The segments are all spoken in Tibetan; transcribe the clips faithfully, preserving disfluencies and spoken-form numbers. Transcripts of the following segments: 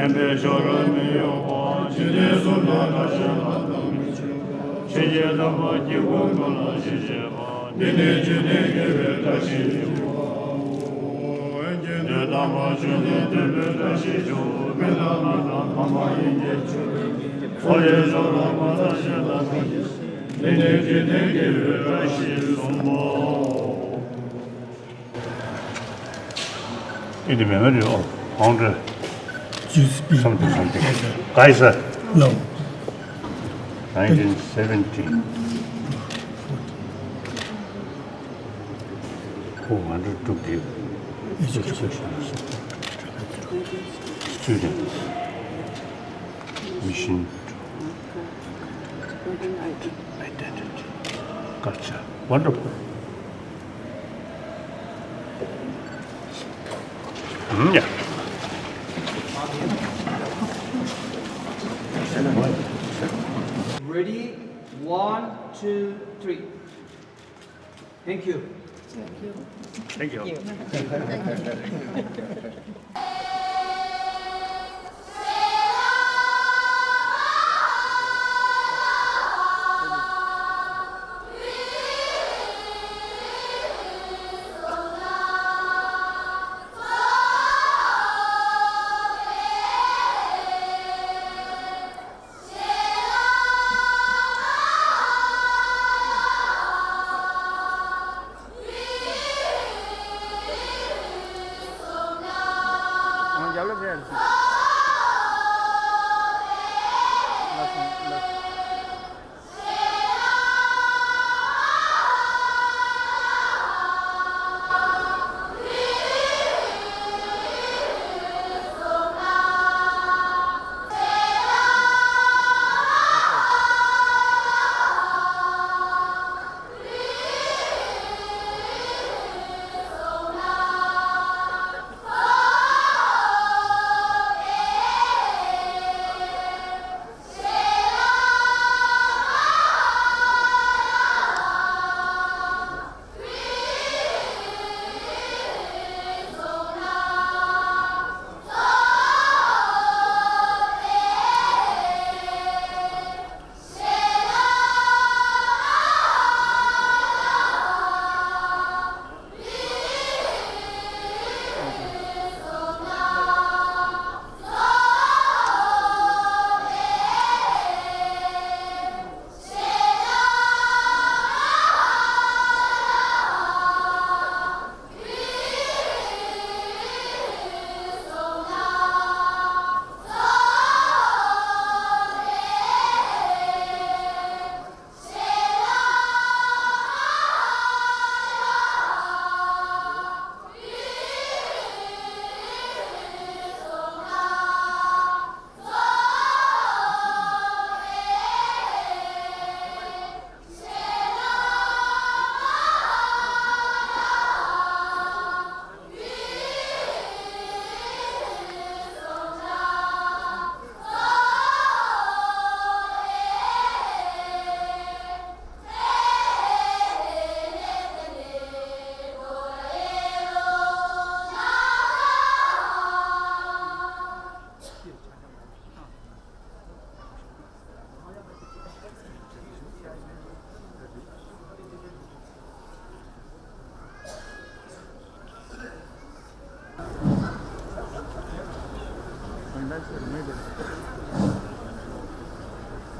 ཕན་པའི་ཤོ་ར་མི་གཡོ་བ། ཇི་སྙེད་གསུམ་དང་བརྟག་ཞིང་ལམ་དང་མི་འཆོལ་བ། ཆོས་ཀྱི་ཐབས་ལ་སྐྱེ་དགུ་ཀུན་ལ་ཞི་བྱེད་པ། འདི་ནི་འཇིག་རྟེན་དགེ་བའི་བཀྲ་ཤིས་ཤོག་དགེ་འདུན་དམ་པ་ཆོས་ལས་འདོད་པའི་བཀྲ་ཤིས་ཤོག་མི་ལ་མི་དང་ཕ་མ་ཡིན་གྱི་ཆོས། འཁོར་བའི་ཤོ་ར་མ་ལ་ཞེ་ལ་མི་ཡིན། འདི་ནི་འཇིག་རྟེན་དགེ་བའི་བཀྲ་ཤིས་གསུམ་པོ། It is memory of founder G S P something something. Kaiser. No. Nineteen seventeen. Who wanted to give education support to students. Mission. Identity. Culture. Wonderful. Mm, yeah. Ready? One, two, three. Thank you. Thank you. Thank you.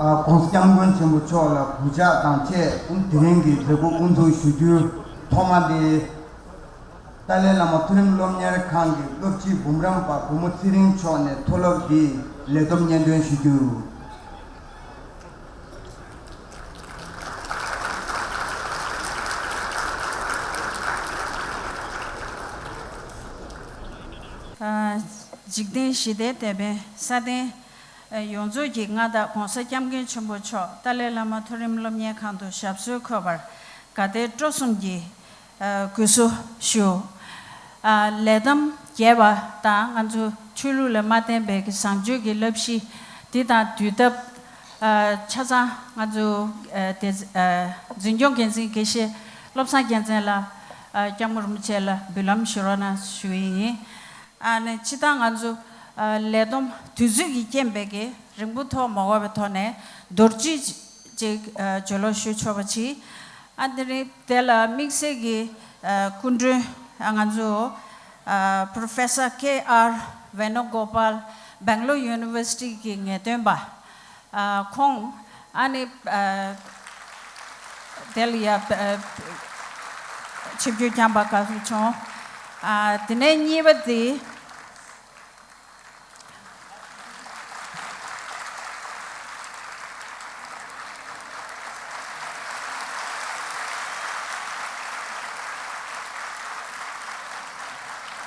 ཨ། ༸གོང་ས་༸སྐྱབས་མགོན་ཆེན་པོ་མཆོག་ལ་གུས་ཕྱག་དང་བཅས་དེ་རིང་གི་མཛད་སྒོ་དབུ་འཛུགས་ཞུ་རྒྱུའི་ཐོག་མ་དེ། ཏཱ་ལའི་བླ་མ་མཐོ་རིམ་སློབ་གཉེར་ཁང་གི་སློབ་སྤྱི་འབུམ་རམས་པ་བུ་མོ་ཚེ་རིང་མཆོག་ནས་མཐོ་སློབ་འདིའི་ལས་བསྡོམས་སྙན་སྒྲོན་ཞུ་རྒྱུ། ཨ། འཇིག་རྟེན་ཞི་བདེའི་དེད་དཔོན་སྲ་བརྟན་ཡོངས་རྫོགས་ཀྱི་མངའ་བདག་༸གོང་ས་༸སྐྱབས་མགོན་ཆེན་པོ་མཆོག་ཏཱ་ལའི་བླ་མ་མཐོ་རིམ་སློབ་གཉེར་ཁང་དུ་ཞབས་སོར་འཁོད་པར་དགའ་དད་སྤྲོ་གསུམ་གྱིས་ཨ། གུས་བསུ་ཞུ། ཨ། ལས་བསྡོམས་རྒྱས་པ་དང་ང་ཚོ་ཆོས་ལུགས་ལ་མ་བརྟེན་པའི་གི་བཟང་སྤྱོད་ཀྱི་བསླབ་གཞི་འདི་དང་དུས་སྟབས་ཨ། ཆ་ཚང་ང་ཚོ་ཨ། དེ་ཨ། འཛིན་སྐྱོང་འགན་འཛིན་དགེ་བཤེས་བློ་བཟང་རྒྱལ་མཚན་ལགས་ཨ། སྐྱབས་མགོན་རིན་པོ་ཆེ་ལ་འབུལ་ལམ་ཞུ་རོགས་གནང་ཞུ་ཡི་ཡིན། ཨ་ནི་སྤྱིར་བཏང་ང་ཚོ་ཨ། ལས་བསྡོམས་དུས་ཚོད་ཀྱི་རྐྱེན་པས་ཀྱི་རིང་པོ་ཐོག་མ་འགོར་བའི་ཐོག་ནས་མདོར་བསྡུས་ཅིག་ཨ། བརྗོད་ལོག་ཞུ་ཆོག་པ་ཅིག་ཨ། དེ་རིང་དེ་ལ་དམིགས་བསལ་གྱི་ཨ། སྐུ་མགྲོན་ཨ། ང་ཚོ་ཨ། Professor K R Venugopal Bangalore University གི་ངེས་སྟོན་པ། ཨ། ཁོང་ཨ་ནི་ཨ། དེ་ལ་ཡ་ཨ། ཆིབས་བསྒྱུར་བསྐྱངས་པ་དགའ་བསུ་བྱུང་། ཨ། དེ་ནས་གཉིས་པ་དེ།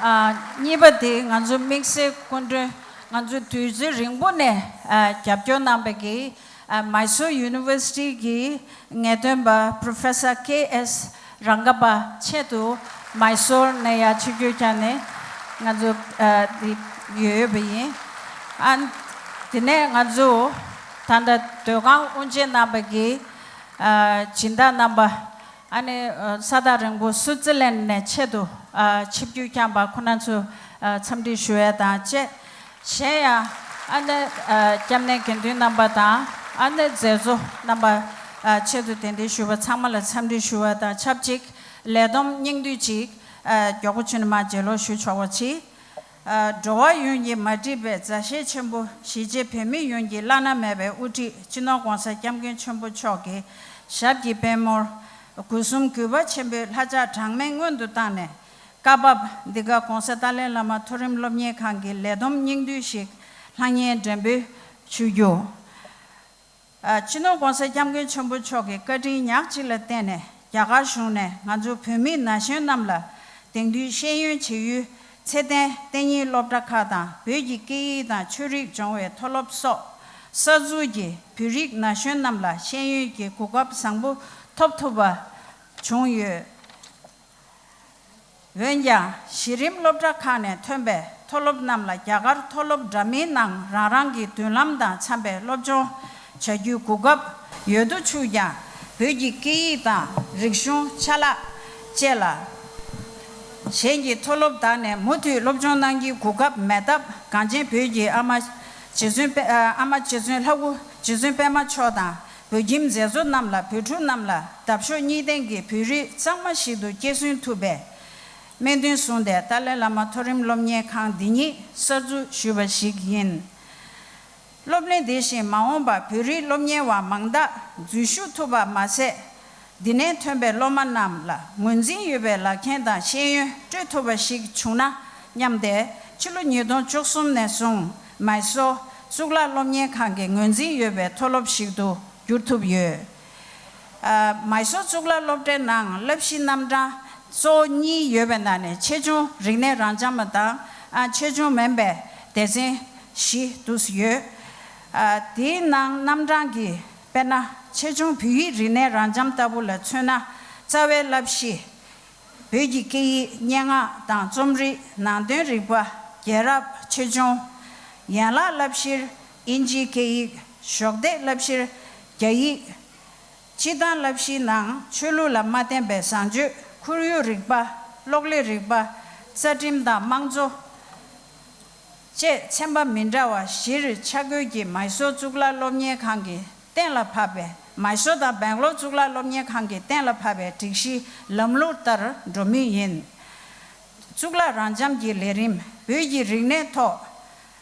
ཨ། གཉིས་པ་དེ་ང་ཚོ་དམིགས་བསལ་སྐུ་མགྲོན། ང་ཚོ་དུས་ཚོད་རིང་པོ་ནས་ཨ། རྒྱབ་སྐྱོར་གནང་བའི་གི་ཨ། Mysore University གི་ངེས་སྟོན་པ་Professor K S Rangappa ཆེད་དུ་Mysore ནས་ཡར་ཆིབས་བསྒྱུར་བསྐྱངས་ནས་ང་ཚོ་ཨ། འདི་ཡོད་པ་ཡིན། ཨ། དེ་ནས་ང་ཚོ་ད་ལྟ་སྡོད་ཁང་དབུ་འབྱེད་གནང་བའི་གི་ཨ། སྦྱིན་བདག་རྣམ་པ། ཨ་ནི་ཨ། ས་ཐག་རིང་པོ་སུའུ་ཙི་ལན་ནས་ཆེད་དུ་ཨ། ཆིབས་བསྒྱུར་བསྐྱངས་པ་ཁོ་ན་ཚོ་ཨ། འཚམས་འདྲི་ཞུ་ཡ་དང་བཅས། གཞན་ཡང་ཨ་ནི་ཨ། སྐྱབས་གནས་དགེ་འདུན་རྣམ་པ་དང་ཨ་ནི་མཛད་གཙོ་རྣམ་པ་ཨ། ཆེད་དུ་གདན་འདྲེན་ཞུས་པ་ཚང་མ་ལ་འཚམས་འདྲི་ཞུ་བ་དང་ཆབས་ཅིག་ལས་བསྡོམས་སྙིང་བསྡུས་ཅིག་ཨ། མགྱོགས་པོ་བྱུང་ན་མར་བརྗེ་ལོག་ཞུ་ཆོག་པ་ཅིག་ཨ། འགྲོ་བ་ཡོངས་ཀྱི་མ་འདྲིས་པའི་མཛའ་བཤེས་ཆེན་པོ་གཞིས་བྱེས་བོད་མི་ཡོངས་ཀྱི་བླ་ན་མེད་པའི་དབུ་ཁྲིད་སྤྱི་ནོར་༸གོང་ས་༸སྐྱབས་མགོན་ཆེན་པོ་མཆོག་གི་ཞབས་ཀྱི་པད་མོར་སྒོ་གསུམ་གུས་པ་ཆེན་པོས་ལྷ་ལྕགས་གྲངས་མེད་སྔོན་དུ་བཏང་ནས། སྐབས་བབ་འདི་ག་༸གོང་ས་ཏཱ་ལའི་བླ་མ་མཐོ་རིམ་སློབ་གཉེར་ཁང་གི་ལས་བསྡོམས་སྙིང་བསྡུས་ཤིག་ལྷང་ངེར་འགྲེམས་འབུལ་ཞུ་རྒྱུ། ཨ། སྤྱི་ནོར་༸གོང་ས་༸སྐྱབས་མགོན་ཆེན་པོ་མཆོག་གི་བཀའ་དྲིན་ཉག་གཅིག་ལ་བརྟེན་ནས་རྒྱ་གར་གཞུང་ནས་ང་ཚོ་བོད་མི་ན་གཞོན་རྣམས་ལ་དེང་དུས་ཤེས་ཡོན་བྱེད་ཡུལ་ཚད་ལྡན་གཏན་ཉིན་སློབ་གྲྭ་ཁག་དང་བོད་ཀྱི་སྐད་ཡིག་དང་ཆོས་རིག་སྦྱོང་བའི་མཐོ་སློབ་སོགས་གསར་འཛུགས་ཀྱིས་བོད་རིགས་ན་གཞོན་རྣམས་ལ་ཤེས་ཡོན་གྱི་གོ་སྐབས་བཟང་པོ་ཐོབ་ཐུབ་པ་བྱུང་ཡོད། འོན་ཀྱང་གཞི་རིམ་སློབ་གྲྭ་ཁག་ནས་ཐོན་པའི་མཐོ་སློབ་རྣམས་ལ་རྒྱ་གར་མཐོ་སློབ་འདྲ་མིན་ནང་རང་རང་གི་མདུན་ལམ་དང་འཚམ་པའི་སློབ་སྦྱོང་བྱ་རྒྱུའི་གོ་སྐབས་ཡོད་དོ་ཆུག་ཀྱང་བོད་ཀྱི་སྐད་ཡིག་དང་རིག་གཞུང་ཆ་ལག་བཅས་ལ་གཞན་གྱི་མཐོ་སློབ་དག་ནས་མུ་མཐུད་སློབ་སྦྱོང་གནང་རྒྱུའི་གོ་སྐབས་མེད་སྟབས། གངས་ཅན་བོད་ཀྱི་ཨ་མ་རྗེ་བཙུན་པད་ཨ་མ་རྗེ་བཙུན་ལྷ་སྐུ་རྗེ་བཙུན་པད་མ་མཆོག་དང་། བོད་ཁྱིམ་མཛད་གཙོ་རྣམས་ལ་བོད་ཕྲུག་རྣམས་ལ་འདབ་གཤོག་གཉིས་ལྡན་གྱི་བོད་རིགས་གཙང་མ་ཞིག་ཏུ་སྐྱེད་སྲིང་ཐུབ་པའི་སྨོན་འདུན་བཟུང་སྟེ་ཏཱ་ལའི་བླ་མ་མཐོ་རིམ་སློབ་གཉེར་ཁང་འདི་ཉིད་གསར་འཛུགས་ཞུས་པ་ཞིག་ཡིན། སློབ་གླིང་འདི་བཞིན་མ་འོངས་པར་བོད་རིགས་སློབ་གཉེར་བ་མང་དག་འཛུལ་ཞུགས་ཐུབ་པ་མ་ཟད། འདི་ནས་ཐོན་པའི་སློབ་མ་རྣམས་ལ་ངོས་འཛིན་ཡོད་པའི་ལག་ཁྱེར་དང་ཤེས་ཡོན་སྤྲོད་ཐུབ་པ་ཞིག་བྱུང་ན་སྙམ་སྟེ། ཕྱི་ལོ་ཉིས་སྟོང་བཅུ་གསུམ་ནས་བཟུང་མའི་སོར་གཙུག་ལག་སློབ་གཉེར་ཁང་གི་ངོས་འཛིན་ཡོད་པའི་མཐོ་སློབ་ཞིག་ཏུ་འགྱུར་ཐུབ་ཡོད། ཨ། མའི་སོར་གཙུག་ལག་སློབ་གྲྭའི་ནང་བསླབ་གཞི་རྣམ་གྲངས་གཙོ་བོ་གཉིས་ཡོད་པའི་ནང་ནས་ཆེ་ཆུང་རིག་གནས་རང་འཇགས་པ་དང་། ཨ། ཆེ་ཆུང་མིན་པའི་སྡེ་ཚན་བཞི་འདུས་ཡོད། ཨ། དེའི་ནང་རྣམ་གྲངས་ཀྱི་དཔེར་ན། ཆེ་ཆུང་བོད་ཡིག་རིག་གནས་རང་འཇགས་ལྟ་བུ་ལ་མཚོན་ན། རྩ་བའི་བསླབ་གཞི། བོད་ཀྱི་སྐད་ཡིག་སྙན་ངག་དང་རྩོམ་རིག་ནང་དོན་རིག་པ། རྒྱལ་རབས། ཆེ་ཆུང་། ཡན་ལག་བསླབ་གཞིར་དབྱིན་ཇིའི་སྐད་ཡིག་གཞོགས་འདེགས་བསླབ་གཞིར་རྒྱ་ཡིག་སྤྱིར་བཏང་བསླབ་གཞིའི་ནང་ཆོས་ལུགས་ལ་མ་བརྟེན་པའི་བཟང་སྤྱོད། ཁོར་ཡུག་རིག་པ། གློག་ཀླད་རིག་པ། རྩ་ཁྲིམས་དང་དམངས་གཙོ། བཅས་ཚན་པ་མི་འདྲ་བ་བཞིར་ཆ་བགོས་ཀྱིས་མའི་སོར་གཙུག་ལག་སློབ་གཉེར་ཁང་གིས་གཏན་ལ་ཕབ་པའི། མའི་སོར་དང་སྦེང་ལོར་གཙུག་ལག་སློབ་གཉེར་ཁང་གིས་གཏན་ལ་ཕབ་པའི་སྒྲིག་གཞིའི་ལམ་ལུགས་ལྟར་འགྲོ་མུས་ཡིན། གཙུག་ལག་རང་འཇགས་ཀྱི་ལས་རིམ། བོད་ཀྱི་རིག་གནས་ཐོག་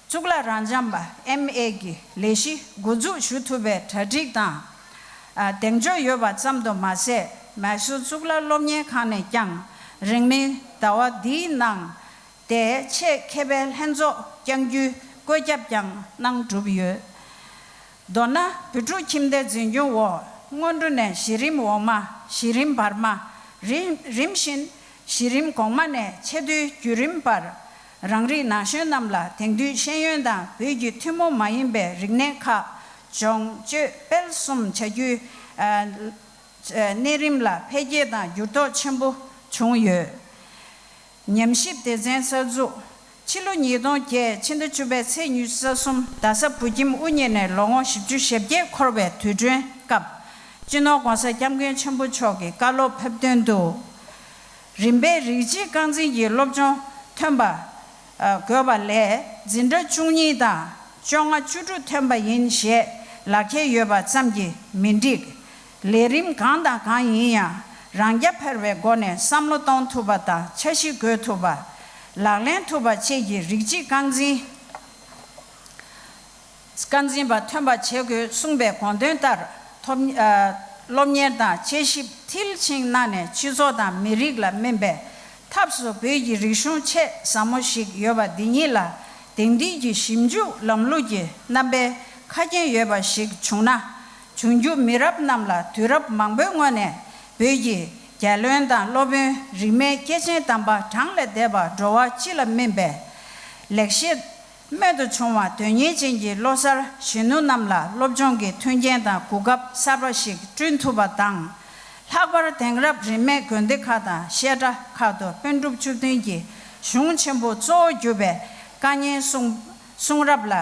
གཙུག་ལག་རང་འཇགས་པ་ཨེམ་ཨེ་གི་ལས་གཞི་འགོ་འཛུགས་ཞུ་ཐུབ་པའི་གྲ་སྒྲིག་དང་། ཨ། གདེང་འཇོག་ཡོད་པ་ཙམ་དུ་མ་ཟད། མའི་སོར་གཙུག་ལག་སློབ་གཉེར་ཁང་ནས་ཀྱང་རིང་མིན་ ཟླ་བ་འདིའི་ནང་དེ་ཆེད་མཁས་པའི་ལྷན་ཚོགས་བསྐྱང་རྒྱུའི་བཀོད་ཁྱབ་ཀྱང་གནང་གྲུབ་ཡོད། མདོར་ན། བོད་ཕྲུག་ཁྱིམ་སྡེ་འཛིན་སྐྱོང་འོག་སྔོན་འགྲོ་ནས་གཞི་རིམ་འོག་མ། གཞི་རིམ་བར་མ། རིམ་རིམ་བཞིན་གཞི་རིམ་གོང་མ་ནས་ཆེས་མཐོའི་བརྒྱུད་རིམ་བར། རང་རིགས་ན་གཞོན་རྣམས་ལ་དེང་དུས་ཤེས་ཡོན་དང་བོད་ཀྱི་ཐུན་མོང་མ་ཡིན་པའི་རིག་གནས་ཁག་སྦྱོང་སྤྱོད་སྤེལ་གསུམ་བྱ་རྒྱུའི་ཨ་ཨ་གནས་རིམ་ལ་འཕེལ་རྒྱས་དང་འགྱུར་ལྡོག་ཆེན་པོ་བྱུང་ཡོད། ཉམས་ཞིབ་སྡེ་ཚན་གསར་འཛུགས། ཕྱི་ལོ་ཉིས་སྟོང་བརྒྱད་ཕྱི་ཟླ་བཅུ་པའི་ཚེས་ཉི་ཤུ་རྩ་གསུམ་རྡ་ས་བོད་ཁྱིམ་དབུ་བརྙེས་ནས་ལོ་ངོ་བཞི་བཅུ་ཞེ་བརྒྱད་འཁོར་བའི་དུས་དྲན་སྐབས། སྤྱི་ནོར་༧གོང་ས་༧སྐྱབས་མགོན་ཆེན་པོ་མཆོག་གི་བཀའ་སློབ་ཕེབས་ཐོན་དུ། རིམ་པས་རིགས་གཅིག་རྐང་འཛིན་གྱི་སློབ་སྦྱོང་ཐོན་པ་ཨ་དགོས་པ་ལས། འཛིན་གྲྭ་བཅུ་གཉིས་དང་བཅོ་ལྔ་བཅུ་དྲུག་ཐོན་པ་ཡིན་ཞེས་ལག་ཁྱེར་ཡོད་པ་ཙམ་གྱིས་མི་འགྲིག། ལས་རིམ་གང་དང་གང་ཡིན་ཡང་རང་རྐྱ་འཕེར་བའི་སྒོ་ནས་བསམ་བློ་གཏོང་ཐུབ་པ་དང་འཆར་གཞི་འགོད་ཐུབ་པ། ལག་ལེན་ཐུབ་པ་བཅས་ཀྱི་རིགས་གཅིག་རྐང་འཛིན། རྐང་འཛིན་པ་ཐོན་པ་བྱེད་དགོས་གསུངས་པའི་དགོངས་དོན་ལྟར། ཐོབ་ཨ་སློབ་གཉེར་དང་དཔྱད་ཞིབ་མཐིལ་ཕྱིན་གནང་ནས་སྤྱི་ཚོགས་དང་མི་རིགས་ལ་སྨིན་པའི་ཐབས་སུ་བོད་ཀྱི་རིག་གཞུང་ཆེས་ཟབ་མོ་ཞིག་ཡོད་པ་འདི་ཉིད་ལ་དེང་དུས་ཀྱི་ཞིབ་འཇུག་ལམ་ལུགས་ཀྱི་རྣམ་པའི་ཁ་རྒྱན་ཡོད་པ་ཞིག་བྱུང་ན། འབྱུང་འགྱུར་མི་རབས་རྣམས་ལ་དུས་རབས་མང་པོའི་སྔོན་ནས་བོད་ཀྱི་རྒྱལ་བློན་དང་སློབ་དཔོན་རིས་མེད་སྐྱེས་ཆེན་དམ་པ་གྲངས་ལས་འདས་པ་འགྲོ་བ་སྤྱི་ལ་སྨིན་པའི་ལེགས་བཤད། རྨད་དུ་བྱུང་བ་དོན་གཉེར་ཅན་གྱི་བློ་གསར་གཞོན་ནུ་རྣམས་ལ་སློབ་སྦྱོང་གི་མཐུན་རྐྱེན་དང་གོ་སྐབས་གསར་པ་ཞིག་བསྐྲུན་ཐུབ་པ་དང་། ལྷག་པར་དེང་རབས་རིས་མེད་དགོན་སྡེ་ཁག་དང་བཤད་གྲྭ་ཁག་ཏུ་པཎ་གྲུབ་བཅུ་བདུན་གྱི་གཞུང་ཆེན་པོ་གཙོ་བོར་གྱུར་པའི་བཀའ་རྙིང་གསུང་གསུང་རབ་ལ་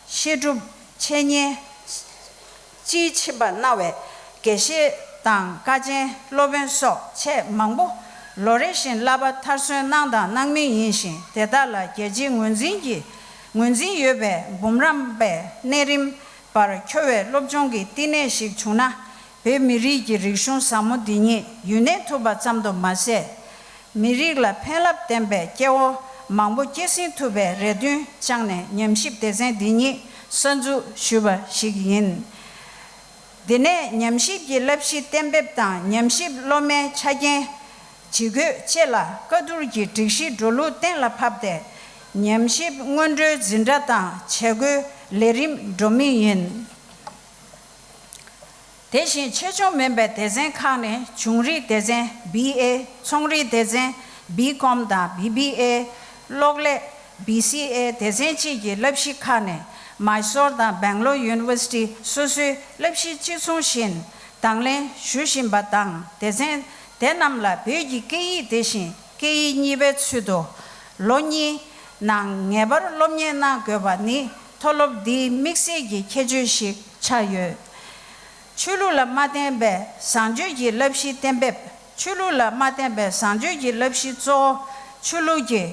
བཤད་སྒྲུབ་འཆད་ཉན། དཔྱིས་ཕྱིན་པ་གནང་བའི་དགེ་བཤེས་དང་དཀའ་ཆེན་སློབ་དཔོན་སོགས་ཆེས་མང་པོ་ལོ་རེ་བཞིན་བསླབ་པ་མཐར་སོན་གནང་དང་གནང་མུས་ཡིན་ཞིང་། དེ་དག་ལ་རྒྱལ་སྤྱིའི་ངོས་འཛིན་གྱི་ངོས་འཛིན་ཡོད་པའི་འབུམ་རམས་པའི་གནས་རིམ་པར་འཁྱོལ་བའི་སློབ་སྦྱོང་གི་བསྟི་གནས་ཤིག་བྱུང་ན། བོད་མི་རིགས་ཀྱི་རིག་གཞུང་ཟབ་མོ་འདི་ཉིད་ཡུན་གནས་ཐུབ་པ་ཙམ་དུ་མ་ཟད། མི་རིགས་ལ་ཕན་རླབས་ལྡན་པའི་སྐྱེ་བོ་མང་པོ་སྐྱེད་སྲིང་ཐུབ་པའི་རེ་འདུན་བཅངས་ནས་ཉམས་ཞིབ་སྡེ་ཚན་འདི་ཉིད་གསར་འཛུགས་ཞུས་པ་ཞིག་ཡིན། འདི་ནས་ཉམས་ཞིབ་ཀྱི་བསླབ་གཞི་གཏན་འབེབས་དང་ཉམས་ཞིབ་སློབ་མའི་ཆ་རྐྱེན། ཇུས་འགོད་བཅས་ལ་བཀའ་བསྡུར་གྱི་སྒྲིག་གཞི་འགྲོ་ལུགས་གཏན་ལ་ཕབ་སྟེ། ཉམས་ཞིབ་སྔོན་འགྲོའི་འཛིན་གྲྭ་དང་བྱེད་སྒོའི་ལས་རིམ་སྒྲུབ་མུས་ཡིན། དེ་བཞིན་ཆེ་ཆུང་མིན་པའི་སྡེ་ཚན་ཁག་ནི། བྱུང་རིག་སྡེ་ཚན། བི་ཨེ། ཚོང་རིག་སྡེ་ཚན། བི་ཀོམ་དང་བི་བི་ཨེ། གློག་ལས། བི་སི་ཨེ། སྡེ་ཚན་བཅས་ཀྱི་བསླབ་གཞི་ཁག་ནས་མཱི་སོར་དང་སྦེང་ལོར་ཡུ་ནི་ཝར་སི་ཊི་སོ་སོའི་བསླབ་གཞི་གཅིག་མཚུངས་བཞིན་དང་ལེན་ཞུ་བཞིན་པ་དང་། སྡེ་ཚན་དེ་རྣམས་ལ་བོད་ཀྱི་སྐད་ཡིག་དེ་བཞིན་སྐད་ཡིག་གཉིས་པའི་ཚུལ་དུ་ལོ་གཉིས་ནང་ངེས་པར་སློབ་གཉེར་གནང་དགོས་པ་ནི་མཐོ་སློབ་འདིའི་དམིགས་བསལ་གྱི་ཁྱད་ཆོས་ཤིག་ཆགས་ཡོད། ཆོས་ལུགས་ལ་མ་བརྟེན་པའི་བཟང་སྤྱོད་ཀྱི་བསླབ་གཞི་གཏན་འབེབས། ཆོས་ལུགས་ལ་མ་བརྟེན་པའི་བཟང་སྤྱོད་ཀྱི་བསླབ་གཞི་གཙོ་བོ་ཆོས་ལུགས་ཀྱི་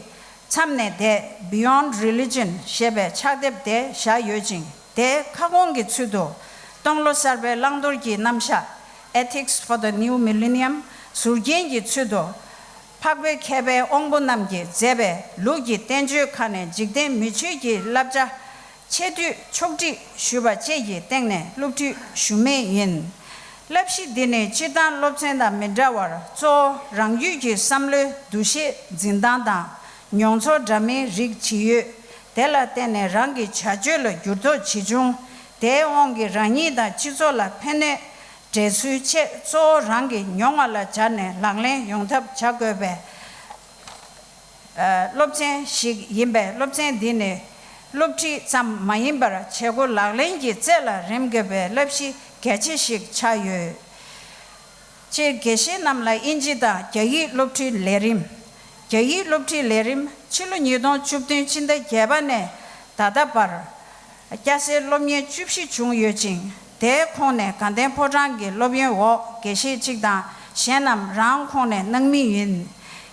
མཚམས་ནས་འདས། Beyond Religion ཞེས་པའི་ཕྱག་དེབ་དེ་བཞག་ཡོད་ཅིང་། དེའི་ཁ་སྐོང་གི་ཚུལ་དུ། སྟོང་ལོ་གསར་པའི་བླང་དོར་གྱི་རྣམ་གཞག Ethics for the New Millennium། ཟུར་རྒྱན་གྱི་ཚུལ་དུ། འཕགས་པའི་མཁས་པའི་དབང་པོ་རྣམས་ཀྱིས་མཛད་པའི་ལུགས་ཀྱི་བསྟན་བཅོས་ཁག་ནས་འཇིག་རྟེན་མི་ཆོས་ཀྱི་བསླབ་བྱ། ཆེ་བསྡུས་ཕྱོགས་སྒྲིག་ཞུས་པ་བཅས་ཀྱི་སྟེང་ནས་སློབ་ཁྲིད་ཞུ་མུས་ཡིན། བསླབ་གཞི་འདི་ནི་སྤྱིར་བཏང་སློབ་ཚན་དང་མི་འདྲ་བར། གཙོ་བོ་རང་རྒྱུད་ཀྱི་བསམ་བློའི་འདུ་ཤེས་འཛིན་སྟངས་དང་། མྱོང་ཚོར་འདྲ་མིན་རིགས་ཇི་ཡོད་དེ་ལ་བརྟེན་ནས་རང་གི་བྱ་སྤྱོད་ལ་འགྱུར་ལྡོག་ཇི་བྱུང་། དེའི་དབང་གིས་རང་ཉིད་དང་སྤྱི་ཚོགས་ལ་ཕན་གནོད་འབྲེལ་ཚུལ་བཅས་གཙོ་བོ་རང་གིས་མྱོང་བ་ལ་སྦྱར་ནས་ལག་ལེན་ཡོང་ཐབས་བྱ་དགོས་པས། སློབ་ཚན་ཞིག་ཡིན་པས། སློབ་ཚན་འདི་ནི་སློབ་ཁྲིད་ཙམ་མ་ཡིན་པར། བྱེད་སྒོ་ལག་ལེན་གྱི་རྩལ་ལ་རེམ་དགོས་པའི་བསླབ་གཞི་གལ་ཆེ་ཞིག་ཆགས་ཡོད། སྤྱིར་དགེ་བཤེས་རྣམས་ལ་དབྱིན་ཇི་དང་རྒྱ་ཡིག་སློབ་ཁྲིད་ལས་རིམ། རྒྱ་ཡིག་སློབ་ཁྲིད་ལས་རིམ་ཕྱི་ལོ་ཉིས་སྟོང་བཅུ་བདུན་ཕྱི་ཟླ་བརྒྱད་པ་ནས་ད་ལྟ་བར། སྐྱ་སེར་སློབ་གཉེར་བཅུ་བཞི་བྱུང་ཡོད་ཅིང་། དེའི་ཁོངས་ནས་དགའ་ལྡན་ཕོ་བྲང་གི་སློབ་ཡོན་འོག་དགེ་བཤེས་གཅིག་དང་གཞན་རྣམས་རང་ཁོངས་ནས་གནང་མུས་ཡིན།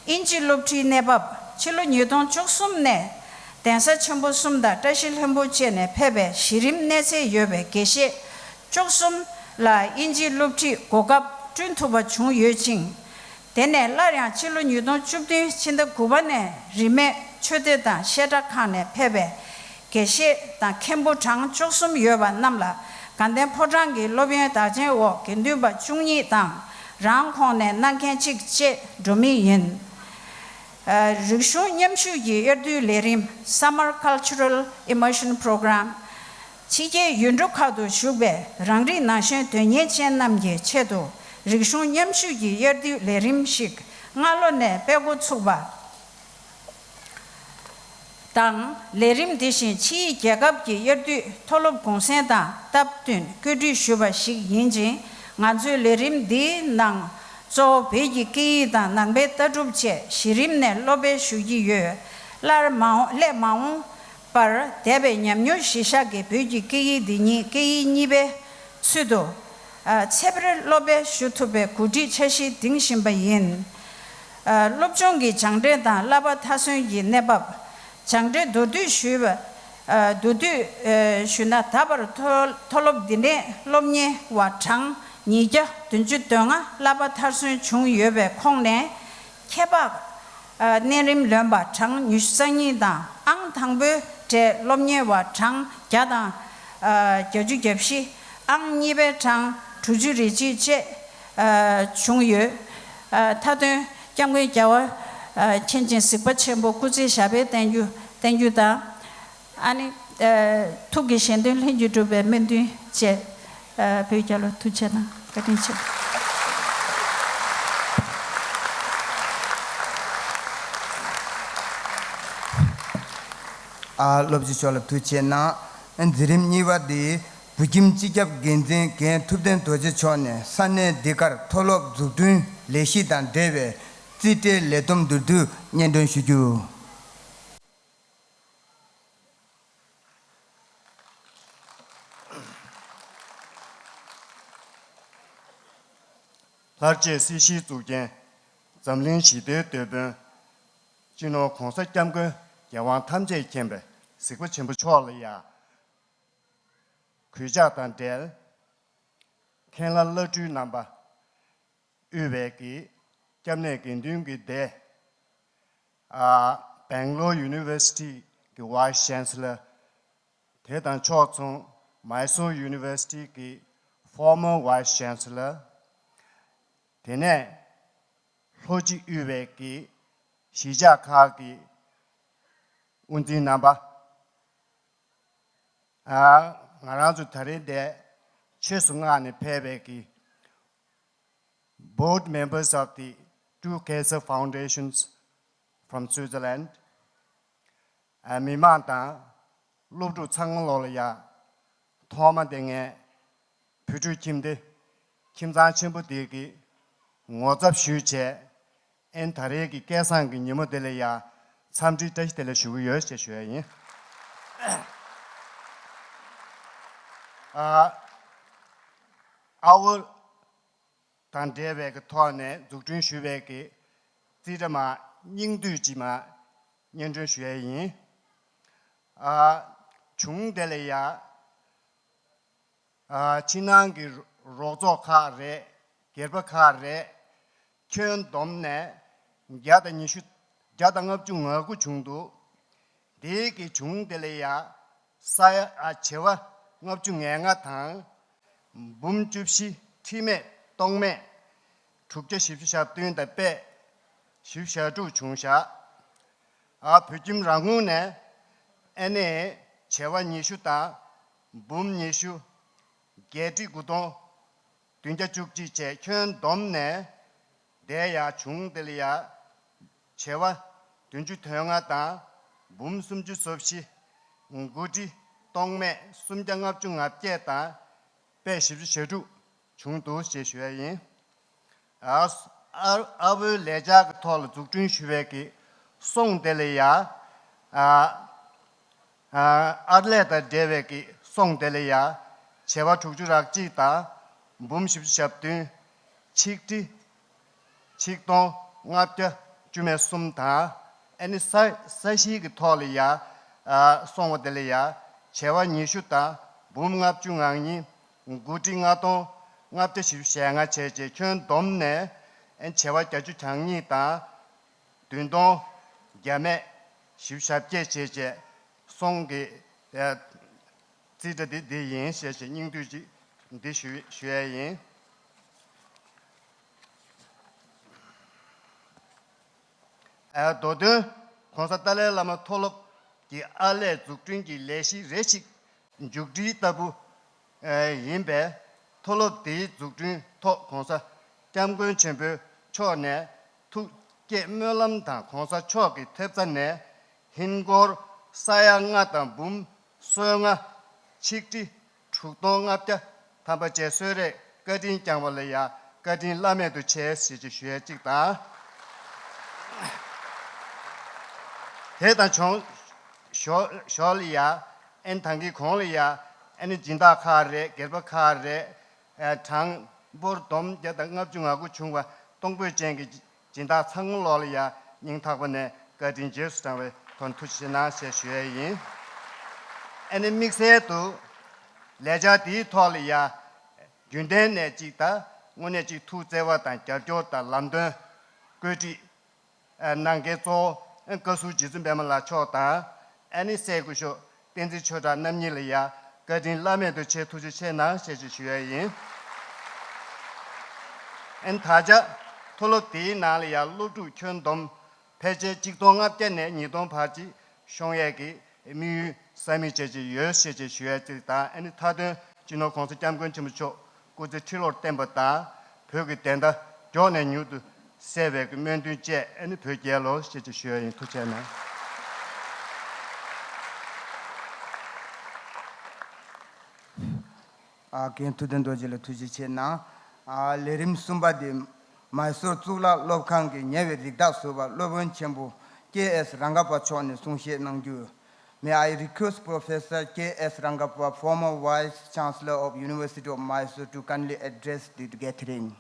དབྱིན་ཇི་སློབ་ཁྲིད་གནས་བབ། ཕྱི་ལོ་ཉིས་སྟོང་བཅུ་གསུམ་ནས་གདན་ས་ཆེན་པོ་གསུམ་དང་བཀྲ་ཤིས་ལྷུན་པོ་བཅས་ནས་ཕེབས་པའི་གཞི་རིམ་གནས་ཚད་ཡོད་པའི་དགེ་བཤེས་བཅུ་གསུམ་ལ་དབྱིན་ཇི་སློབ་ཁྲིད་གོ་སྐབས་བསྐྲུན་ཐུབ་པ་བྱུང་ཡོད་ཅིང་། དེ་ནས་སླར་ཡང་ཕྱི་ལོ་ཉིས་སྟོང་བཅུ་བདུན་ཕྱི་ཟླ་དགུ་པ་ནས་རིས་མེད་ཆོས་སྡེ་དང་བཤད་གྲྭ་ཁག་ནས་ཕེབས་པའི་དགེ་བཤེས་དང་མཁན་པོ་གྲངས་བཅུ་གསུམ་ཡོད་པ་རྣམས་ལ་དགའ་ལྡན་ཕོ་བྲང་གི་སློབ་ཡོན་དག་ཆེན་འོག་དགེ་འདུན་པ་བཅུ་གཉིས་དང་རང་ཁོངས་ནས་གནང་མཁན་གཅིག་བཅས་འགྲོ་མུས་ཡིན། རིག་གཞུང་མཉམ་ཞུགས་ཀྱི་དབྱར་དུས་ལས་རིམ། Summer Cultural Immersion Program། ཕྱི་རྒྱལ་ཡུལ་གྲུ་ཁག་ཏུ་བཞུགས་པའི་རང་རིགས་ན་གཞོན་དོན་གཉེར་ཅན་རྣམས་ཀྱི་ཆེད་དུ་རིག་གཞུང་མཉམ་ཞུགས་ཀྱི་དབྱར་དུས་ལས་རིམ་ཞིག་སྔ་ལོ་ནས་སྤེལ་འགོ་ཚུགས་པ་དང་། ལས་རིམ་འདི་བཞིན་ཕྱིའི་རྒྱལ་ཁབ་ཀྱི་དབྱར་དུས་མཐོ་སློབ་གུང་སེང་དང་སྟབས་བསྟུན་བཀོད་སྒྲིག་ཞུས་པ་ཞིག་ཡིན་ཅིང་། ང་ཚོའི་ལས་རིམ་འདིའི་ནང་གཙོ་བོ་བོད་ཀྱི་སྐད་ཡིག་དང་ནང་པའི་ལྟ་གྲུབ་བཅས་གཞི་རིམ་ནས་སློབ་སྤེལ་ཞུ་གི་ཡོད། སླར་མ་འོངས་སླད་མ་འོངས་པར་འདས་པའི་ཉམས་མྱོང་གཞིར་བཞག་གིས་བོད་ཀྱི་སྐད་ཡིག་འདི་ཉིད་སྐད་ཡིག་གཉིས་པའི་ཚུལ་དུ། ཨ། ཚེ་འཕེལ་སློབ་སྤེལ་ཞུ་ཐུབ་པའི་གོ་སྒྲིག་འཆར་གཞི་འདིང་བཞིན་པ་ཡིན། ཨ། སློབ་སྦྱོང་གི་སྦྱང་འབྲས་དང་བསླབ་པ་མཐར་སོན་གྱི་གནས་བབ། སྦྱང་འབྲས་མདོར་བསྡུས་ཞུས་པ། ཨ། མདོར་བསྡུས་ཨ་ཞུས་ན། ད་བར་མཐོ་མཐོ་སློབ་འདི་ནས་སློབ་གཉེར་བ་གྲངས་ཉིས་བརྒྱ་བདུན་ཅུ་དོན་ལྔ་བསླབ་པ་མཐར་སོན་བྱུང་ཡོད་པའི་ཁོངས་ནས། ཁྱད་འཕགས་ཨ་གནས་རིམ་ལོན་པ་གྲངས་ཉི་ཤུ་རྩ་གཉིས་དང་། ཨང་དང་པོའི་གྲས་སློབ་གཉེར་བ་གྲངས་བརྒྱ་དང་ཨ་བརྒྱད་ཅུ་གྱ་བཞི། ཨང་གཉིས་པའི་གྲངས་དྲུག་ཅུ་རེ་གཅིག་བཅས་ཨ་བྱུང་ཡོད། ཨ་མཐའ་དོན་སྐྱབས་མགོན་རྒྱལ་བ་ཨ་མཁྱེན་ཅིང་གཟིགས་པ་ཆེན་པོ་སྐུ་ཚེ་ཞབས་པད་བརྟན་རྒྱུ་བརྟན་རྒྱུ་དང་། ཨ་ནི། ཨ། ཐུགས་ཀྱི་གཞན་དོན་ལྷུན་གྱིས་གྲུབ་པའི་སྨོན་འདུན་བཅས། ཨ། བོད་རྒྱལ་ལོ། ཐུགས་རྗེ་གནང་། བཀའ་དྲིན་ཆེ། ཨ། སློབ་སྤྱི་མཆོག་ལ་ཐུགས་རྗེ་གནང་། འཛིན་རིམ་གཉིས་པ་འདི་བོད་ཁྱིམ་སྤྱི་ཁྱབ་འགན་འཛིན་རྒན་ཐུབ་བསྟན་རྡོ་རྗེ་མཆོག་ནས་ས་གནས་འདི་གར་མཐོ་སློབ་འཛུགས་སྐྲུན་ལས་གཞི་དང་འབྲེལ་བའི་རྩིས་ཁྲའི་ལས་བསྡོམས་མདོར་བསྡུས་སྙན་སྒྲོན་ཞུ་རྒྱུ། ལྷར་བཅས་སྲིད་ཞིའི་གཙུག་རྒྱན། འཛམ་གླིང་ཞི་བདེའི་དེད་དཔོན། སྤྱི་ནོར་༸གོང་ས་༸སྐྱབས་མགོན་རྒྱལ་དབང་ཐམས་ཅད་མཁྱེན་པའི་གཟིགས་པ་ཆེན་པོ་མཆོག་ལ་ཡང་། གུས་ཕྱག་དང་འབྲེལ། མཁན་བླ་བླ་སྤྲུལ་རྣམ་པ། དབུས་པའི་གི་སྐྱབས་གནས་དགེ་འདུན་གྱི་སྡེ། ཨ། Bangalore University གི་Vice Chancellor། དེ་དང་ཕྱོགས་མཚུངས་Mysore University གི་former Vice Chancellor། དེ་ནས་ལྷོ་སྤྱི་དབུས་པའི་གི་གཞིས་ཆགས་ཁག་གི་དབུ་འཛིན་རྣམ་པ། ཨ། ང་རང་ཚོ་ད་རེས་འདིར་ཆེད་དུ་མངགས་ནས་ཕེབས་པའི་གི་Board members of the two cancer foundations from Switzerland. ཨ། མི་མང་དང་སློབ་ཕྲུག་ཚང་མ་ལོག་ལ་ཡ། ཐོག་མ་དེ་ངས་བོད་ཕྲུག་ཁྱིམ་སྡེ་ཁྱིམ་ཚང་ཆེན་པོ་དེ་གི་ངོ་ཚབ་ཞུས་བྱས། ཨེ་ད་རེས་ཀྱི་སྐལ་བཟང་གི་ཉིན་མོ་དེ་ལ་ཡ་འཚམས་འདྲི་བཀྲ་ཤིས་བདེ་ལེགས་ཞུ་གི་ཡོད་ཅེས་ཞུ་ཡ་ཡིན། ཨ། ཨ་བོ་དང་འབྲེལ་བའི་གི་ཐོག་ནས་འཛུགས་སྐྲུན་ཞུས་པའི་གི་རྩིས་ཁྲ་མ་སྙིང་བསྡུས་ཅིག་མ་སྙན་སྒྲོན་ཞུ་ཡ་ཡིན། ཨ། གཞུང་དེ་ལ་ཡ། ཨ། ཕྱི་ནང་གི་རོགས་ཚོགས་ཁག་རེད། སྒེར་པ་ཁག་རེད། ཁྱོན་བསྡོམས་ནས་བརྒྱ་དང་ཉི་ཤུ། བརྒྱ་དང་ལྔ་བཅུ་ང་དགུ་བྱུང་འདུག་དེའི་གི་གཞུང་དེ་ལ་ཡ། ས་ཡ། ཨ། བྱེ་བ་ལྔ་བཅུ་ང་ལྔ་དང་། འབུམ་བཅུ་བཞི་ཁྲི་མེད་སྟོང་མེད་དྲུག་བརྒྱ་བཞི་བཅུ་ཞེ་བདུན་དང་པད་བཞི་བཅུ་ཞེ་དྲུག་བྱུང་བཞག་ཨ། བོད་ཁྱིམ་རང་ངོས་ནས་ཨ་ནི་བྱེ་བ་ཉི་ཤུ་དང་འབུམ་ཉི་ཤུ། བརྒྱད་ཁྲི་དགུ་སྟོང་བདུན་བརྒྱ་བཅུ་གཅིག་བཅས་ཁྱོན་བསྡོམས་ནས། དེ་ཡང་གཞུང་དེ་ལ་ཡ། བྱེ་བ་བདུན་ཅུ་དོན་ལྔ་དང་། འབུམ་སུམ་ཅུ་སོ་བཞི། དགུ་ཁྲི་སྟོང་མེད་སུམ་བརྒྱ་ལྔ་བཅུ་ང་བརྒྱད་དང་། པད་བཞི་བཅུ་ཞེ་དྲུག་བྱུང་འདུག་ཅེས་ཞུ་ཡ་ཡིན། ཨ། ཨ། ཨ་བོའི་ལས་འཆར་གྱི་ཐོག་ལ་འཛུགས་སྐྲུན་ཞུ་བའི་གི་སོང་དེ་ལ་ཡ། ཨ། ཨ། ཨར་ལས་དང་འབྲེལ་བའི་གི་སོང་དེ་ལ་ཡ། བྱེ་བ་དྲུག་ཅུ་རེ་གཅིག་དང་། འབུམ་བཞི་བཅུ་ཞེ་བདུན། ཆིག་ཁྲི་ཆིག་སྟོང་ལྔ་བརྒྱ་བཅུ་མེད་གསུམ་དང་། ཨ་ནི་ས་ས་གཞིའི་གི་ཐོག་ལ་ཡ། ཨ། སོང་བ་དེ་ལ་ཡ། བྱེ་བ་ཉི་ཤུ་དང་འབུམ་ལྔ་བཅུ་ང་གཉིས། དགུ་ཁྲི་ལྔ་སྟོང་ལྔ་བརྒྱ་བཞི་བཅུ་ཞེ་ལྔ་བྱས་རྗེས་ཁྱོན་བསྡོམས་ནས། ཨ། བྱེ་བ་བརྒྱད་ཅུ་གྱ་གཉིས་དང་། བདུན་སྟོང་བརྒྱ་མེད་བཞི་བཅུ་ཞེ་བརྒྱད་བྱས་རྗེས་སོང་གི། ཨ། རྩིས་ཁྲ་འདི་འདི་ཡིན་ཞེས་ཞེས་སྙིང་བསྡུས་ཅིག་འདི་ཞུ་ཞུ་ཡས་ཡིན། མདོ་དོན་༸གོང་ས་ཏཱ་ལའི་བླ་མ་མཐོ་སློབ་ཀྱི་ཨར་ལས་འཛུགས་སྐྲུན་གྱི་ལས་གཞི་རེ་ཞིག་མཇུག་སྒྲིལ་ལྟ་བུ་ཡིན་པས། མཐོ་སློབ་དེའི་འཛུགས་སྐྲུན་ཐོག་༸གོང་ས་༸སྐྱབས་མགོན་ཆེན་པོ་མཆོག་ནས་ཐུགས་བསྐྱེད་སྨོན་ལམ་དང་༸གོང་ས་མཆོག་གི་ཐེབས་རྩ་ནས་ཧིན་སྒོར་ས་ཡ་ལྔ་དང་འབུམ་སོ་ལྔ། ཆིག་ཁྲི་དྲུག་སྟོང་ལྔ་བརྒྱ་ཐམ་པ་བཅས་གསོལ་རས་བཀའ་དྲིན་བསྐྱངས་པ་ལ་ཡང་བཀའ་དྲིན་བླ་མེད་དུ་ཆེ་ཞེས་ཀྱི་ཞུ་ཡས་གཅིག་དང་། དེ་དང་ཕྱོགས་ཞོར་ལ་ཡང་ཨན་ཐང་གི་གོང་ལ་ཡང་ཨན་སྦྱིན་བདག་ཁག་རེད། སྒེར་པ་ཁག་རེད། ཨ་གྲངས་འབོར་བསྡོམས་བརྒྱ་དང་ལྔ་བཅུ་ང་དགུ་བྱུང་བ་གཏོང་ཕོད་ཅན་གྱི་སྦྱིན་བདག་ཚང་མ་ལོག་ལ་ཡང་སྙིང་ཐག་པ་ནས་བཀའ་དྲིན་རྗེས་སུ་འབྲང་བའི་ཐོག་ཐུགས་རྗེ་ཆེ་གནང་ཞེས་ཞུ་ཡས་ཡིན། ཨ་ནི་དམིགས་བསལ་དུ་ལས་འཆར་འདིའི་ཐོག་ལ་ཡང་རྒྱུན་ལྡན་ནས་གཅིག་དང་དངོས་གནས་གཅིག་ཐུགས་བརྩེ་བ་དང་རྒྱབ་སྐྱོར་དང་ལམ་སྟོན་བཀོད་སྒྲིག་གནང་མཁན་གཙོ་བོ་བཀའ་ཟུར་རྗེ་བཙུན་པད་མ་ལགས་མཆོག་དང་། ཨ་ནི་སྲས་སྐུ་ཞབས་བསྟན་འཛིན་ཆོས་གྲགས་རྣམ་གཉིས་ལ་ཡང་བཀའ་དྲིན་བླ་མེད་དུ་ཆེ་ཐུགས་རྗེ་ཆེ་གནང་ཞེས་ཞུ་ཡས་ཡིན། ཨ་ནི་ད་ཆ་མཐོ་སློབ་དེའི་ནང་ལ་ཡང་སློབ་ཕྲུག་ཁྱོན་བསྡོམས་ཕལ་ཆེར་གཅིག་སྟོང་ལྔ་བརྒྱ་ནས་ཉིས་སྟོང་བར་གྱི་ཤོང་ཡས་ཀྱི་དམིགས་ཡུལ་ས་མིག་བྱས་ཀྱི་ཡོད་ཞེས་ཀྱི་ཞུ་ཡས་གཅིག་དང་། ཨ་ནི་མཐའ་དོན་སྤྱི་ནོར་༸གོང་ས་༸སྐྱབས་མགོན་ཆེན་པོ་མཆོག་སྐུ་ཚེ་ཁྲི་ལོར་བརྟན་པ་དང་། བོད་ཀྱི་བདེན་མཐའ་མགྱོགས་ནས་མྱུར་དུ་གསལ་བའི་སྨོན་འདུན་བཅས། ཨ་ནི་བོད་རྒྱལ་ལོ་ཞེས་ཀྱི་ཞུ་ཡས་ཡིན། ཐུགས་རྗེ་གནང་། ཨ་རྒན་ཐུབ་བསྟན་རྡོ་རྗེ་ལ་ཐུགས་རྗེ་ཆེ་གནང་། ཨ་ལས་རིམ་གསུམ་པ་དེ་མའི་སོར་གཙུག་ལག་སློབ་ཁང་གི་ཉེ་བའི་རིགས་བདག་ཟུར་པ་སློབ་དཔོན་ཆེན་པོ་ཀེ་ཨེས་རང་ག་པ་མཆོག་ནས་གསུང་བཤད་གནང་རྒྱུ། May I request Professor K S Rangappa, former Vice Chancellor of University of Mysore, to kindly address the gathering.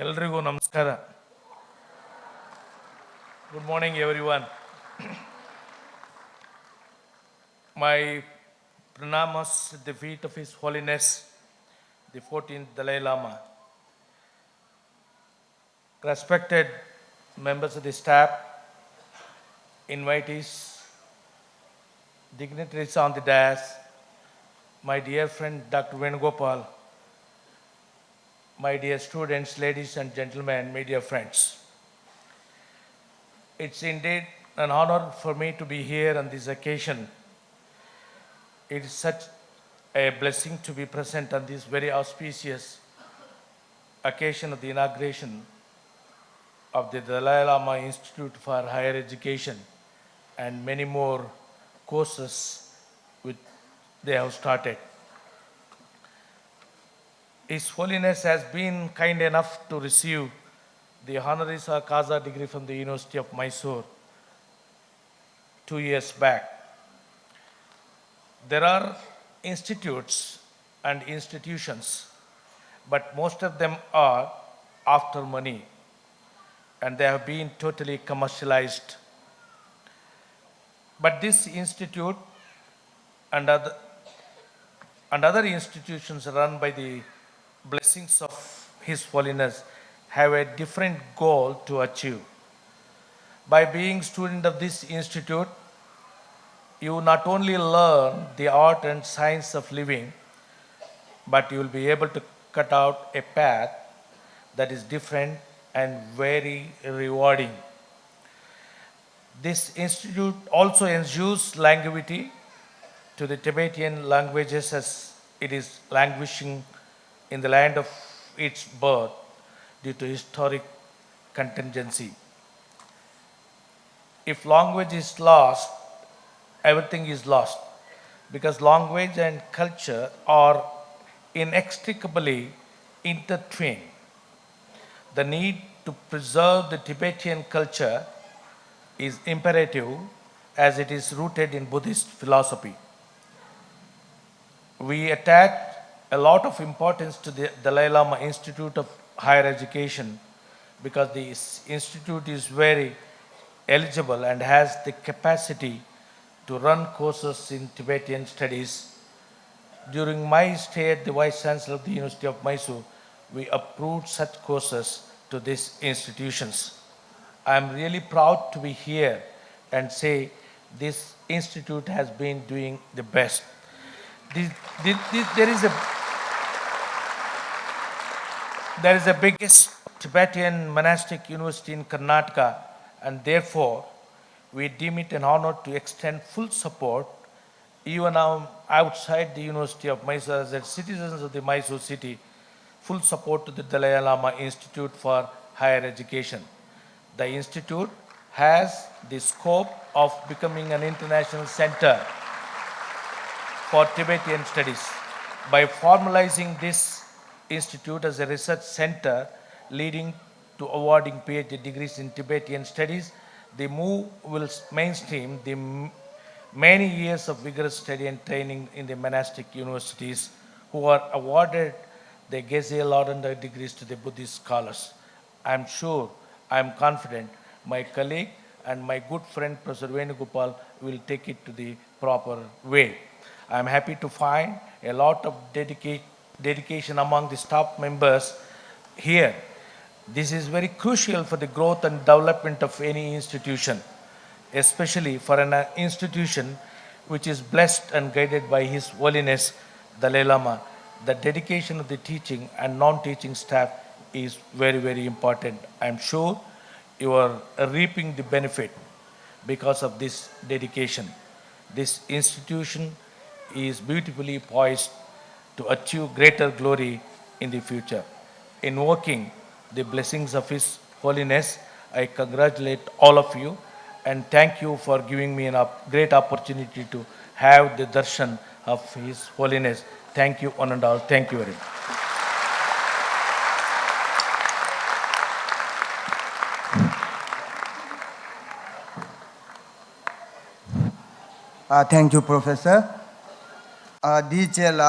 ಎಲ್ರಿಗೂ ನಮಸ್ಕಾರ. Good morning, everyone. My pranamas at the feet of His Holiness, the fourteenth Dalai Lama. Respected members of the staff, invitees, dignitaries on the dais, my dear friend Doctor Venugopal, my dear students, ladies and gentlemen, my dear friends. It's indeed an honor for me to be here on this occasion. It is such a blessing to be present on this very auspicious occasion of the inauguration of the Dalai Lama Institute for Higher Education and many more courses which they have started. His Holiness has been kind enough to receive the honoris causa degree from the University of Mysore two years back. There are institutes and institutions, but most of them are after money, and they have been totally commercialized. But this institute and other, and other institutions run by the blessings of His Holiness have a different goal to achieve. By being student of this institute, you not only learn the art and science of living, but you will be able to cut out a path that is different and very rewarding. This institute also ensures longevity to the Tibetan languages as it is languishing in the land of its birth due to historic contingency. If language is lost, everything is lost, because language and culture are inextricably intertwined. The need to preserve the Tibetan culture is imperative as it is rooted in Buddhist philosophy. We attach a lot of importance to the Dalai Lama Institute of Higher Education because the institute is very eligible and has the capacity to run courses in Tibetan studies. During my stay at the Vice Chancellor of the University of Mysore, we approved such courses to these institutions. I'm really proud to be here and say this institute has been doing the best. This, this, this, there is a there is the biggest Tibetan monastic university in Karnataka, and therefore we deem it an honor to extend full support, even now outside the University of Mysore, as citizens of the Mysore city, full support to the Dalai Lama Institute for Higher Education. The institute has the scope of becoming an international center for Tibetan studies. By formalizing this institute as a research center leading to awarding P H D degrees in Tibetan studies, the move will mainstream the many years of vigorous study and training in the monastic universities who are awarded the Geshe Ladanda degrees to the Buddhist scholars. I am sure, I am confident my colleague and my good friend Professor Venugopal will take it to the proper way. I am happy to find a lot of dedica- dedication among the staff members here. This is very crucial for the growth and development of any institution, especially for an uh, institution which is blessed and guided by His Holiness Dalai Lama. The dedication of the teaching and non-teaching staff is very, very important. I am sure you are reaping the benefit because of this dedication. This institution is beautifully poised to achieve greater glory in the future. Invoking the blessings of His Holiness, I congratulate all of you and thank you for giving me a great opportunity to have the darshan of His Holiness. Thank you, one and all. Thank you very much. Uh, thank you, Professor. Uh, དེའི་རྗེས་ལ་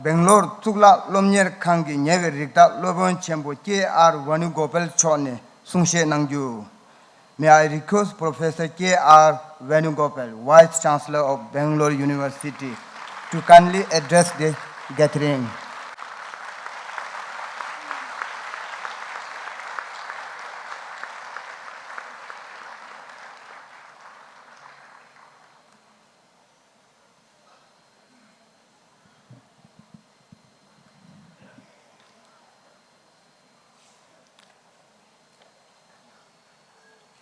སྦེང་ལོར་གཙུག་ལག་སློབ་གཉེར་ཁང་གི་ཉེ་བའི་རིགས་བདག་སློབ་དཔོན་ཆེན་པོ་ཀེ་ཨར་ཝ་ནུ་གོ་པལ་མཆོག་ནས་གསུང་བཤད་གནང་རྒྱུ། May I request Professor K R Venugopal, Vice Chancellor of Bangalore University, to kindly address the gathering.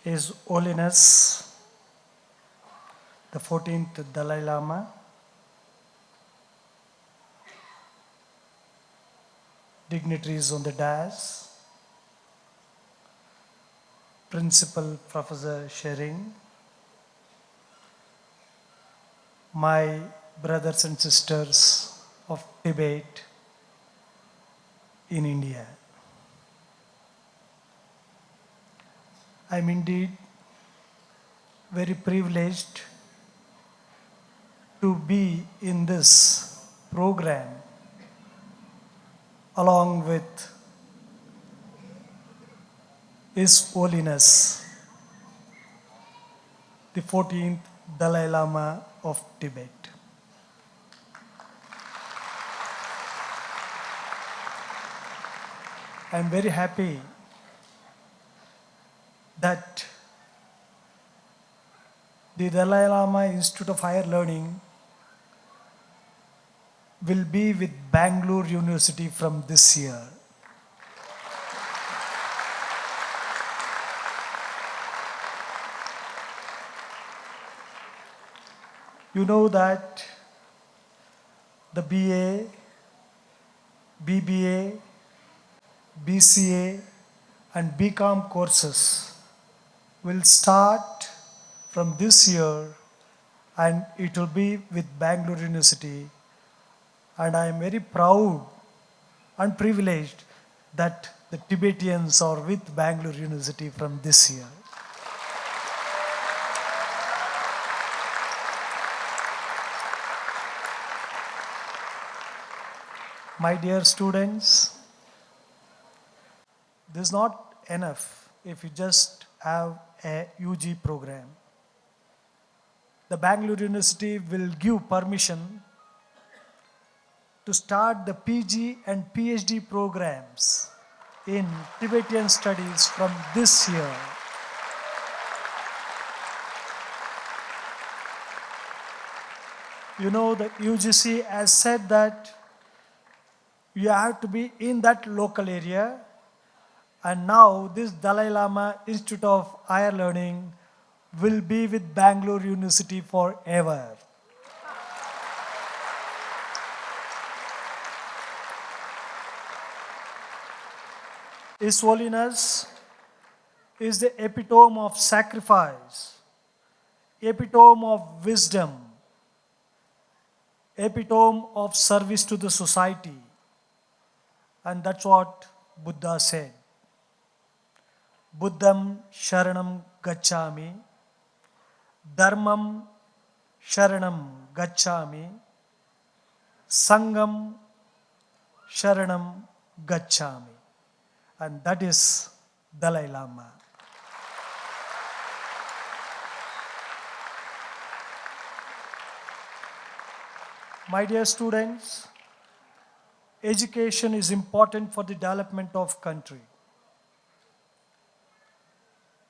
His Holiness the fourteenth Dalai Lama, dignitaries on the dais, Principal Professor Shering, my brothers and sisters of Tibet in India. I am indeed very privileged to be in this program along with His Holiness the fourteenth Dalai Lama of Tibet. I am very happy that the Dalai Lama Institute of Higher Learning will be with Bangalore University from this year. You know that the B A, B B A, B C A, and B Com courses will start from this year and it will be with Bangalore University. And I am very proud and privileged that the Tibetans are with Bangalore University from this year. My dear students, this is not enough if you just have a U G program. The Bangalore University will give permission to start the P G and P H D programs in Tibetan studies from this year. You know, the U G C has said that you have to be in that local area, and now this Dalai Lama Institute of Higher Learning will be with Bangalore University forever. His Holiness is the epitome of sacrifice, epitome of wisdom, epitome of service to the society. And that's what Buddha said. Buddham sharanam gacchami, dharmam sharanam gacchami, sangham sharanam gacchami. And that is Dalai Lama. My dear students, education is important for the development of country.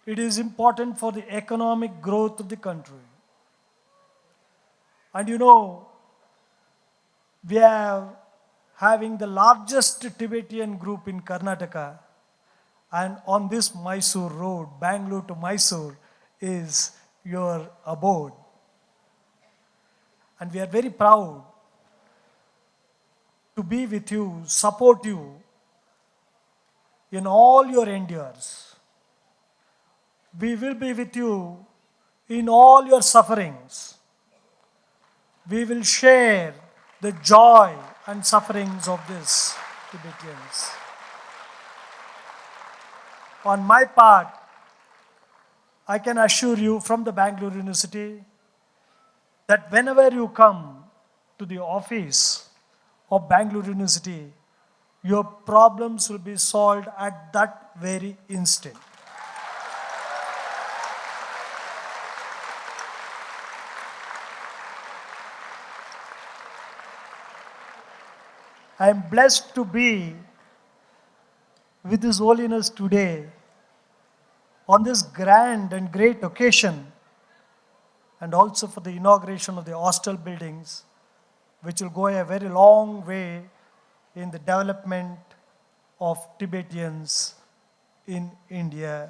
It is important for the economic growth of the country. And you know, we are having the largest Tibetan group in Karnataka, and on this Mysore road, Bangalore to Mysore, is your abode. And we are very proud to be with you, support you in all your endeavors. We will be with you in all your sufferings. We will share the joy and sufferings of these Tibetans. On my part, I can assure you from the Bangalore University that whenever you come to the office of Bangalore University, your problems will be solved at that very instant. I am blessed to be with His Holiness today on this grand and great occasion, and also for the inauguration of the hostel buildings, which will go a very long way in the development of Tibetans in India,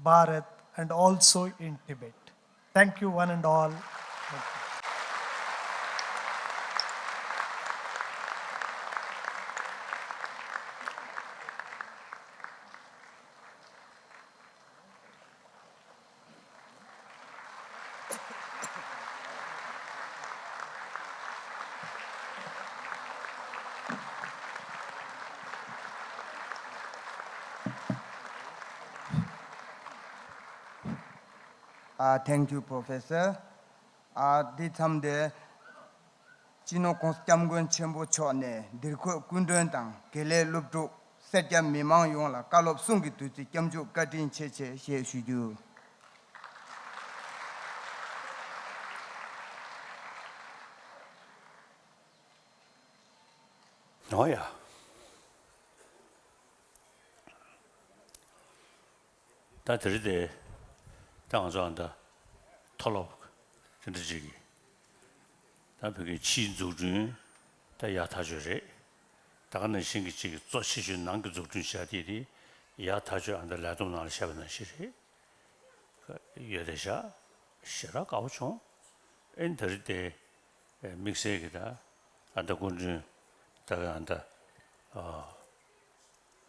Bharat, and also in Tibet. Thank you, one and all. Thank you. Uh, thank you, Professor. Uh, འདི་མཚམས་འདིར་སྤྱི་ནོར་༸གོང་ས་༸སྐྱབས་མགོན་ཆེན་པོ་མཆོག་ནས་འདིར་འཁོད་སྐུ་མགྲོན་དང་དགེ་ལས་སློབ་ཕྲུག་སེར་སྐྱ་མི་མང་ཡོངས་ལ་བཀའ་སློབ་གསུང་གི་བདུད་རྩི་སྐྱབས་འཇུག་བཀའ་དྲིན་ཆེ་ཆེ་ཞེས་ཞུ་རྒྱུ། ཨོ་ཡ། ད་དེ་རིང་དེ་ད་ང་ཚོ་ཨ་ད་མཐོ་སློབ་དེ་འདྲ་ཅིག་གི་ད་བོད་ཀྱི་ཕྱིའི་འཛུགས་སྐྲུན་ད་ཡག་ཐག་ཆོད་རེད། ད་ག་ནང་བཞིན་གྱི་ཅིག་གཙོ་ཆེ་ཤོས་ནང་གི་འཛུགས་སྐྲུན་བྱ་དེ་དེ་ཡག་ཐག་ཆོད་ཨ་ད་ལས་བསྡོམས་ནང་ལ་བཤད་པ་ནང་བཞིན་རེད། ཡོད་དེ་བཞག་ཞེ་དྲག་དགའ་པོ་བྱུང་། ཨེ་འདི་རེད་དེ། དམིགས་བསལ་གྱི་ད་ཨ་ད་སྐུ་མགྲོན་ད་ག་ཨ་ད་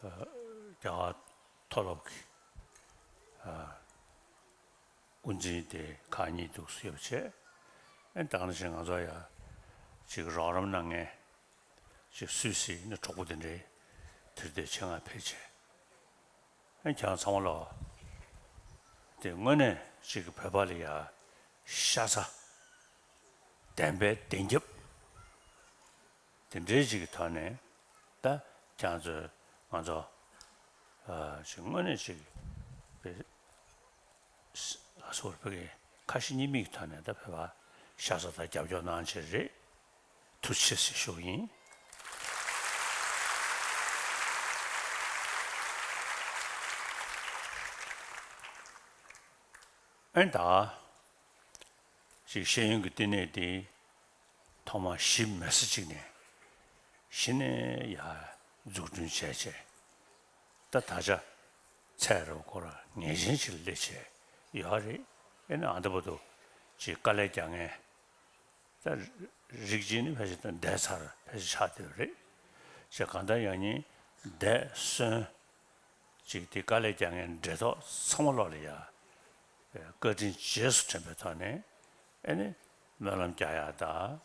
རྒྱ་གར་མཐོ་སློབ་ཀྱི་དབུ་འཛིན་དེ་ཁག་གཉིས་འདུག་སེ་ཡོད་པ་བྱས། ཨེ་ད་ག་ནང་བཞིན་ང་ཚོ་ཡ་ཅིག་རོགས་རམ་གནང་མཁན་ཅིག་སུད་སི་ནས་གྲོགས་པོ་དེ་འདྲའི་དེར་དེ་ཆེད་མངགས་ཕེབས་བྱས། ཨེ་ཁྱེད་རང་ཚང་མ་ལོ། དེ་དངོས་གནས་ཅིག་གི་བོད་པ་ལ་ཡ་ཤ་ཚ། བདེན་པའི་བདེན་རྒྱབ། དེ་འདྲའི་ཅིག་གི་ཐོག་ནས་ད་ཁྱེད་རང་ཚོས་ང་ཚོ་ཅིག་དངོས་གནས་ཅིག་ལ་སོགས་བོད་ཀྱི་ཁ་ཞེ་གཉིས་མེད་ཀྱི་ཐོག་ནས་ད་བོད་པ་ཤ་ཚ་དང་རྒྱབ་སྐྱོར་གནང་བྱས་རེད། ཐུགས་རྗེ་ཆེ་ཞུ་གི་ཡིན། ཨེ་ད། ཅིག་ཤེས་ཡོན་གྱི་བསྟི་གནས་དེ་ ཐོག་མར་གཞི་མེད་ས་ཅིག་ནས་གཞི་ནས་ཡར་འཛུགས་སྐྲུན་བྱས་བྱས། ད་ད་ཆ་ཚད་རབ་ཁོ་རང་ངེས་ཅན་ཅིག་ལ་སླེབས་བྱས་ཡོད་རེད། ཨེ་ནི་ཨ་འདི་བར་དུ་ཅིག་དཀའ་ལས་རྒྱག་མཁན། ད་རིགས་གཅིག་ནི་ཕལ་ཆེར་ད་འདས་ཚར་ཕལ་ཆེར་ཆགས་བསྡད་ཡོད་རེད། བྱས་གང་ལྟར་ཡང་སྙིང་འདས་གསོན་ཅིག་དེ་དཀའ་ལས་རྒྱག་མཁན་འབྲེལ་ཐོགས་ཚང་མ་ལོག་ལ་ཡ། བཀའ་དྲིན་རྗེས་སུ་དྲན་པའི་ཐོག་ནས་ཨེ་ནི་སྨོན་ལམ་རྒྱག་ཡག་དང་།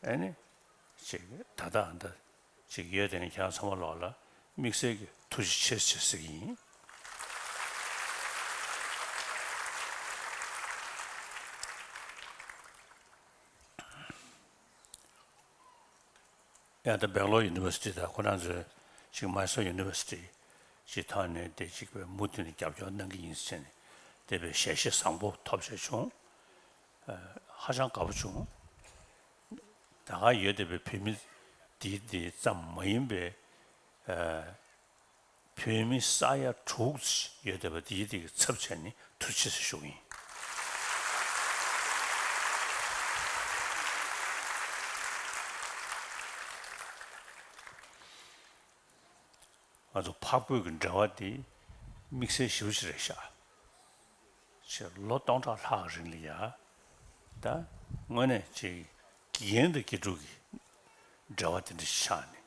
ཨེ་ནི་ཅིག་ད་ལྟ་འདི་ཅིག་ཡོད་དེ་ནི་ཁྱེད་རང་ཚང་མ་ལོག་ལ་དམིགས་བསལ་གྱི་ཐུགས་རྗེ་ཆེ་ཞེས་ཟེར་གྱི་ཡིན། ཡང་ད་སྦེང་ལོར་ཡུ་ནི་ཝར་སི་ཊི་དང་ཁོ་རང་ཚོའི་ཅིག་མཱི་སོར་ཡུ་ནི་ཝར་སི་ཊི་ཅིག་ཐོག་ནས་དེ་ཅིག་པའི་མུ་མཐུད་ནས་རྒྱབ་སྐྱོར་གནང་གི་ཡིན་ཟེར་ནས་དེ་བའི་ཞལ་བཞེས་བཟང་པོ་ཐོབ་བྱས་བྱུང་། ཨ། ཧ་ཅང་དགའ་པོ་བྱུང་། ད་ག་ཡོད་བསྡད་པའི་བོད་མི་འདི་འདི་ཙམ་མ་ཡིན་པའི། ཨ། བོད་མི་ས་ཡ་དྲུག་ཡོད་བསྡད་པ་འདིའི་སྟེང་གི་ཚབ་བྱས་ནས་ཐུགས་རྗེ་ཆེ་ཞུ་གི་ཡིན། ང་ཚོ་འཕགས་བོད་ཀྱི་འབྲེལ་བ་འདི་དམིགས་བསལ་ཞེ་པོ་ཅིག་རེད་ཤག་ཅེས་ལོ་སྟོང་ཕྲག་ལྷག་རིང་ལ་ཡ། ད་དངོས་གནས་ཅིག་དགེ་རྒན་དང་དགེ་ཕྲུག་གི་འབྲེལ་བ་དེ་འདྲ་ཞིག་ཆགས་ནས།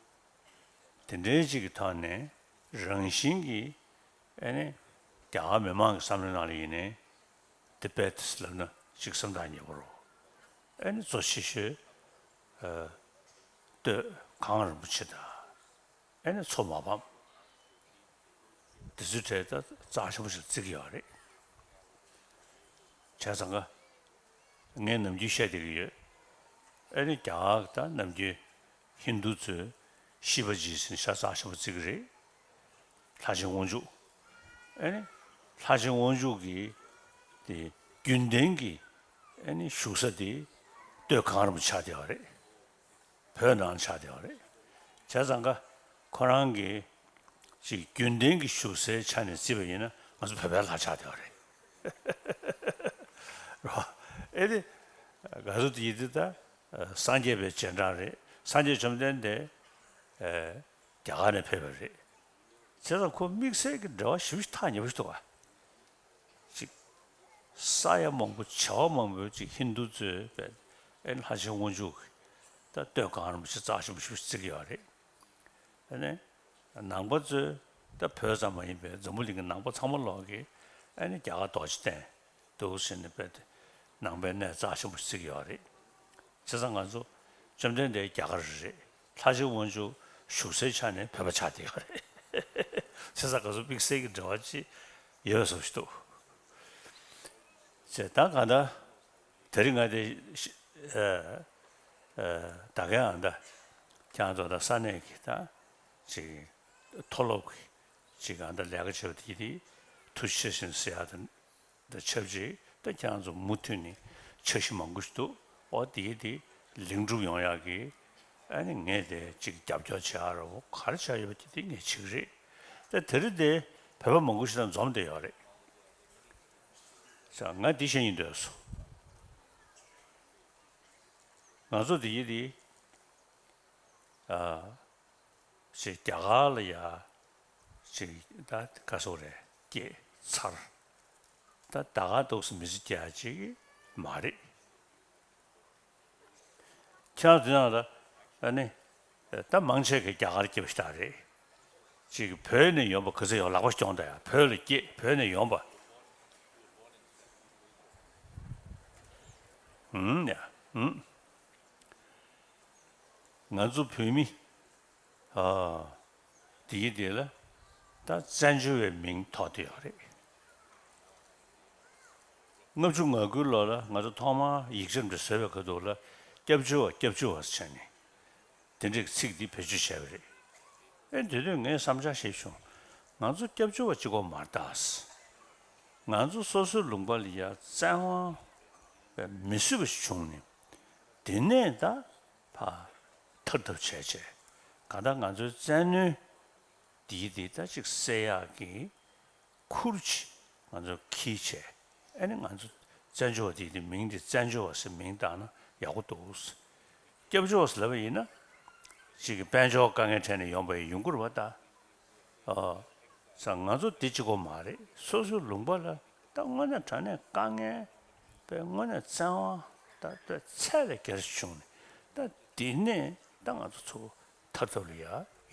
དེ་འདྲའི་ཅིག་གི་ཐོག་ནས་རང་བཞིན་གྱིས་ཨེ་ནི་རྒྱ་གར་མི་མང་གི་བསམ་བློའི་ནང་ལ་ཡིན་ནའི་ཏི་བེད་ལབ་ན་ཅིག་སེམས་ཐག་ཉེ་པོ་རེད། ཨེ་ནི་གཙོ་ཆེ་ཤོས་ཨ་སྟོད་གངས་རིན་པོ་ཆེ་དང་། ཨེ་ནི་མཚོ་མ་ཕམ། དེ་ཚོའི་གྲས་ད་རྩ་ཆེན་པོ་ཞིག་བརྩི་གི་ཡོད་རེད། བྱས་ཙང་ཀ་ངས་ནམ་རྒྱུན་བཤད་བསྡད་ཀྱི་ཡོད། ཨེ་ནི་རྒྱ་གར་ད་ནམ་རྒྱུན་ཧིན་རྡུ་ཚོས་ཤི་བ་ཇི་ཟེར་ནས་ཤ་རྩ་ཆེན་པོ་བརྩི་གི་རེད། ལྷ་ཆེན་དབང་ཕྱུག་ཨེ་ནི་ལྷ་ཆེན་དབང་ཕྱུག་གི་དེ་རྒྱུན་ལྡན་གྱི་ཨེ་ནི་བཞུགས་ས་དེ་སྟོད་གངས་རིན་པོ་ཆེ་ཆགས་བསྡད་ཡོད་རེད། བོད་ནང་ཆགས་བསྡད་ཡོད་རེད། བྱས་ཙང་ཀ་ཁོ་རང་གི་ཅིག་རྒྱུན་ལྡན་གྱི་བཞུགས་སའི་ཆ་ནས་བརྩིས་པ་ཡིན་ན་ང་ཚོ་བོད་པའི་ལྷ་ཆགས་བསྡད་ཡོད་རེད། རོ། ཨེ་ནི་ང་ཚོ་དེ་ཡིན་དུས་ད་སངས་རྒྱས་པའི་རྗེས་འབྲང་རེད། སངས་རྒྱས་བཅོམ་ལྡན་འདས་རྒྱ་གར་ནས་ཕེབས་པ་རེད། བྱས་ཙང་ཁོ་དམིགས་བསལ་གྱི་འབྲེལ་བ་ཞེ་པོ་ཅིག་ཐག་ཉེ་པོ་ཞིག་འདུག་ག་ཅིག་ས་ཡ་མང་པོ་བྱེ་བ་མང་པོའི་ཅིག་ཧིན་རྡུ་གཙོས་པའི་ཨེ་ལྷ་ཆེན་དབང་ཕྱུག་གི་ད་སྟོད་གངས་རིན་པོ་ཆེ་རྩ་ཆེན་པོ་ཞེ་པོ་ཅིག་བརྩི་གི་ཡོད་རེད། ཨ་ནི་ནང་པ་ཚོས་ད་བོད་ཙམ་མ་ཡིན་པའི་འཛམ་བུ་གླིང་གི་ནང་པ་ཚང་མ་ལོག་གིས་ཨ་ནི་རྒྱ་གར་རྡོ་རྗེ་གདན་འདུག་ཟེར་ནས་དཔེ་དེ་ནང་པའི་གནས་རྩ་ཆེན་པོ་བརྩི་གི་ཡོད་རེད། བྱས་ཙང་ང་ཚོ་བཅོམ་ལྡན་འདས་རྒྱ་གར་རེད། ལྷ་ཆེན་དབང་ཕྱུག་བཞུགས་སའི་ཆ་ནས་བོད་པ་ཆགས་བསྡད་ཡོད་རེད། བྱས་ཙང་ང་ཚོ་དམིགས་བསལ་གྱི་འབྲེལ་བ་ཅིག་ཡོད་བཟོ་ཞིག་འདུག་བྱས་ད་གང་ལྟར་དེ་རིང་ང་དེ་ཤི་ཨ་ཨ་ད་གའི་ཨ་ད་ཁྱེད་རང་ཚོ་ད་ས་གནས་ཀྱི་ད་ཅིག་མཐོ་སློབ་ཀྱི་ཅིག་ཨ་ད་ལས་ཀ་བྱེད་པ་དེ་དེ་ཐུགས་རྗེ་ཆེ་ཞུ་ཟེར་ཡག་དང་། དང་ཆབས་ཅིག་ད་ཁྱེད་རང་ཚོ་མུ་མཐུད་ནས་འཆར་གཞི་མང་པོ་ཞིག་འདུག་ཨོ་དེ་དེ་ལེགས་འགྲུབ་ཡོང་ཡག་གི་ཨ་ནི་ངས་དེ་ཅིག་རྒྱབ་སྐྱོར་བྱེད་ཡག་རེད་བོ། ག་རེ་བྱས་ཡོད་པ་དེ་དེ་ངས་བྱེད་ཀྱི་རེད། ད་དེ་རིང་དེ་བོད་པ་མང་པོ་ཞིག་དང་འཛོམས་བསྡད་ཡོད་རེད། ས་ང་འདི་བཤད་སྙིང་འདོད་སོང་། ང་ཚོ་དེ་ཡི་དེ་ཨ་ཅིག་རྒྱ་གར་ལ་ཡ་ཅིག་ད་ག་སོག་རེད་སྐྱེས་ཚར། ད་ད་ག་འདུག་སེ་མི་ཚེ་སྐྱེལ་ཡ་ཅིག་མ་རེད། ཁྱེད་རང་དེ་ནང་ལ་ཨ་ནི་ད་མང་ཆེ་གི་རྒྱ་གར་སྐྱེས་པ་ཞིག་ད་རེད། ཅིག་བོད་ནས་ཡོང་པ་ག་ཚོད་ཡོང་ལག་པ་ཞིག་རྒྱོང་ད་ཡ། བོད་ལ་སྐྱེས་བོད་ནས་ཡོང་པ། ཧུམ་ཡ་ཧུམ། ང་ཚོ་བོད་མི་ཨ་དེ་ཡི་དེ་ལ་ད་བཙན་བྱོལ་བའི་མིང་ཐོགས་བསྡད་ཡོད་རེད། ལྔ་བཅུ་ང་དགུའི་ལོ་ལ་ང་ཚོ་ཐོག་མར་ཡིག་ཆ་འདི་བཟོས་པའི་ཁ་ཐུག་ལ་སྐྱབས་བཅོལ་བ་སྐྱབས་བཅོལ་བ་ཟེར་ནས་དེ་འདྲའི་ཚིག་འདི་བེད་སྤྱོད་བྱས་པ་རེད། ཨེ་དེ་དུས་ངས་བསམ་འཆར་བཤད་བྱུང་། ང་ཚོ་སྐྱབས་བཅོལ་བ་གཅིག་པོ་མ་རེད་ད། ང་ཚོ་སོ་སོའི་ལུང་པ་ལ་ཡ་བཙན་དབང་མི་བཟོད་པ་ཞིག་བྱུང་ནས་དེ་ནས་ད་ཕར་ཐར་ཐབས་བྱས་བྱས་གང་ལྟར་ང་ཚོའི་བཙན་གནོན་འདིའི་དེ་ད་ཅིག་སེལ་ཡག་གི་ཁུར་ཅིག་ང་ཚོ་འཁྱེར་བྱས། ཨ་ནི་ང་ཚོ་བཙན་བྱོལ་བ་དེ་དེ་མིང་དེ་བཙན་བྱོལ་བ་ཟེར་མིང་བཏགས་ན་ཡག་པོ་འདུག་སྐྱབས་བཅོལ་ཟེར་ལབ་པ་ཡིན་ན། གཅིག་གི་དཔལ་འབྱོར་དཀའ་ངལ་འཕྲད་ནས་ཡོང་པ་ཡིན་ཡོང་གི་རེད་པ་ད། ཨ། ས་ང་ཚོ་དེ་གཅིག་པོ་མ་རེད། སོ་སོའི་ལུང་པ་ལ་ད་དངོས་གནས་དྲང་གནས་དཀའ་ངལ་པའི་དངོས་གནས་བཙན་དབང་ད་ད་ཚད་ལས་བརྒལ་བྱུང་ནས་ད་དེ་ནས་ད་ང་ཚོ་ཚུར་ཐར་ཐབས་ལ་ཡ་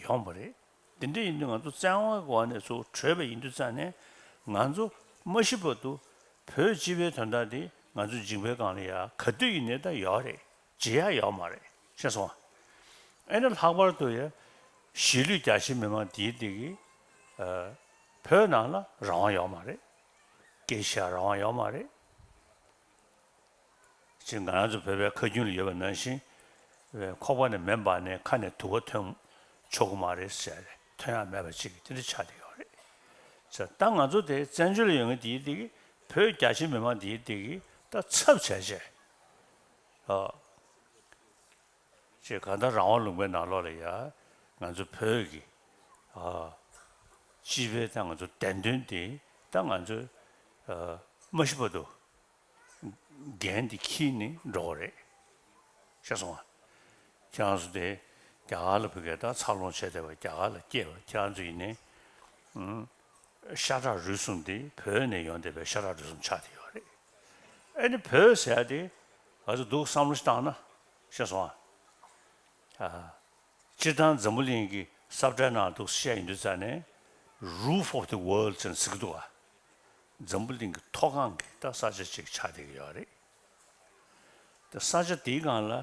ཡོང་པ་རེད། དེ་འདྲ་ཡིན་དུས་ང་ཚོ་བཙན་དབང་གི་འོག་ནས་ཚུར་བྲོས་པ་ཡིན་དུས་ཙང་ནས་ང་ཚོ་མ་ཤི་བར་དུ་བོད་སྤྱི་པའི་དོན་དག་དེ་ང་ཚོའི་མཇིང་པའི་སྒང་ལ་ཡ་ག་དུས་ཡིན་ནའི་ད་ཡོད་རེད། བརྗེད་ཡ་ཡོད་མ་རེད། ཤེས་སོང་ཨ། ཨེ་ནི་ལྷག་པར་དུ་ཡ་གཞིས་ལུས་རྒྱ་ཆེའི་མི་མང་དེའི་དེ་གི་ཨ། བོད་ནང་ལ་རང་དབང་ཡོད་མ་རེད། སྐད་ཆ་རང་དབང་ཡོད་མ་རེད། ཅིག་ང་རང་ཚོ་བོད་པའི་ཁ་རྒྱུན་ལ་ཡོད་པ་ནང་བཞིན། ཁོག་པ་ནས་མེ་འབར་ནས་ཁ་ནས་དུ་བ་ཐོན་ཆོག་གི་མ་རེད་ཟེར་ཐོན་ཡ་མེད་པ་ཅིག་དེ་འདྲ་ཆགས་བསྡད་ཡོད་རེད། ཙང་ད་ང་ཚོ་དེ་བཙན་བྱོལ་ལ་ཡོད་མཁན་དེའི་དེ་གི་བོད་རྒྱ་ཆེ་མི་མང་དེའི་དེ་གི་ད་ཚབ་བྱས་བྱས། ཨ། ཅེས་གང་ལྟར་རང་དབང་ལུང་པའི་ནང་ལོགས་ལ་ཡ་ང་ཚོ་བོད་ཀྱི་ཨ། སྤྱི་པའི་ད་ང་ཚོ་བདེན་དོན་དེ་ད་ང་ཚོ་ཨ། མ་ཤི་བར་དུ་འགན་དེ་འཁྱེར་ནས་འགྲོ་བ་རེད། ཤེས་སོང་ཨ། ཁྱེད་རང་ཚོ་དེ་རྒྱ་གར་ལ་བོད་སྐད་ད་འཚར་ལོངས་བྱས་བསྡད་པ་རྒྱ་གར་ལ་སྐྱེས་པ་ཁྱེད་རང་ཚོ་ཡིན་ནའི་ཨུམ། ཤ་ཁྲག་རུས་གསུམ་དེ་བོད་ནས་ཡོང་བསྡད་པའི་ཤ་ཁྲག་རུས་གསུམ་ཆགས་བསྡད་ཡོད་རེད། ཨེ་ནི་བོད་ཟེར་ཡ་དེ་ང་ཚོ་འདུག་བསམ་བློ་ཞིག་བཏང་ན་ཤེས་སོང་ཨ། ཨ། སྤྱིར་བཏང་འཛམ་བུ་གླིང་གི་ས་བཀྲའི་ནང་འདུག་བཤད་ཡིན་དུས་ཙང་ནས་Roof of the World ཟེར་ནས་ཟེར་གྱི་འདུག་ཨ། འཛམ་བུ་གླིང་གི་ཐོག་ཁང་གི་ད་ས་ཆ་ཅིག་ཆགས་བསྡད་ཀྱི་ཡོད་རེད། ད་ས་ཆ་དེའི་སྒང་ལ་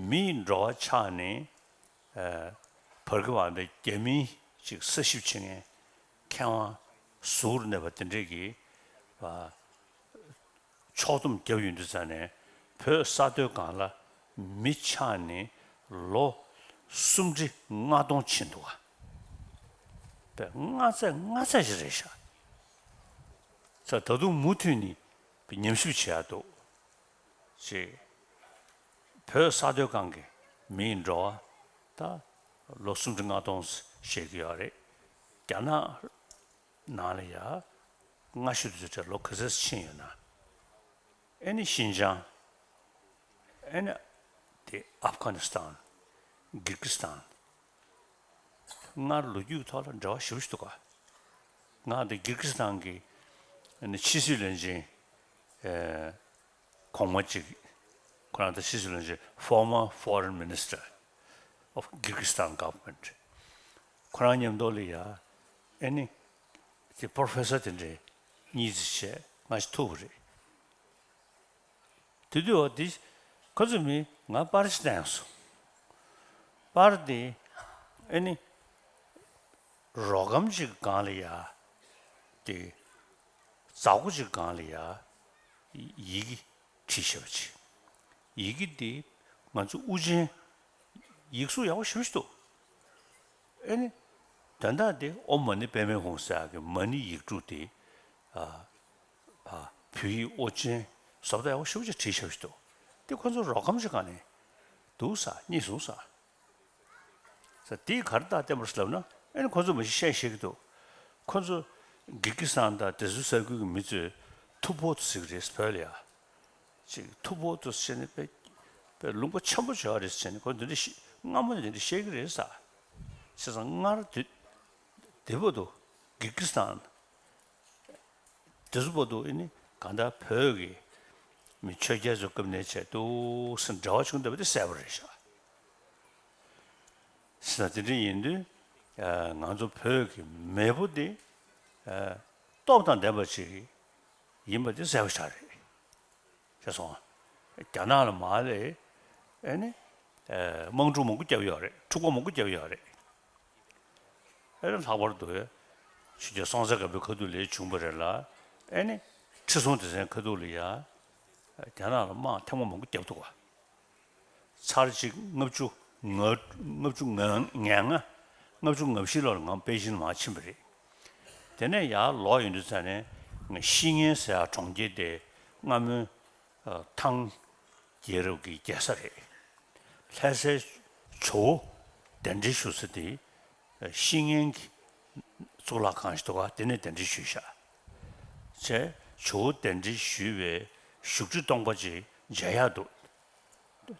མིའི་འགྲོ་བ་ཆགས་ནས་ཨ། བར་གྱི་བར་དུ་རྒྱ་མིའི་ཅིག་ས་ཞིབ་བྱེད་མཁན་མཁས་དབང་ཟུར་གནས་པ་དེ་འདྲས་ཀྱིས་ཨ། ཕྱོགས་བསྡོམས་བརྒྱབ་ཡོང་དུས་ཙང་ནས་བོད་ས་མཐོའི་སྒང་ལ་མི་ཆགས་ནས་ལོ་སུམ་ཁྲི་ལྔ་སྟོང་ཕྱིན་འདུག་ག་པས་ལྔ་ཚད་ལྔ་ཚད་ཞིག་རེད་ཤག་ཙང་ད་དུང་མུ་མཐུད་ནས་ཉམས་ཞིབ་བྱེད་ཡག་འདུག་ཅེས། བོད་ས་མཐོའི་སྒང་གི་མིའི་འགྲོ་བ་ད་ལོ་སུམ་ཁྲི་ལྔ་སྟོང་བཤད་ཀྱི་ཡོད་རེད། རྒྱ་ནག་ནང་ལ་ཡ་སྔ་ཤོས་དུས་ཚོད་ལོ་ག་ཚོད་ཕྱིན་ཡོད་ན། ཨེ་ནི་ཤིན་ཅང་། ཨེ་ནི་དེ་ཨབ་གྷ་ནི་སི་ཐན། གིར་གི་སི་ཐན། སྔར་ལོ་རྒྱུས་ཐོག་ལ་འབྲེལ་བ་ཞེ་པོ་ཞིག་འདུག་ག་ང་དེ་གིར་གི་སི་ཐན་གི་ཨེ་ནི་ཕྱི་སྲིད་བློན་ཆེན་ཨེ་གོང་མ་གཅིག་ཁོ་རང་དང་ཕྱི་སྲིད་བློན་ཆེན་former foreign minister of Kyrgyzstan government ཁོ་རང་མཉམ་དུ་ལ་ཡ་ཨེ་ནི་དེ་པོ་རོ་ཕེ་སར་དེ་འདྲའི་གཉིས་ཙམ་བྱས་ང་ཞིག་ཐུག་པ་རེད། དེ་དུས་འོ་དེ་ཁོ་ཚོ་མི་ང་པར་ཞིག་བསྟན་སོང་། པར་དེ་ཨེ་ནི་རོ་སྒམ་ཅིག་སྒང་ལ་ཡ་དེ་འཛག་སྒོ་ཅིག་སྒང་ལ་ཡ་ཡི་གེ་བྲིས་བཞག་པ་ཅིག་ཡི་གེ་འདི་ང་ཚོ་དབུ་ཅན་ཡིག་གཟུགས་ཡག་པོ་ཞེ་པོ་ཞིག་འདུག་ཨེ་ནི། དོན་དག་འདི་ཨོཾ་མ་ཎི་པདྨེ་ཧཱུྃ་ཟེར་ཡག་གི་མ་ཎི་ཡིག་འབྲུ་དེ་ཨ་ཨ་བོད་ཡིག་དབུ་ཅན་བཟོ་ལྟ་ཡག་པོ་ཞེ་པོ་ཅིག་བྲིས་བཞག་པ་ཞིག་འདུག་འདི་ཁོ་ཚོ་རོ་སྒམ་ཅིག་སྒང་ནས་འདུག་ས་གཉིས་བཟུང་ས། ས་དེས་ག་རེ་རྟགས་བསྟན་པ་རེད་ཟེར་ལབ་ན། ཨེ་ནི་ཁོ་ཚོ་མི་ཤེས་ཤེས་ཀྱི་འདུག་ཁོ་ཚོ་གིར་གི་སི་ཐན་དང་དེ་ཚོའི་ས་ཁུལ་གྱི་མི་ཚོས་ཐུ་བྷོ་ཏུ་ཟེར་གྱི་རེད་བོད་ལ་ཡ། ཅིག་ཐུ་བྷོ་ཏུ་ཟེར་ནས་དཔེ་དཔེ་ལུང་པ་ཆེན་པོ་བྱས་པ་རེད་ཟེར་ནས་ཁོ་འདི་འདྲ་ཤི་སྔ་མོ་ནས་འདི་འདྲ་བཤད་ཀྱི་རེད་ས། བྱས་ཙང་སྔར་དུས་དེ་བར་དུ་གིར་གི་སི་ཐན། དེ་ཚོ་བར་དུ་ཨེ་ནི་གང་ལྟར་བོད་ཀྱི་མི་ཆོས་རྒྱལ་ཚོའི་སྐབས་ནས་བྱས་འདུག་སེ་འབྲེལ་བ་བྱུང་བསྡད་པ་དེ་གསལ་པོ་རེད་ཤག་ཟེར་ན་དེ་འདྲ་ཡིན་དུས་ང་ཚོ་བོད་ཀྱི་མེས་པོ་དེ་སྟོབས་དང་ལྡན་པ་ཅིག་ཡིན་པ་དེ་གསལ་པོ་ཆགས་རེད། ཤེས་སོང་། རྒྱ་ནག་ལ་མར་ལས་ཨེ་ནི་དམག་འཁྲུག་མང་པོ་བརྒྱབ་ཡོད་རེད། འཁྲུག་པ་མང་པོ་བརྒྱབ་ཡོད་རེད། ཨེ་ནི་ལྷག་པར་དུ་ཆོས་རྒྱལ་སྲོང་བཙན་སྒམ་པོའི་ཁ་ཐུག་ལ་བྱུང་བ་རེད་ལ། ཨེ་ནི་ཁྲི་སྲོང་ལྡེ་བཙན་ཁ་ཐུག་ལ་ཡ་རྒྱ་ནག་ལ་དམག་ཐེངས་མ་མང་པོ་བརྒྱབ་འདུག་ག་ཚར་གཅིག་ལྔ་བཅུ་ང་ལྔ་བཅུ་ང་ལྔ་ལྔ་བཅུ་ང་བཞི་ལོར་ང་པེ་ཅིན་མར་ཕྱིན་པ་རེད། དེ་ནས་ཡར་ལོག་ཡོང་དུས་ཙ་ནས་ང་ཤི་ངན་ཟེར་ཡག་གྲོང་ཁྱེར་དེ་སྔ་མོའི་ཨ་ཐང་རྒྱལ་རབས་ཀྱི་རྒྱལ་ས་རེད། ལྷ་སའི་ཇོ་བོ་གདན་འདྲེན་ཞུ་ས་དེ་ཤི་ངན་གྱི་གཙུག་ལག་ཁང་ཞིག་འདུག་ག་དེ་ནས་གདན་འདྲེན་ཞུས་ཤག་བྱས་ཇོ་བོ་གདན་འདྲེན་ཞུས་པའི་བཞུགས་ཁྲི་སྟོང་པ་ཅིག་མཇལ་ཡག་འདུག་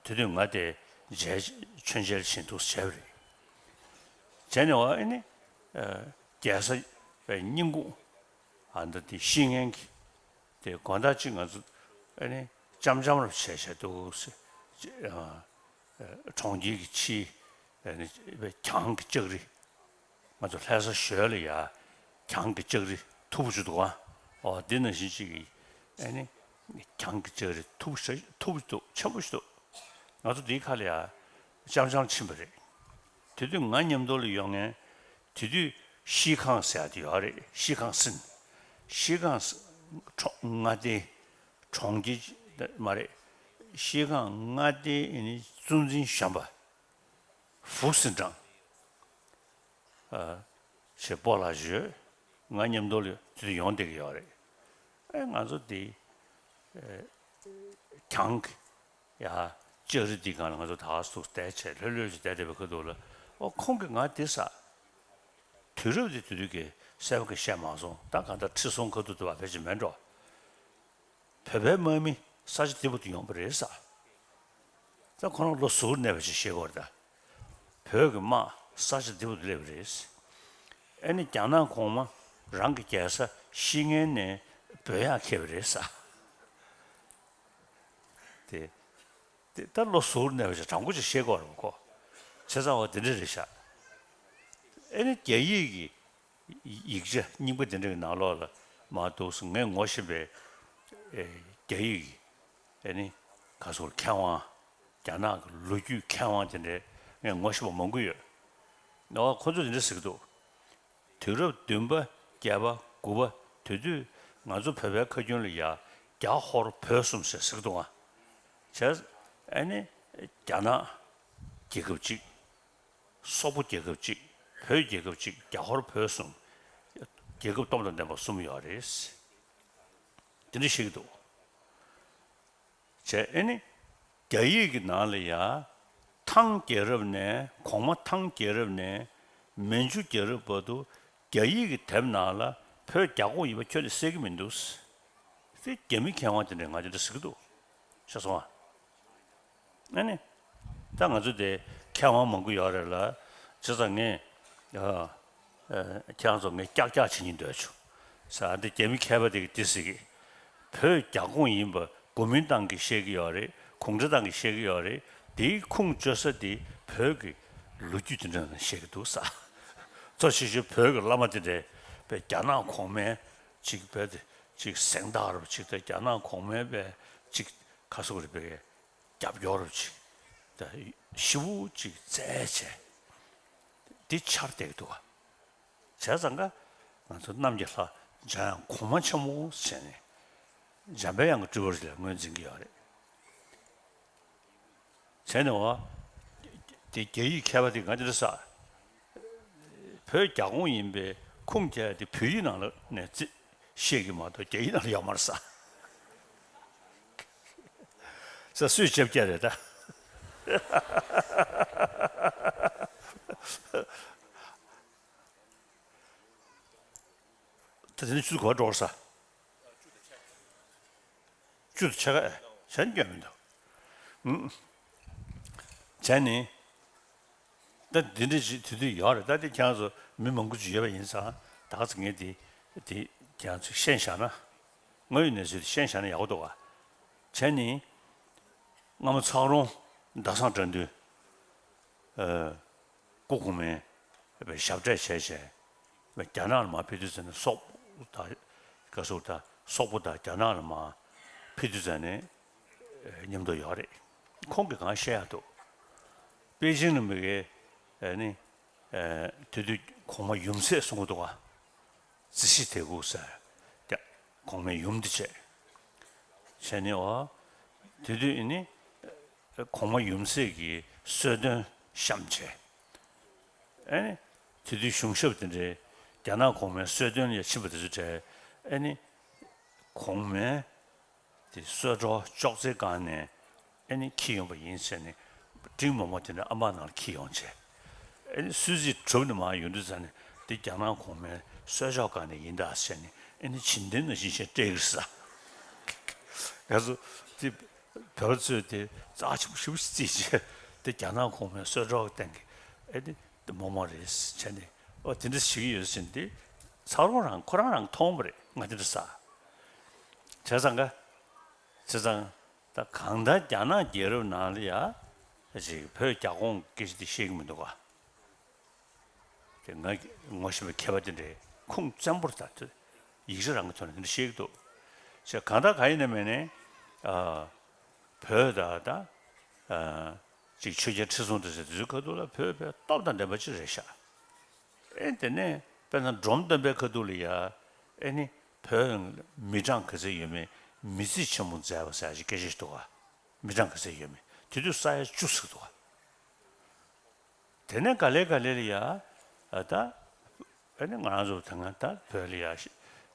དེ་དུས་ང་དེ་ མཇལ་མཆོད་མཇལ་བྱེད་འདུག་བྱས་པ་རེད། བྱས་ནས་ཨ་ནི་རྒྱལ་ས་པའི་སྙིང་ཁུང་ཨ་འདི་དེ་བཤིག་མཁན་གྱི་དེ་དགོན་བདག་ཅིག་ང་ཚོ་ཨ་ནི་ཅམ་ཅམ་རུ་བྱས་བྱས་འདུག་ཟེར། གྲོང་ཁྱེར་གྱི་ཕྱི་ཨ་ནི་གྱང་གི་ལྕགས་རི། ང་ཚོ་ལྷ་ས་ཞོལ་ལ་ཡ་གྱང་གི་ལྕགས་རི་མཐུག་པོ་ཞིག་འདུག་ཨ། ཨོ་འདི་ནང་བཞིན་ཅིག་གི་ཨ་ནི་གྱང་གི་ལྕགས་རི་མཐུག་པོ་ཞིག་མཐུག་པོ་ཞིག་འདུག་ཆེན་པོ་ཞིག་འདུག་ང་ཚོ་འདིའི་ཁ་ལ་ཡ་ཅམ་ཅམ་ཕྱིན་པ་རེད། དེ་དུས་ང་མཉམ་དུ་ལ་ཡོང་མཁན་དེ་དུས་ཤིས་ཁང་ཟེར་ཡ་དེ་ཡོད་རེད། ཤིས་ཁང་ཟེར། ཤིས་ཁང་ཁྲོམ་མངའ་སྡེ་གྲོང་ཁྱེར་མ་རེད། ཤིས་ཁང་མངའ་སྡེ་ཨ་ནི་གཙོ་འཛིན་གཞོན་པ། ཧྥུ་སིན་ཀྲང་ཞེས་སྤོ་ལགས་ཞུས། ང་མཉམ་དུ་ལ་དེ་དུས་ཡོང་བསྡད་ཀྱི་ཡོད་རེད། ཨེ་ང་ཚོ་འདི་གྱང་གི་ཡ་ལྕགས་རི་འདི་སྒང་ལ་ང་ཚོ་ད་ག་སུ་བསྡད་བྱས་ལྷོད་ལྷོད་ཅིག་བསྡད་བསྡད་པའི་ཁ་ཐུག་ལ་ཨོ་ཁོང་གིས་ང་འདི་ཟ། དུས་རབས་འདི་དུས་དུས་ཀྱི་གསལ་པོ་གི་བཤད་མ་སོང་། ད་གང་ལྟར་ཁྲི་སྲོང་མཁའ་འདུས་དུ་བ་ཕལ་ཆེར་མེད་འགྲོ། བོད་པའི་དམག་མི་ས་ཆ་འདི་པོ་དུ་ཡོང་པ་རེད་ས། ད་ཁོ་རང་ལོ་ཟུར་གནས་པ་ཞིག་ཤེས་དགོས་རེད་ད། བོད་ཀྱི་དམག་ས་ཆ་འདི་པོ་དུ་སླེབས་པ་རེད། ཨེ་ནི་རྒྱ་ནག་གོང་མ་རང་གི་རྒྱལ་ས་བཤིག་མཁན་ནས་བོད་ཡར་འཁྱེར་བ་རེད་ས། དེ་དེ་ད་ལོ་ཟུར་གནས་པ་ཞིག་དྲང་པོ་ཞིག་ཤེས་དགོས་རེད་ཁོ། བྱས་ཙང་བ་དེ་འདྲ་རེད་ཤག་ཨེ་ནི་རྒྱ་ཡིག་གི་ཡིག་ཆ་རྙིང་པ་དེ་འདྲ་གི་ནང་ལོགས་ལ་མར་འདུག་སེ་ངས་ངོ་ཤེས་པའི་ཨེ་རྒྱ་ཡིག་གི་ཨེ་ནི་ག་སོགས་མཁས་དབང་རྒྱ་ནག་གི་ལོ་རྒྱུས་མཁས་དབང་དེ་འདྲའི་ངས་ངོ་ཤེས་པ་མང་པོ་ཡོད། ཨོ་ཁོ་ཚོས་དེ་འདྲ་ཟེར་གི་འདུག་དུས་རབས་བདུན་པ་བརྒྱད་པ་དགུ་པ་དེ་དུས་ང་ཚོ་བོད་པའི་ཁ་རྒྱུན་ལ་ཡ་རྒྱ་ཧོར་བོད་གསུམ་ཟེར་ཟེར་གི་འདུག་ཨ། བྱས་ཨེ་ནི་རྒྱ་ནག་རྒྱལ་ཁབ་གཅིག་སོག་པོ་རྒྱལ་ཁབ་གཅིག་བོད་རྒྱལ་ཁབ་གཅིག་རྒྱ་ཧོར་བོད་གསུམ། རྒྱལ་ཁབ་སྟོབས་དང་ལྡན་པ་གསུམ་ཡོད་རེད། དེ་འདྲ་བཤད་ཀྱི་འདུག་བྱས་ཨེ་ནི། རྒྱ་ཡིག་གི་ནང་ལ་ཡ། ཐང་རྒྱལ་རབས་ནས་གོང་མ་ཐང་རྒྱལ་རབས་ནས་མན་ཇུ་རྒྱལ་རབས་བར་དུ་རྒྱ་ཡིག་གི་དེབ་ནང་ལ་བོད་རྒྱ་ཁོངས་ཡིན་པ་ཁྱོན་ནས་གསལ་གྱི་མི་འདུག་དེ་རྒྱ་མི་མཁས་དབང་དེ་འདྲས་ང་དེ་འདྲ་ཟེར་གྱི་འདུག་ཤེས་སོང་ཨ། ཨ་ནི། ད་ང་ཚོ་དེ་མཁས་དབང་མང་པོ་ཡོད་རེད་ལ། བྱས་ཙང་ངས། ཨ། ཨ། ཁྱེད་རང་ཚོ་ངས་ཀྱག་ཀྱག་བྱེད་སྙིང་འདོད་བྱུང་། ས་འདི་རྒྱ་མི་མཁས་པ་དེ་གིས་འདི་ཟེར་གི། བོད་རྒྱ་ཁོངས་ཡིན་པ་གོ་མིན་ཏང་གིས་བཤད་ཀྱི་ཡོད་རེད། གུང་ཁྲན་ཏང་གིས་བཤད་ཀྱི་ཡོད་རེད། དེའི་ཁུངས་བཅོལ་ས་དེ་བོད་ཀྱི་ལོ་རྒྱུས་དེ་འདྲ་ནང་བཤད་ཀྱི་འདུག་ས། གཙོ་ཆེ་ཤོས་བོད་ཀྱི་བླ་མ་དེ་འདྲས་པའི་རྒྱ་ནག་གོང་མའི་ཅིག་བོད་དེ་ཅིག་གཟེངས་རྟགས་རུ་ཅིག་དང་རྒྱ་ནག་གོང་མའི་པའི་ཅིག་ཁ་སོག་རེད་པའི། རྒྱབ་སྐྱོར་ཅིག་དང་ཞེ་པོ་ཅིག་བཙལ་བྱས་འདི་འཆར་བསྡད་འདུག་བ། བྱས་ཙང་ཀ་ང་ཚོ་གནམ་གྱི་ལྷ་འཇམ་དབྱངས་གོང་མ་ཆེན་མོ་ཟེར་ནས་འཇམ་པའི་དབྱངས་ཀྱི་སྤྲུལ་པ་ཞིག་ལ་ངོས་འཛིན་གྱི་ཡོད་རེད། བྱས་ནས་བ། དེ་རྒྱ་ཡིག་མཁས་པ་དེ་ང་འདི་འདྲ་ས། བོད་རྒྱ་ཁོངས་ཡིན་པའི་ཁུངས་བཅད་དེ་བོད་ཡིག་ནང་ལ་ནས་བརྩི་བཤད་ཀྱི་མ་གཏོགས་རྒྱ་ཡིག་ནང་ལ་ཡོད་མ་རེད་ས། ས་སུས་ལྕེབ་བཀྱག་རེད་ད། ད་དེ་ནི་ཆུ་གོ་འགྲོ་ས། བཅུ་དང་ཕྱེད་ཀ་ཨེ་བྱས་ནས་སྐྱོན་མི་འདུག་ཨུམ། བྱས་ནས། ད་འདི་འདྲ་ཞིག་དུས་དུས་ཡོད་རེད། ད་དེ་ཁྱེད་རང་ཚོ་མི་མང་པོ་ཅིག་ཡོད་པ་ཡིན་ཙང་ད་ག་ཚོད་ངས་དེ་དེ་ཁྱེད་རང་ཚོས་ཤེས་བཞག་ན། དངོས་ཡོད་གནས་ཚུལ་དེ་ཤེས་བཞག་ན་ཡག་པོ་འདུག་ག་བྱས་ནས། སྔ་མོ་ཚག་རོང་ཟླ་བཟང་དགྲ་འདུལ། ཨ། སྐུ་གོང་མའི་ཞབས་གྲས་བྱས་བྱས། རྒྱ་ནག་ལ་མར་ཕེབས་དུས་ཙམ་ནས་སོག་པོ་དང་། ག་སོག་དང་སོག་པོ་དང་རྒྱ་ནག་ལ་མར་ཕེབས་དུས་ཙམ་ནས་མཉམ་དུ་ཡོད་རེད། ཁོང་གིས་གང་བཤད་ཡག་འདུག་པེ་ཅིང་ལ་མི་དགེ་ནི་དེ་དུས་གོང་མ་ཡུམ་སྲས་གསུང་གི་འདུག་ག་ཙི་ཤི་དེ་གུ་ཟེར། ཡ། གོང་མའི་ཡུམ་དེ་བྱས། བྱས་ནས་འོ། དེ་དུས་ནི། གོང་མ་ཡུམ་སྲས་ཀྱི་གསོལ་སྟོན་བཤམས་བྱས། ཨེ་ནི། དེ་དུས་གཞུང་ཞབས་དེ་འདྲའི་རྒྱ་ནག་གོང་མའི་གསོལ་སྟོན་ལ་ཕྱིན་པ་དེ་ཚོ་གྲས། ཨེ་ནི། གོང་མའི། དེ་གསོལ་ཐོག་ཅོག་ཙེའི་སྒང་ནས་ཨེ་ནི་འཁྱེར་ཡོང་པ་ཡིན་ཟེར་ནས་སྤྲིན་མོག་མོག་དེ་འདྲ་ཨ་མ་ནང་ལ་འཁྱེར་ཡོང་བྱས། ཨེ་ནི་སུད་སི་གྲུབ་ནས་མར་ཡོང་དུས་ཙམ་ནས་འདི་རྒྱ་ནག་གོང་མའི་གསོལ་ལྕོག་སྒང་ནས་ཡིན་ད་ཟེར་ནས་ཨེ་ནི་བྱིན་ལྡན་ནང་བཞིན་བྱས་སྤྲད་ཀྱི་རེད་ས། ང་ཚོ་དེ་བོད་པ་ཚོས་དེ་རྩ་ཆེན་པོ་ཞེ་པོ་ཅིག་བརྩིས་བྱས། དེ་རྒྱ་ནག་གོང་མའི་གསོལ་རོགས་སྟེང་གི་ཨེ་དེ་དེ་མོག་མོག་རེད་བྱས་ནས། ཨོ་དེ་འདྲ་ཞིག་ཡོད་ཟིན་དེ་ཚ་རོང་རང་ཁོ་རང་རང་མཐོང་བ་རེད། ང་དེ་འདྲ་ཟ། བྱས་ཙང་ག་བྱས་ཙང་ད་གང་ལྟར་རྒྱ་ནག་རྒྱལ་རབས་ནང་ལ་ཡ་ཅིག་བོད་རྒྱ་ཁོངས་སྐད་ཆ་དེ་ཤེས་ཀྱི་མི་འདུག་ག་དེ་ང་ངོ་ཤེས་པའི་མཁས་པ་དེ་འདྲའི་ཁུངས་བཙན་པོར་ད་དེ་ཡིག་ཆ་རང་གི་ཐོག་ནས་དེ་འདྲ་བཤད་ཀྱི་འདུག་ཅེས་གང་ལྟར་གང་ཡིན་ནའི་མིན་ནའི་ཨ་བོད་ད་ད་ཨ་ཅིག་ཆོས་རྒྱལ་ཁྲི་སྲོང་ལྡེ་བཙན་དེ་ཚོའི་ཁ་ཐུག་ལ་བོད་དཔེ་སྟོབས་དང་ལྡན་པ་ཅིག་རེད་ཤག་ཨེ་དེ་ནས་དཔེར་ན་འབྲོམ་སྟོན་པའི་ཁ་ཐུག་ལ་ཡ་ཨེ་ནི་བོད་མི་གྲངས་ག་ཚད་ཡོད་མེད་མི་རྩིས་ཆེན་མོ་མཛད་པ་ཟེར་ཡ་ཞིག་སྐད་ཆ་ཞིག་འདུག་ག་མི་གྲངས་ག་ཚད་ཡོད་མེད་དེ་དུས་ས་ཡ་བཅུ་ཟེར་འདུག་ག་དེ་ནས་ག་ལེ་ག་ལེ་ལ་ཡ། ཨ་ད། ཨ་ནི་ང་རང་ཚོ་ད་སྔ་ད་བོད་ལ་ཡ་ཤི་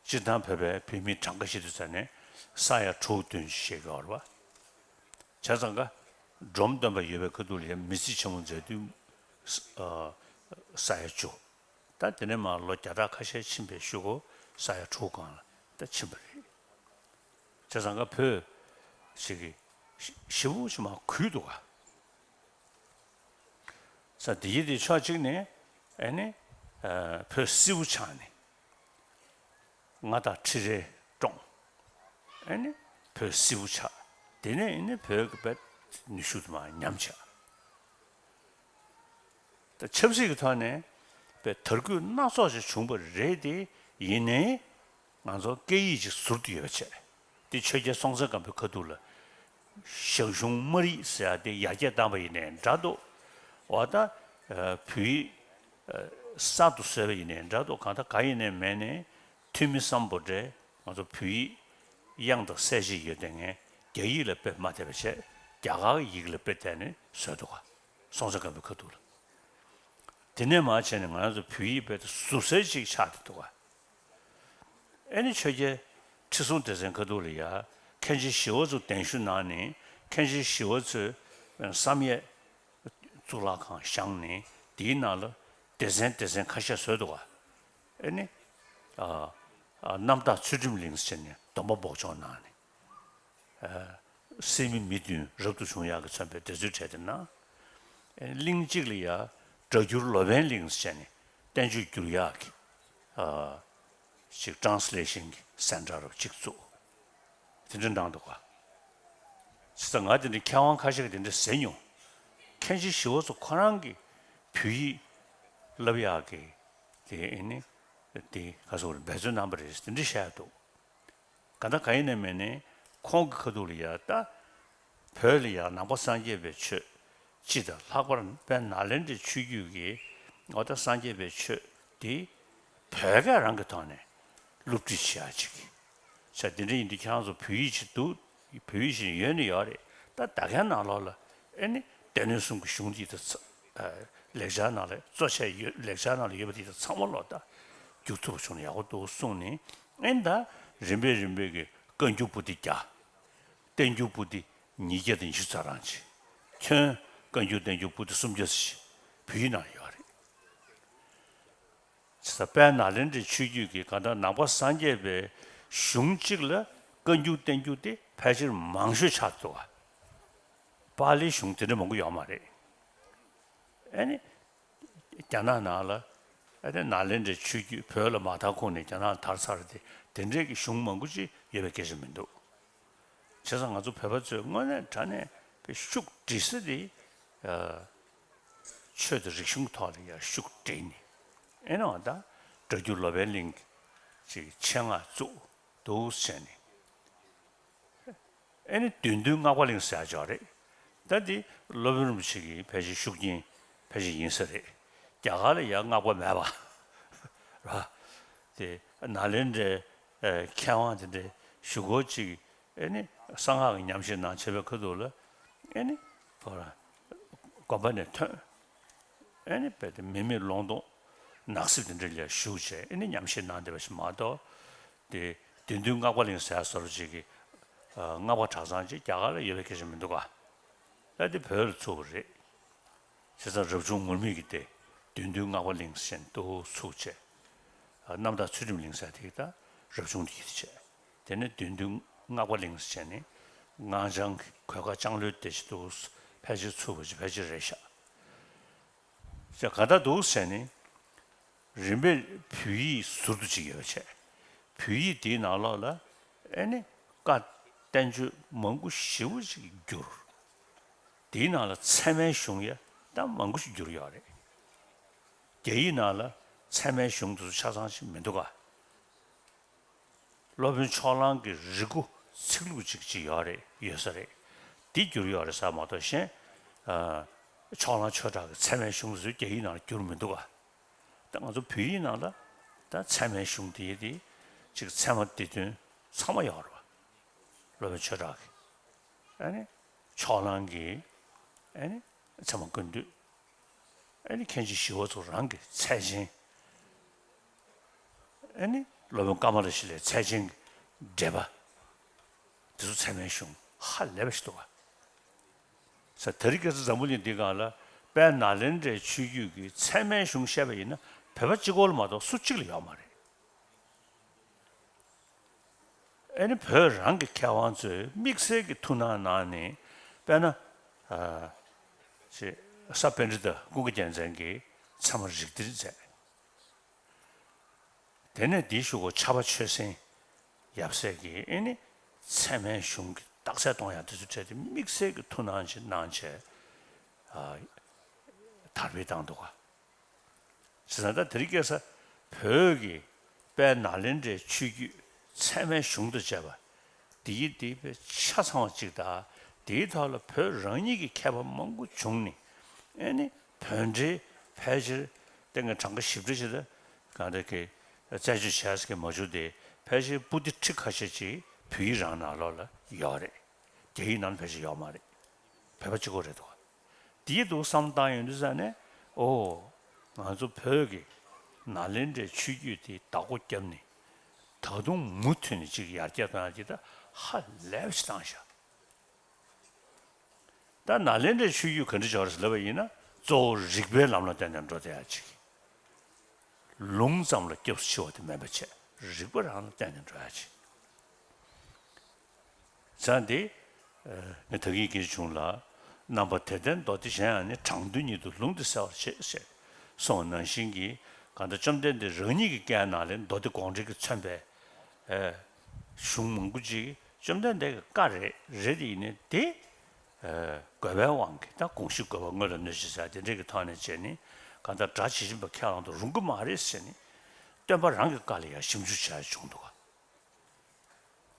སྤྱིར་བཏང་བོད་པའི་བོད་མི་གྲངས་ཀ་ཤི་དུས་ཙ་ནས་ས་ཡ་དྲུག་བདུན་ཞིག་བཤད་ཀྱི་ཡོད་རེད་པ། བྱས་ཙང་ཀ་འབྲོམ་སྟོན་པ་ཡོད་པའི་ཁ་ཐུག་ལ་ཡ་མི་རྩིས་ཆེན་མོ་མཛད་དུས་ས་ཡ་བཅུ། ད་དེ་ནས་མར་ལོ་བརྒྱ་ཕྲག་ཁ་ཤས་ཕྱིན་པའི་གཞུག་གུ་ས་ཡ་དྲུག་སྒང་ལ་ད་ཕྱིན་པ་རེད། བྱས་ཙང་ཀ་བོད་ཞིག་གི་ཞི་བོ་ཞིག་མར་གུད་འདུག་ག་ས་འདི་ཡི་དེ་ཕྱོགས་གཅིག་ནས་ཨེ་ནི་ཨ་བོད་སིལ་བུ་ཆགས་ནས་མངའ་བདག་ཁྲི་རལ་བཀྲོངས། ཨེ་ནི་བོད་སིལ་བུ་ཆགས། དེ་ནས་ཨེ་ནི་བོད་ཀྱི་བོད་ནུས་ཤུགས་དུ་མ་ཉམས་ཆག་ད་ཆབ་སྲིད་ཀྱི་ཐོག་ནས་བོད་དར་རྒུད་སྣ་ཚོགས་ཤིག་བྱུང་བ་རེད་དེ་ཡིན་ནའི། ང་ཚོ་སྐད་ཡིག་ཅིག་ཟུར་དུ་ཡོད་པ་བྱས། འདི་ཆོས་རྒྱལ་སྲོང་བཙན་སྒམ་པོའི་ཁ་ཐུག་ལ། ཞང་ཞུང་སྨར་ཡིག་ཟེར་ཡ་དེ་ཡར་རྒྱས་བཏང་པ་ཡིན་ནའི་འདྲ་འདུག་འོ་ད། བོད་ཡིག་གསར་དུ་བཟོས་པ་ཡིན་ནའི་འདྲ་འདུག་གང་ལྟར་ག་ཡིན་ནའི་མིན་ནའི་ཐོན་མི་སམ་བྷོ་ཊས་ང་ཚོ་བོད་ཡིག་དབྱངས་དང་གསལ་བྱེད་ཡོད་དེ་ངས་རྒྱ་ཡིག་ལ་དཔེ་མ་བལྟས་པ་བྱས་རྒྱ་གར་ཡིག་ལ་དཔེ་བལྟས་ནས་བཟོས་འདུག་ག་སྲོང་བཙན་སྒམ་པོའི་ཁ་ཐུག་ལ། དེ་ནས་མར་བྱས་ནས་ང་རང་ཚོ་བོད་ཡིག་དཔེ་ཟུར་གསལ་ཅིག་ཆགས་བསྡད་འདུག་ག་ཨེ་ནི་ཆོས་རྒྱལ་ཁྲི་སྲོང་ལྡེ་བཙན་ཁ་ཐུག་ལ་ཡ་མཁན་ཆེན་ཞི་བ་ཚོ་གདན་ཞུ་གནང་ནས་མཁན་ཆེན་ཞི་བ་ཚོས་བསམ་ཡས་གཙུག་ལག་ཁང་བཞེངས་ནས་དེའི་ནང་ལ་སྡེ་ཚན་སྡེ་ཚན་ཁ་ཤས་བཟོས་འདུག་ག་ཨེ་ནི་ཨ་ཨ་རྣམ་དག་ཚུལ་ཁྲིམས་གླིང་ཟེར་ནས་སྡོམ་པ་འབོགས་ཆོག་གནང་ནས། སད་མི་མི་བདུན་རབ་ཏུ་བྱུང་ཡག་གིས་མཚོན་པའི་སྡེ་ཚུལ་གྲས་དེ་གནང་། གླིང་གཅིག་ལ་ཡ་སྒྲ་བསྒྱུར་ལོ་པཎ་གླིང་ཟེར་ནས་བསྟན་བཅོས་བསྒྱུར་ཡག་གི་ཨ་ཅིག་ཊན་སི་ལེ་ཤན་གྱི་སེན་ཊར་རུ་གཅིག་བཙུགས། དེ་འདྲ་གནང་འདུག་ག་བྱས་ཙང་ང་དེ་འདྲའི་མཁས་དབང་ཁ་ཤས་ཀྱིས་དེ་འདྲ་ཟེར་མྱོང་། མཁན་ཆེན་ཞི་བ་འཚོ་ཁོ་རང་གིས་བོད་ཡིག་བསླབ་ཡག་གི་དེ་ཨེ་ནི་དེ་ག་སོགས་རེད་འབད་བརྩོན་གནང་པ་རེད་དེ་འདྲ་བཤད་འདུག་གང་ལྟར་གང་ཡིན་ནའི་མིན་ནའི་ཁོང་གི་ཁ་ཐུག་ལ་ཡ་ད། བོད་ལ་ཡ་ནང་པ་སངས་རྒྱས་པའི་ཆོས་སྤྱི་དང་ལྷག་པར་དཔལ་ནཱ་ལེནྡྲའི་ཆོས་བརྒྱུད་ཀྱི་འོ་ད་སངས་རྒྱས་པའི་ཆོས་འདི་བོད་སྐད་རང་གི་ཐོག་ནས་སློབ་ཁྲིད་བྱེད་ཡ་ཅིག་བྱ་འདི་འདྲ་ཡིན་དུས་ཁྱེད་རང་ཚོ་བོད་ཡིག་ཅིག་འདུག་བོད་ཡིག་ཅིག་ཡོད་ནི་ཡོད་རེད། ད་ད་གའི་ནང་ལོགས་ལ་ཨེ་ནི་སྡེ་སྣོད་གསུམ་གྱི་གཞུང་འདི་ད་ཚ་ལེགས་སྦྱར་ནང་ལ་གཙོ་ཆེ་ཡོད་ལེགས་སྦྱར་ནང་ལ་ཡོད་པ་འདི་ད་ཚང་མ་ལོག་ད་བསྒྱུར་ཐུབ་པ་བྱུང་ན་ཡག་པོ་འདུག་གསུངས་ནས་ཨེ་ནི་ད་རིམ་པས་རིམ་པས་ཀྱི་བཀའ་འགྱུར་པོ་ཏི་བརྒྱ། བསྟན་འགྱུར་པོ་ཏི་ཉིས་བརྒྱ་དང་ཉི་ཤུ་རྩ་གྲངས་ཅིག་ཁྱོན་བཀའ་འགྱུར་བསྟན་འགྱུར་པོ་ཏི་སུམ་བརྒྱ་ཙམ་ཞིག་བོད་ཡིག་ནང་ཡོད་རེད། བྱས་ཙང་དཔལ་ནཱ་ལེནྡྲའི་ཆོས་བརྒྱུད་ཀྱི་གང་ལྟར་ནང་པ་སངས་རྒྱས་པའི་གཞུང་གཅིག་ལ་བཀའ་འགྱུར་བསྟན་འགྱུར་དེ་ཕལ་ཆེར་མང་ཤོས་ཆགས་འདུག་ག་པཱ་ལིའི་གཞུང་དེ་འདྲ་མང་པོ་ཡོད་མ་རེད། ཨ་ནི། རྒྱ་ནག་ནང་ལ་ཨ་ནི་ནཱ་ལེནྡྲའི་ཆོས་བརྒྱུད་བོད་ལ་མ་དར་གོང་ནས་རྒྱ་ནག་ལ་དར་ཚར་ཏེ་དེ་འདྲའི་གི་གཞུང་མང་པོ་ཅིག་ཡོད་པའི་སྐད་ཆ་མི་འདུག་བྱས་ཙང་ང་ཚོ་བོད་པ་ཚོས་དངོས་གནས་དྲང་གནས་པའི་ཤུགས་སྒྲིལ་ས་དེ་ཆོས་དང་རིག་གཞུང་ཐོག་ལ་ཡང་ཤུགས་སྒྲིལ་ནས་ཨེ་ནི་འོ་ད་སྒྲ་བསྒྱུར་ལོ་པཎ་གླིང་གི་ཅིག་ཆེད་མངགས་བཙུགས་འདུག་བྱས་ནས། ཨེ་ནི་བདུད་འདུལ་སྔགས་པ་གླིང་ཟེར་ཡག་ཅིག་ཡོད་རེད། ད་འདི་སློབ་དཔོན་རིན་པོ་ཆེ་གི་ཕལ་ཆེར་ཤུགས་རྐྱེན་ཕལ་ཆེར་ཡིན་ས་རེད། རྒྱ་གར་ལ་ཡང་སྔགས་པ་མེད་པ། རེད་པ། དེ་ནཱ་ལེནྡྲའི་ཨེ་མཁས་དབང་དེ་འདྲའི་གཞུག་གུ་ཅིག་ཨེ་ནི་གསང་སྔགས་ཀྱི་ཉམས་བཞེས་གནང་བྱས་པའི་ཁ་ཐུག་ལ་ཨེ་ནི་ཁོ་རང་དགོན་པ་ནས་ཐོན། ཨེ་ནི་དཔེ་དེ་མི་མེད་ལུང་སྟོང་ནགས་གསེབ་དེ་འདྲ་ལ་བཞུགས་བྱས་ཨེ་ནི་ཉམས་བཞེས་གནང་བསྡད་པ་ཞིག་མ་གཏོགས། དེ་བདུད་འདུལ་སྔགས་པ་གླིང་ཟེར་བཟོ་འདྲ་ཅིག་གི་ཨ་སྔགས་པ་གྲྭ་ཚང་ཅིག་རྒྱ་གར་ལ་ཡོད་པའི་སྐད་ཆ་མི་འདུག་ག་ད་དེ་བོད་ལ་ཚུགས་པ་རེད། བྱས་ཙང་རབ་བྱུང་ངུར་སྨྲིག་གིས་དེ་བདུད་འདུལ་སྔགས་པ་གླིང་ཟེར་ནས་ཏོག་ཙམ་ཚུགས་བྱས། ཨ་རྣམ་དག་ཚུལ་ཁྲིམས་གླིང་ཟེར་དེ་གི་ད་རབ་བྱུང་དེ་གི་དེ་བྱས། དེ་ནས་བདུད་འདུལ་སྔགས་པ་གླིང་ཟེར་བྱས་ནས་སྔགས་འཆང་གི་གོས་དཀར་ལྕང་ལོའི་སྡེ་ཞིག་འདུག་ཕལ་ཆེར་ཚུགས་པ་ཅིག་ཕལ་ཆེར་རེད་ཤག་ཅེས་ག་ད་འདུག་ཟེར་ནས། རིམ་པས་བོད་ཡིག་ཟུར་དུ་ཅིག་ཡོད་པ་བྱས། བོད་ཡིག་དེའི་ནང་ལོགས་ལ་ཨེ་ནི་བཀའ་བསྟན་བཅོས་མང་པོ་ཞེ་པོ་ཅིག་བསྒྱུར། དེའི་ནང་ལ་ཚད་མའི་གཞུང་ཡང་ད་མང་པོ་ཞིག་བསྒྱུར་ཡོད་རེད། རྒྱ་ཡིག་ནང་ལ་ཚད་མའི་གཞུང་དེ་ཚོ་ཆ་ཚང་ཞིག་མི་འདུག་ག་སློབ་དཔོན་ཕྱོགས་གླང་གི་རིགས་སྒོ་ཚིག་ལྷུག་ཅིག་ཅིག་ཡོད་རེད། ཡོད་ས་རེད། འདི་བསྒྱུར་ཡོད་རེད་ཟེར་མ་གཏོགས་གཞན། ཨ། ཕྱོགས་གླང་ཆོས་གྲགས་ཀྱི་ཚད་མའི་གཞུང་དེ་ཚོ་རྒྱ་ཡིག་ནང་ལ་བསྒྱུར་མི་འདུག་ག་ད་ང་ཚོ་བོད་ཡིག་ནང་ལ་ད་ཚད་མའི་གཞུང་དེ་དེ་ཅིག་ཚད་མ་སྡེ་བདུན་ཚང་མ་ཡོད་རེད་བ། སློབ་དཔོན་ཆོས་གྲགས་ཀྱི། ཨ་ནི། ཕྱོགས་གླང་གི། ཨ་ནི། ཚད་མ་ཀུན་བཏུས། ཨ་ནི་མཁན་ཆེན་ཞི་བ་འཚོ་རང་གི་ཚད་ཆེན། ཨ་ནི་སློབ་དཔོན་ཀ་མ་ལ་ཤཱི་ལའི་ཚད་ཆེན་གྱི་འགྲེལ་པ། དེ་ཚོ་ཚད་མའི་གཞུང་ཧ་ལས་པ་ཞིག་འདུག་ག་ས་དེ་རིང་ཁ་སང་འཛམ་བུ་གླིང་འདི་སྒང་ལ་དཔལ་ནཱ་ལེནྡྲའི་ཆོས་བརྒྱུད་ཀྱི་ཚད་མའི་གཞུང་བཤད་པ་ཡིན་ན་བོད་པ་གཅིག་པོ་ལ་མ་གཏོགས་སུ་གཅིག་ལ་ཡོད་མ་རེད། ཨེ་ནི་བོད་རང་གི་མཁས་དབང་ཚོས་དམིགས་བསལ་གྱི་ཐུགས་སྣང་གནང་ནས་དཔེར་ན། ཨ། ཅེས་ས་པཎྜི་ཏ་ཀུན་དགའ་རྒྱལ་མཚན་གྱིས་ཚད་མ་རིགས་གཏེར་མཛད། དེ་ནས་དེའི་གཞུག་གུ་ཕྱྭ་པ་ཆོས་སེང་ཡབ་སྲས་ཀྱིས་ཨེ་ནི་ཚད་མའི་གཞུང་གི་རྟགས་གསལ་གཏོང་ཡག་དེ་ཚོ་བྲིས་ཏེ་དམིགས་བསལ་གྱི་ཐུགས་སྣང་ཅིག་གནང་བྱས། ཨ། དར་སྤེལ་བཏང་འདུག་ག་བྱས་ཙང་ད་དེ་རིང་ཁ་སང་བོད་ཀྱི་དཔལ་ནཱ་ལེནྡྲའི་ཆོས་བརྒྱུད་ཚད་མའི་གཞུང་དང་བཅས་པ་འདི་ཡི་འདི་དཔེ་ཆ་ཚང་བ་ཅིག་དང་། དེའི་ཐོག་ལ་བོད་རང་ཉིད་ཀྱི་མཁས་པ་མང་པོ་བྱུང་ནས། ཨེ་ནི་བོད་འགྲེལ་ཕལ་ཆེར་ལྟས་ངན་གྲངས་ཀ་ཞིབ་ཕྲ་ཞིག་ལ་གང་འདྲ་གི་རྩད་གཅོད་བྱས་ཀྱི་མ་བྱུང་སྟེ། ཕལ་ཆེར་པོ་ཏི་ཁྲི་ཁ་ཤས་ཅིག་བོད་ཡིག་རང་ནང་ལོགས་ལ་ཡོད་རེད། རྒྱ་ཡིག་ནང་ལ་ཕལ་ཆེར་ཡོད་མ་རེད། བོད་པ་གཅིག་པོ་རེད་འདུག་ག་དེའི་འདུག་བསམ་བཏང་ཡོང་དུས་ཙ་ནས། ཨོ། ང་ཚོ་བོད་ཀྱི་ནཱ་ལེནྡྲའི་ཆོས་བརྒྱུད་དེ་བདག་པོ་བརྒྱབ་ནས། ད་དུང་མུ་མཐུད་ནས་ཅིག་ཡར་རྒྱས་གཏོང་ཡག་ཅིག་ད་ཧ་ལས་པ་ཞིག་བཏང་ཤག་ད་ནཱ་ལེནྡྲའི་ཆོས་བརྒྱུད་ག་འདྲ་ཅིག་ཡོད་རེད་ཟེར་ལབ་པ་ཡིན་ན། གཙོ་བོ་རིགས་པའི་ལམ་ལ་བརྟེན་ནས་འགྲོ་བསྡད་ཡག་ཅིག་ལུང་ཙམ་ལ་སྐྱབས་སུ་མཆི་བ་དེ་མིན་པ་བྱས། རིགས་པ་རང་ལ་བརྟེན་ནས་འགྲོ་ཡག་ཅིག་ཙང་དེ། ངས་ད་གིན་སྐད་ཆ་བྱུང་ལ། རྣམ་པ་དེར་བརྟེན་མདོ་སྡེ་གཞན་ཡང་ནི། དྲང་དོན་ཉིད་དུ་ལུང་འདི་གསལ་བར་བྱེད་ཟེར་གསུངས་པ་ནང་བཞིན་གྱི། གང་ལྟར་བཅོམ་ལྡན་འདས་རང་ཉིད་ཀྱི་བཀའི་ནང་ལས་མདོ་སྡེ་དགོངས་འགྲེལ་གྱིས་མཚོན་པའི། ཨེ། གཞུང་མང་པོ་ཅིག་བཅོམ་ལྡན་འདས་ཀྱི་བཀའ་རེད། རེད་དེ་ཡིན་ནའི་དེ། ཨེ། དགོས་པའི་དབང་གིས་ད་དགོངས་གཞི་དགོས་པ་དངོས་ལ་གནོད་བྱེད་ཟེར་དེ་འདྲས་ཀྱི་ཐོག་ནས་བྱས་ནས། གང་ལྟར་སྒྲ་ཇི་བཞིན་པ་ཁས་བླངས་དུ་རུང་གི་མ་རེད་ཟེར་ནས། སྟོན་པ་རང་གི་བཀའ་ལ་ཡང་ཞིབ་འཇུག་བྱས་བྱུང་འདུག་ག་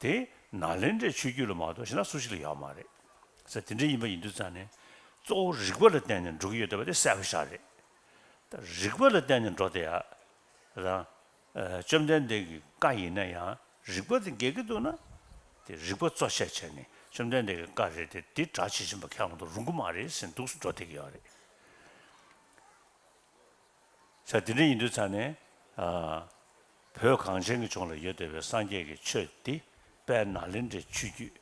དེ་ནཱ་ལེནྡྲའི་ཆོས་བརྒྱུད་ལ་མ་གཏོགས་གཞན་ན་སུ་ཞིག་ལ་ཡོད་མ་རེད། ཟེར་དེ་འདྲ་ཡིན་པ་ཡིན་དུས་ཙང་ནས། གཙོ་བོ་རིགས་པ་ལ་བརྟེན་ནས་འགྲོ་གི་ཡོད་བསྡད་པ་དེ་གསལ་པོ་ཞིག་རེད། ད་རིགས་པ་ལ་བརྟེན་ནས་འགྲོ་བསྡད་ཡག་དང་། ཨ། བཅོམ་ལྡན་འདས་ཀྱི་བཀའ་ཡིན་ན་ཡང་རིགས་པ་དེ་འགལ་གྱི་འདུག་ན། དེ་རིགས་པ་གཙོ་ཆེ་བྱས་ནས་བཅོམ་ལྡན་འདས་ཀྱི་བཀའ་རེད་དེ། དེ་སྒྲ་ཇི་བཞིན་པ་ཁས་བླངས་དུ་རུང་གི་མ་རེད་ཟེར་འདུག་སེ་འགྲོ་བསྡད་ཀྱི་ཡོད་རེད། ས་དེ་འདྲ་ཡིན་དུས་ཙང་ནས། ཨ། བོད་གངས་ཅན་གྱི་ལྗོངས་ལ་ཡོད་བསྡད་པའི་སངས་རྒྱས་ཀྱི་ཆོས་འདི་དཔལ་ནཱ་ལེནྡྲའི་ཆོས་བརྒྱུད་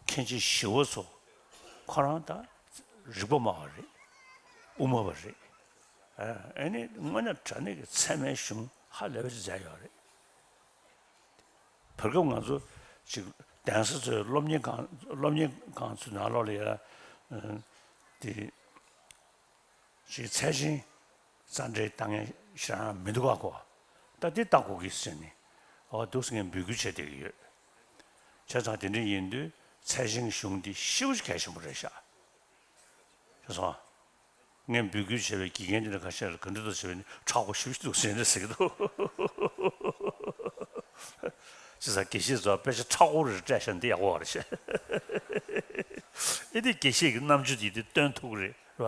མཁན་ཆེན་ཞི་བ་འཚོ་ཁོ་རང་ད་རིག་པ་སྨྲ་བ་རེད། དབུ་མ་པ་རེད། ཨ། ཨ་ནི་དངོས་གནས་དྲང་གནས་ཀྱི་ཚད་མའི་གཞུང་ཧ་ལས་པ་ཞིག་མཛད་ཡོད་རེད། བར་སྐབས་ང་ཚོ་ཅིག་གདན་ས་ཚོའི་སློབ་གཉེར་ཁང་། སློབ་གཉེར་ཁང་ཚོའི་ནང་ལོགས་ལ་ཡ། ཨ། དེ། ཅིག་ཚད་ཆེན་རྩ་འགྲེལ་བཏང་མཁན་ཞེ་དྲག་མི་འདུག་ག་གོ། ད་འདི་ལྟ་དགོས་ཀྱི་ཟེར་ནས། འོ་འདུག་སེ་ངས་འབོད་སྐུལ་བྱས་བསྡད་ཀྱི་ཡོད། བྱས་ཙང་དེ་འདྲ་ཡིན་དུས་ཚད་ཆེན་གཞུང་འདི་ཤིན་ཏུ་གལ་ཆེན་པོ་རེད་ཤག་ཤེས་སོང་ཨ། ངས་འབོད་སྐུལ་བྱས་པའི་དགེ་རྒན་དེ་འདྲ་ཁ་ཤས་ལ་ག་འདྲ་འདུག་ཟེར་བ་ཡིན་ན། མཁྲེགས་པོ་ཞེ་པོ་ཅིག་འདུག་ཟེར་ནས་ཟེར་གྱི་འདུག་བྱས་ཙང་དགེ་བཤེས་ཚོ་དཔེ་ཆ་མཁྲེགས་པོ་རེ་སྤྲད་བཞག་ན་འདི་ཡག་པོ་རེད་ཤག་ཨེ་འདི་དགེ་བཤེས་ཀྱི་རྣམ་དཔྱོད་འདི་འདི་སྟོན་ཐུབ་ཀྱི་རེད། རེད་བ།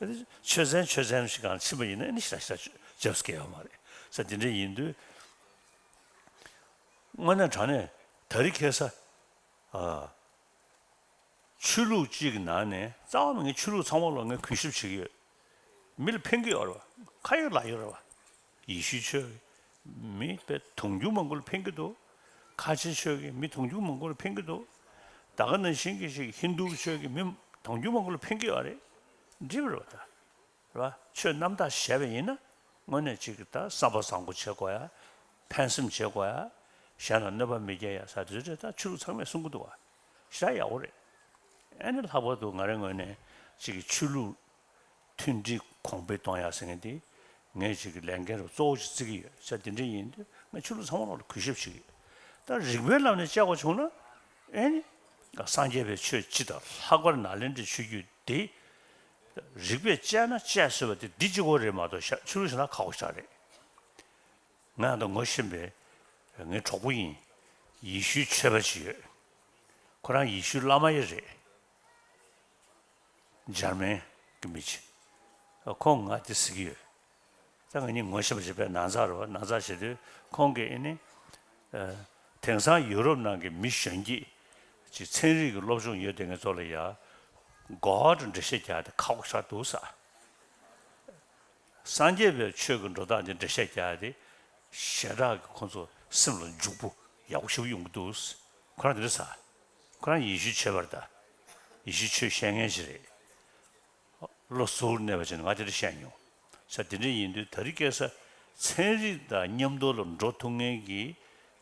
ཨེ་འདི་ཆོས་ཚན་ཆོས་ཚན་ཞིག་སྒང་ཕྱིན་པ་ཡིན་ན་ཨེ་འདི་ཞེ་དྲག་ཞེ་དྲག་འཇབ་སྐྱོར་ཡོད་མ་རེད་ཟེར། དེ་འདྲ་ཡིན་དུས་དངོས་གནས་དྲང་གནས་ད་རེས་ཁ་སང་། ཨ། ཆོས་ལུགས་གཅིག་གི་ནང་ནས་རྩ་བ་ནས་ངས་ཆོས་ལུགས་ཚང་མ་ལ་ངས་གུས་ཞབས་བྱེད་ཀྱི་ཡོད། མི་ལ་ཕན་གྱི་ཡོད་རེད་བ། ཁ་ཡོད་ལག་ཡོད་རེད་བ། ཡེ་ཤུའི་ཆོས་ཀྱིས་མི་དཔེ་དུང་ཕྱུར་མང་པོ་ལ་ཕན་གྱི་འདུག་ཁ་ཆེ་ཆོས་ཀྱིས་མི་དུང་ཕྱུར་མང་པོ་ལ་ཕན་གྱི་འདུག་ད་ག་ནང་བཞིན་གྱི་ཞིག་ཧིན་རྡུ་གི་ཆོས་ཀྱིས་མི་དུང་ཕྱུར་མང་པོ་ལ་ཕན་གྱི་ཡོད་རེད། འགྲིག་པ་རེད་བ་ད། རེད་བ། ཆོས་རྣམ་དག་བྱས་པ་ཡིན་ན་དངོས་གནས་ཅིག་གི་ད་བསམ་པ་བཟང་པོ་བྱེད་དགོས་ཡ། ཕན་སེམས་བྱེད་དགོས་ཡ། གཞན་ལ་གནོད་པ་མི་སྐྱེལ་ཡ་ཟེར་དེ་ཚོ་ད་ཆོས་ལུགས་ཚང་མས་གསུང་གི་འདུག་བ། ཞེ་དྲག་ཡག་པོ་རེད། ཨ་ནི་ལྷག་པར་དུ་ང་རའི་ངོས་ནས་ ཅིག་གི་ཆོས་ལུགས་མཐུན་སྒྲིལ་གོང་འཕེལ་གཏོང་ཡག་ཟེར་མཁན་དེ་ངས་ཅིག་གི་ལས་འགན་རུ་གཙོ་བོ་ཞིག་བརྩི་གི་ཡོད་ཟེར། དེ་འདྲ་ཡིན་དུས་ང་ཆོས་ལུགས་ཚང་མ་ལ་གུས་ཞབས་བྱེད་ཀྱི་ཡོད། ད་རིགས་པའི་ལམ་ནས་དཔྱད་དགོས་བྱུང་ན། ཨེ་ནི། སངས་རྒྱས་པའི་ཆོས་སྤྱི་དང་ལྷག་པར་ནཱ་ལེནྡྲའི་ཆོས་བརྒྱུད་དེ། རིགས་པས་དཔྱད་ན་དཔྱད་བཟོད་པ་དེ་འདི་གཅིག་པོ་རེད་མ་གཏོགས་ཤ་ཆོས་ལུགས་ཞིག་ན་ཁག་པོ་ཞིག་རེད། ང་ད་ངོ་ཤེས་པའི་ངའི་གྲོགས་པོ་ཡིན། ཡེ་ཤུའི་ཆོས་པ་ཞིག་ཡོད། ཁོ་རང་ཡེ་ཤུའི་བླ་མ་ཡང་རེད། འཇར་མན་གྱི་མི་ཅིག་ཁོང་ང་དེ་ཟེར་གྱི་ཡོད། ད་ང་གཉིས་ངོ་ཤེས་པ་ཞིག་པའི་ནང་ཚགས་རེད་བ། ནང་ཚགས་བྱེད་དུས་ཁོང་གིས་ཨེ་ནི། ཨ། དེང་སང་ཡུ་རོབ་ནང་གི་མི་གཞོན་སྐྱེས་ཀྱི་ཚན་རིག་གི་སློབ་སྦྱོང་ཡོད་དེ་ངས་ཚོ་ལ་ཡ། གོ་ཧར་འགྲེལ་བཤད་རྒྱག་དེ་ཁག་པོ་ཆགས་འདུག་ས། སངས་རྒྱས་པའི་ཆོས་ཀྱི་འགྲོ་སྟངས་དེ་འགྲེལ་བཤད་རྒྱག་དེ། ཞེ་དྲག་གི་ཁོང་ཚོ་སེམས་ལ་འཇུག་པོ་ཡག་པོ་ཞེ་པོ་ཡོང་གི་འདུག་ཁོ་རང་དེ་འདྲ་ཟ། ཁོ་རང་ཡེ་ཤུའི་ཆོས་པ་རེད་ད། ཡེ་ཤུའི་ཆོས་བཤད་མཁན་ཞིག་རེད། བློ་གཟུར་གནས་པ་བྱས་ནས་ང་དེ་འདྲ་བཤད་མྱོང་། ས་དེ་འདྲ་ཡིན་དུས་ད་རེས་ཁ་སང་ཚན་རིག་དང་མཉམ་དུ་ལ་འགྲོ་ཐུབ་མཁན་གྱི་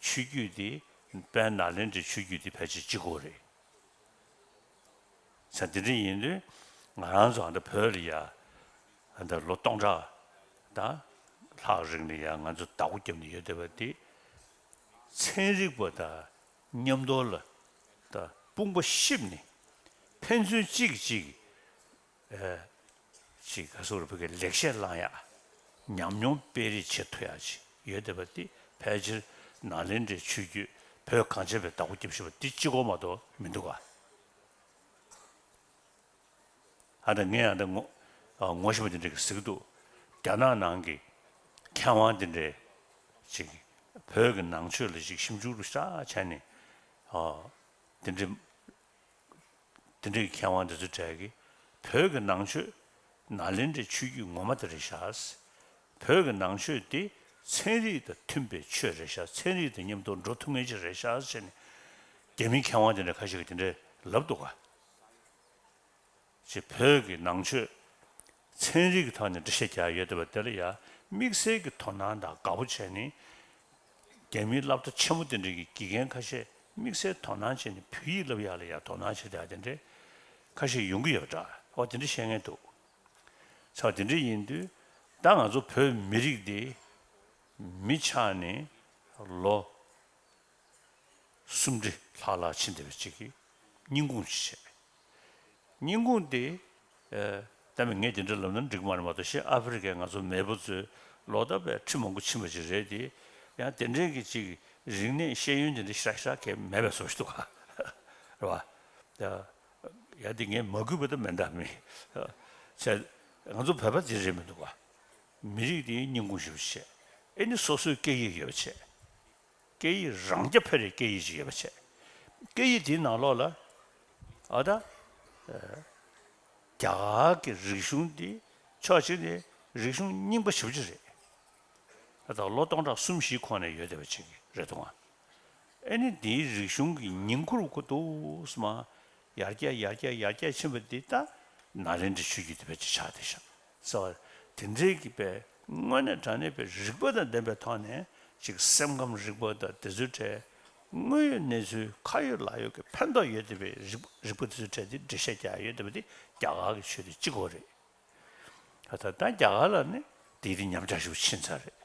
ཆོས་བརྒྱུད་དེ་དཔལ་ནཱ་ལེནྡྲའི་ཆོས་བརྒྱུད་དེ་ཕལ་ཆེར་གཅིག་པོ་རེད། ས་དེ་འདྲ་ཡིན་དུས་ང་རང་ཚོ་ཨ་ད་བོད་ལ་ཡ་ཨ་ད་ལོ་སྟོང་ཕྲག་དང་ལྷག་རིང་ལ་ཡ་ང་ཚོ་བདག་པོ་བརྒྱབ་ནས་ཡོད་བསྡད་པ་དེ། ཚན་རིག་པ་དང་མཉམ་དུ་ལ་ད་དཔུང་པ་གཤིབས་ནས་ཕན་ཚུན་གཅིག་གིས་གཅིག་ཨེ། ཅིག་ག་སོགས་རུ་བོད་ཀྱི་ལེགས་བཤད་བླང་ཡག་ཉམས་མྱོང་སྤེལ་རེས་བྱེད་ཐུབ་ཡག་ཅིག་ཡོད་བསྡད་པ་དེ་ཕལ་ཆེར་ནཱ་ལེནྡྲའི་ཆོས་བརྒྱུད་བོད་གངས་ཅན་པའི་བདག་པོ་རྒྱབ་བཞིན་པ་འདི་གཅིག་པོ་མ་གཏོགས་མི་འདུག་ག་ཨ་ད་ངས་ཨ་ད་ངོ་ཨ་ངོ་ཤེས་པ་དེ་འདྲ་གི་ཟེར་གི་འདུག་རྒྱ་ནག་ནང་གི་མཁས་དབང་དེ་འདྲས་ཅིག་བོད་ཀྱི་ནང་ཆོས་ལ་ཅིག་ཞིབ་འཇུག་རུ་ཤ་བྱས་ནས་ཨ་དེ་འདྲས། དེ་འདྲའི་མཁས་དབང་དེ་ཚོ་གྲས་ཀྱིས་བོད་ཀྱི་ནང་ཆོས་ནཱ་ལེནྡྲའི་ཆོས་བརྒྱུད་ངོ་མ་དེ་རེད་ཤག་བོད་ཀྱི་ནང་ཆོས་དེ་ཚན་རིག་དང་མཐུན་པའི་ཆོས་རེད་ཤག་ཚན་རིག་དང་མཉམ་དུ་འགྲོ་ཐུབ་མཁན་ཅིག་རེད་ཤག་ཟེར་ནས་རྒྱ་མིའི་མཁས་དབང་དེ་འདྲ་ཁ་ཤས་ཀྱིས་དེ་འདྲ་ལབ་འདུག་ག་ཅེས་བོད་ཀྱི་ནང་ཆོས་ཚན་རིག་གི་ཐོག་ནས་འགྲེལ་བཤད་རྒྱག་ཡོད་བསྡད་པ་དེ་ལ་ཡང་དམིགས་བསལ་གྱི་དོ་སྣང་དང་དགའ་པོ་བྱས་ནས། རྒྱ་མིའི་སློབ་གྲྭ་ཆེན་མོ་དེ་འདྲ་གི་དགེ་རྒན་ཁ་ཤས་དམིགས་བསལ་དོ་སྣང་བྱས་ནས་བོད་ཡིག་བསླབ་ཡག་ལ་ཡང་དོ་སྣང་བྱེད་ཡག་དེ་འདྲ་ཁ་ཤས་ཡོང་གི་ཡོད་པ་འདྲ། ཨོ་དེ་འདྲ་བཤད་མཁན་འདུག་ཚ་དེ་འདྲ་ཡིན་དུས་ད་ང་ཚོ་བོད་མི་རིགས་འདི་མི་ཆགས་ནས་ལོ་སུམ་ཁྲི་ལྷག་ལྷག་ཕྱིན་བསྡད་པ་ཅིག་གིས་སྙིང་ཁུང་ཞིག་བྱས། སྙིང་ཁུང་དེ། ཨ། ད་མི་ངས་དེ་འདྲ་ལབ་ན་འགྲིག་མ་རེད་མ་གཏོགས་ཤི་ཨ་ཧྥེ་རི་ཁའི་ང་ཚོ་མེས་པོ་ཚོའི་ལོ་ད་པའི་ཁྲི་མང་པོ་ཕྱིན་པ་ཅིག་རེད་དེ། ཡང་དེ་འདྲའི་གི་ཅིག་རིག་གནས་ཤེས་ཡོན་དེ་འདྲ་ཞེ་དྲག་ཞེ་དྲག་གས་མེད་པའི་བཟོ་ཞིག་འདུག་ག་རེད་བ། ད་ཡང་དེ་ངས་མ་གུས་པ་ད་མེད་ད་མི་བྱས། ང་ཚོ་བོད་པ་དེ་རེད་མི་འདུག་ག་མི་རིགས་དེའི་སྙིང་ཁུང་ཞིག་བྱས། ཨེ་ནི་སོ་སོའི་སྐད་ཡིག་ཡོད་པ་བྱས། སྐད་ཡིག་རང་རྐྱ་འཕེར་བའི་སྐད་ཡིག་ཅིག་ཡོད་པ་བྱས། སྐད་ཡིག་དེའི་ནང་ལོགས་ལ་ཨ་ད། ཨ། རྒྱ་གར་གྱི་རིག་གཞུང་འདི་ཕྱོགས་གཅིག་ནས་རིག་གཞུང་རྙིང་པ་ཞེ་པོ་ཅིག་རེད། ཨ་ད་ལོ་སྟོང་ཕྲག་གསུམ་བཞིའི་གོང་ནས་ཡོད་བསྡད་པ་ཅིག་རེད་འདུག་ག་ཨེ་ནི་འདིའི་རིག་གཞུང་གི་ཉིང་ཁུར་ཁུ་འདུག་སེ་མར་ཡར་རྒྱས་ཡར་རྒྱས་ཡར་རྒྱས་ཕྱིན་པ་འདི་ད་ནཱ་ལེནྡྲའི་ཆོས་བརྒྱུད་དེ་བས་ཅིག་ཆགས་བསྡད་ཤག་ཟེར་བ་དེ་འདྲའི་གི་པའི་དངོས་གནས་དྲང་གནས་པའི་རིག་པ་དང་ལྡན་པའི་ཐོག་ནས་ཅིག་སེམས་ཁམས་རིག་པ་དང་དེ་ཚོའི་གྲས་དངོས་ཡོད་གནས་ཚུལ་ཁ་ཡོད་ལག་ཡོད་ཀྱི་ཕན་ཐོགས་ཡོད་བསྡད་པའི་རིག་རིག་པ་དེ་ཚོའི་གྲས་དེ་འགྲེལ་བཤད་རྒྱག་ཡོད་བསྡད་པ་དེ་རྒྱ་གར་གྱི་ཆོས་དེ་གཅིག་པོ་རེད། ད་ལྟ་རྒྱ་གར་ལ་ནི་དེའི་རིགས་ཉམས་ཆག་ཞེ་པོ་ཕྱིན་ཚར་རེད།